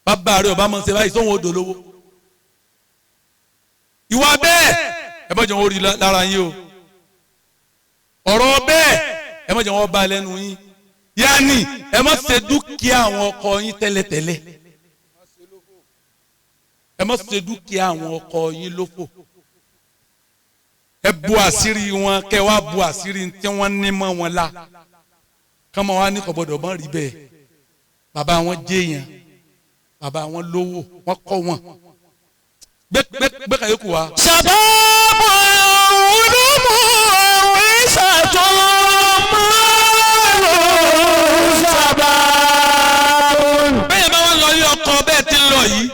bàbá rẹ ọba máa ṣe báyìí sóhun odò lówó ìwà bẹ́ẹ̀ ẹ má jẹ́ wọn rí lára yín o ọ̀rọ̀ bẹ́ẹ̀ ẹ má jẹ́ wọn bá lẹ́nu yín yanni ẹ má ṣe dúkìá àwọn ọkọ yín tẹ́lẹ̀tẹ́lẹ̀ ẹ má ṣe dúkìá àwọn ọkọ yín lófò ẹ bu àṣírí wọn kẹ wá bu àṣírí tí wọ́n ní mọ́ wọn la kọ́mọ wa ní kò gbọ́dọ̀ mọ́ rí bẹ́ẹ̀ bàbá wọn jẹ́yàn bàbá wọn lówó wọn kọ́ wọn gbé kàyékù wa. Ṣàbábọ̀ olúmọ̀ ìṣàtọ̀ márùn-ún ṣàbábọ̀. Bẹ́ẹ̀ bá wà lọ ilé ọkọ bẹ́ẹ̀ ti ń lọ yìí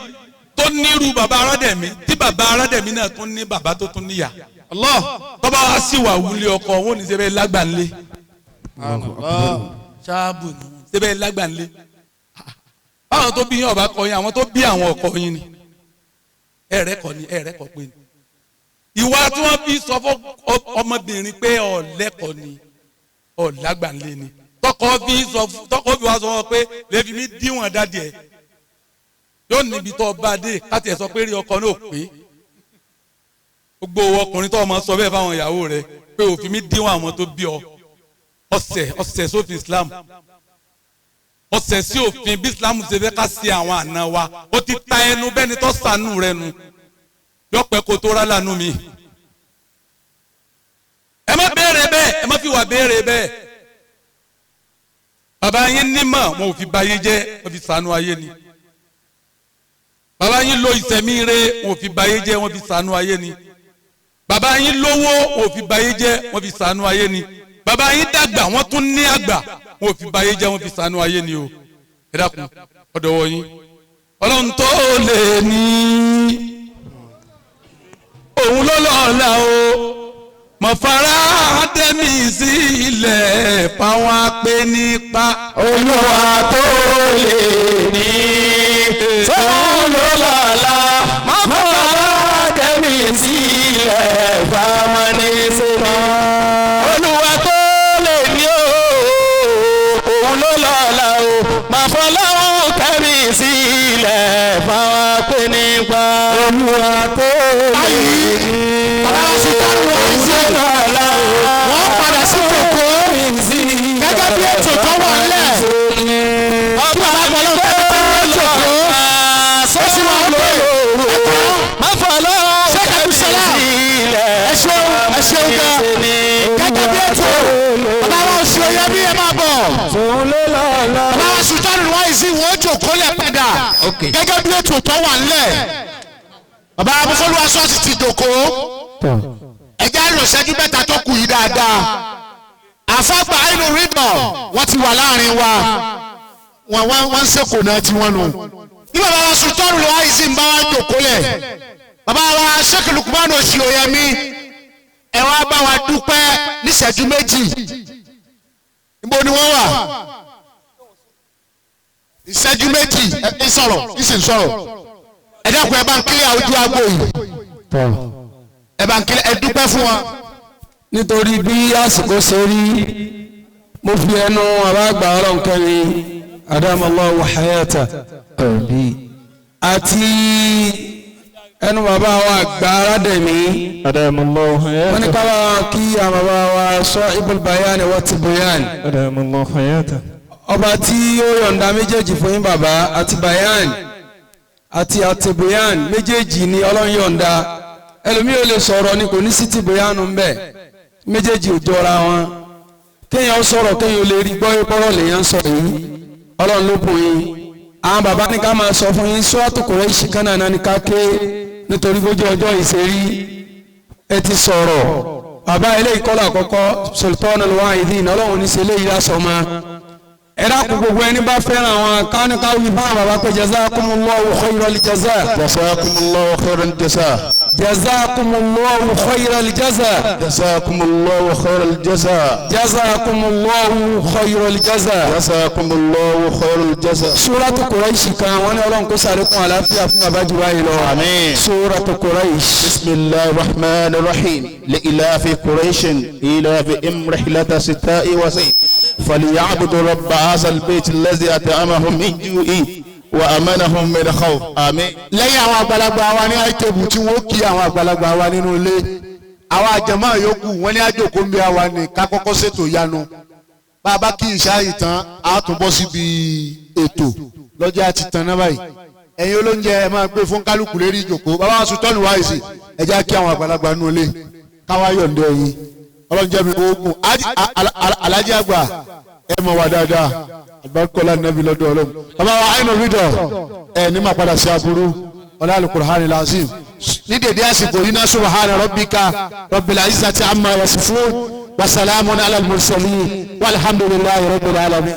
tó nírú bàbá aládẹ̀mí tí bàbá aládẹ̀mí náà tún ní bàbá tó tún níyà. Allah tọ́ba wa sì wà wúlé ọkọ wọn ò ní ṣe bẹ́ẹ̀ lágbàlẹ́. Ṣáàbù ni ṣe bẹ́ẹ̀ lágbàlẹ́. Báwọn tó bí yín ọba kọ yín, àwọn tó bí àwọn ọkọ yín ni. Ẹ̀rẹ́ kọ ni, ẹ̀rẹ́ kọ pé ni. Ìwà tí wọ́n fi sọ fún ọmọbìnrin pé ọ̀lẹ́kọ̀ ni, ọ̀làgbàlẹ̀ ni. Tọkọ fi sọ tọkọ fi wá sọ wọn pé lè fi mí díwọ̀n dádì ẹ̀. Yóò níbi tó bá dé káti ẹ̀ sọ pé rí ọkọ náà pé. Gbogbo ọkùnrin tó ọmọ sọ bẹ́ẹ̀ fáwọn ìyàwó rẹ̀ pé òfin mi díwọ̀n àwọn tó bí ọ. Ọ̀sẹ̀ sófin Islam, ọ̀sẹ̀ sí òfin bí Islam ṣe fẹ́ ká ṣe àwọn àna wa. Ó ti ta ẹnu bẹ́ni tó sànú rẹ nu, yọpẹ́ kó tó rà lánú mi. Ẹ má béèrè bẹ́ẹ̀, ẹ má fi wà béèrè bẹ́ẹ̀. Bàbá yín nímọ̀, wọn ò fi ba ayé jẹ́, wọn fi sànú ayé ni. Bàbá yín lo ìsẹ̀mí re, wọn ò fi ba ayé jẹ́, wọn fi sànú ayé ni. Bàbá yín lówó, wọn ò fi ba ayé jẹ́, wọn fi sànú ayé ni. Bàbá yín dàgbà, wọ́n tún ní àgbà, wọn ò fi ba ayé jẹ́, wọ́n fi sànú ayé ni o. Ẹ dákun, ọ̀dọ̀ wọ yín. Ọlọ́run tó lè ní òun ló lọ́la o, mọ̀fárá dẹ́mi sí ilẹ̀ fáwọn apẹ́ nípa. Olúwa tó lè ní òun ló lọ́la, mọ̀fárá dẹ́mi sí ilẹ̀ fáwọn ní sinmi. Olúwa tó lè ní òun ló lọ́la o, mọ̀fọ́lọ́hún kẹ́mi sí ilẹ̀ fáwọn apẹ́ nípa. Olúwa tó lè ní wọ́n padà sí kòkó gẹ́gẹ́ bí ètò tó wà nílẹ̀. Kí bàbá gbọ́dọ̀ fẹ́ tó jòkó, ó sì máa lò ẹ̀kọ́. Sheikh Abdulsalam, ẹ ṣeun, ẹ ṣeun gan. Gẹ́gẹ́ bí ètò, bàbá wa oṣù Oyèmí ẹ máa bọ̀. Bàbá wa Sultan Waizi wọ́n jòkó lẹ̀ padà gẹ́gẹ́ bí ètò tó wà nílẹ̀. Bàbá Abúfọ́lúwa ṣọ́ọ̀ṣì ti jòkó. Ẹjẹ́ àlọ́ ìṣẹ́jú mẹ́ta tó kù yìí dáadáa. Àfàgbà inú rídọ̀ wọ́n ti wà láàrin wa, wọ́n ń sèkò náà tí wọ́n nù. Bí bàbá wa Sultan Waizi ń bá wa jòkó lẹ̀, bàbá wa Sheikh Lukman Oṣìoyẹmí, ẹ wá bá wa dúpẹ́ níṣẹ́jú méjì. Níbo ni wọ́n wà? Ìṣẹ́jú méjì ẹ sọ̀rọ̀, ìsìn sọ̀rọ̀. Ẹ dákun, ẹ bá ń kílẹ̀ ojú agbo yìí, ẹ bá ń kílẹ̀, ẹ dúpẹ́ fún wa. Nítorí bí àsìkò ṣe rí, mo fi ẹnu àbágbà ọlọ́nkẹ́mi adamallahu hayata àti ẹnu bàbá wa àgbà aládẹ̀mí, wọ́n ní ká bá kí àwọn bàbá wa sahibul bayan wa tibyan, ọba tí ó yọ̀ǹda méjèèjì fún yín, bàbá àti bayan àti àtibyan méjèèjì ni Ọlọ́run yọ̀ǹda. Ẹlòmíì ò lè sọ̀rọ̀ ni kò ní sí tibyan ń bẹ̀, méjèèjì ò jọra wọn. Kéèyàn sọ̀rọ̀ kéèyàn ò lè rí gbọ́ ìpọ́rọ̀ lèèyàn sọ yìí, Ọlọ́run ló bùn yín. Àwọn bàbá ní ká máa sọ fún yín sọ́ọ́tù Kùráíṣì kan náà ní ká ké, nítorí bójú ọjọ́ ìṣerí ẹ ti sọ̀rọ̀. Bàbá eléyìí kọ́lá àkọ́kọ́ Sultanul Wa'idin, Ọlọ́run ní ṣe eléyìí lásọ̀ mọ́. Ẹ dákun, gbogbo ẹni bá fẹ́ràn àwọn káníkáwí bá bàbá pé jazakumullahu khairal jaza. Jazakumullahu khairal jaza. Jazakumullahu khairal jaza. Jazakumullahu khairal jaza. Jazakumullahu khairal jaza. Jazakumullahu khairal jaza. Suratu Quraish kan wọ́n ní Ọlọ́run kó sàlékún àlàáfíà fún bàbá jù báyìí lọ. Àmín. Suratu Quraish. Bismillahir rahmanir rahim. Li ilafi Quraishin ilafihim rihlata sita'i wa sayf. فليعبدوا رب هذا البيت الذي أطعمهم من جوع وأمنهم من خوف. آمين. Lẹ́yìn àwọn àgbàlagbà wa ní àìtẹ́bù tí wọ́n kí àwọn àgbàlagbà wa nínú ilé, àwọn àjẹmọ́ yòókù wọ́n ní àjòkó ń bí àwa ní ká kọ́kọ́ ṣètò ìyanu. Bàbá kí ìṣá ìtàn á tún bọ́ síbi ètò lọ́jọ́ àti tàn náà báyìí. Ẹ̀yin olóúnjẹ ẹ máa gbé fún kálukú lérí ìjòkó. Bàbá wa Sultan Waizi, ẹ jẹ́ kí àwọn àgbàlagbà nínú ilé káwá yọ̀ǹde ẹ̀yin. Ọlọ́run jẹ́ mi ogun alájí àgbà ẹ mọ̀ wá dáadáa, àgbàkọ́lá nàbí lọ́dọ̀ Ọlọ́run. Bàbá wa àìnà rídọ̀ ẹ ní máa padà sí aburú ọlá alukur'an lazim. Ní dèdé àsìkò yìí náà, subhana rabbika rabbil izzati amma yasifun wa salamun ala al-mursalin walhamdulillahi rabbil alamin.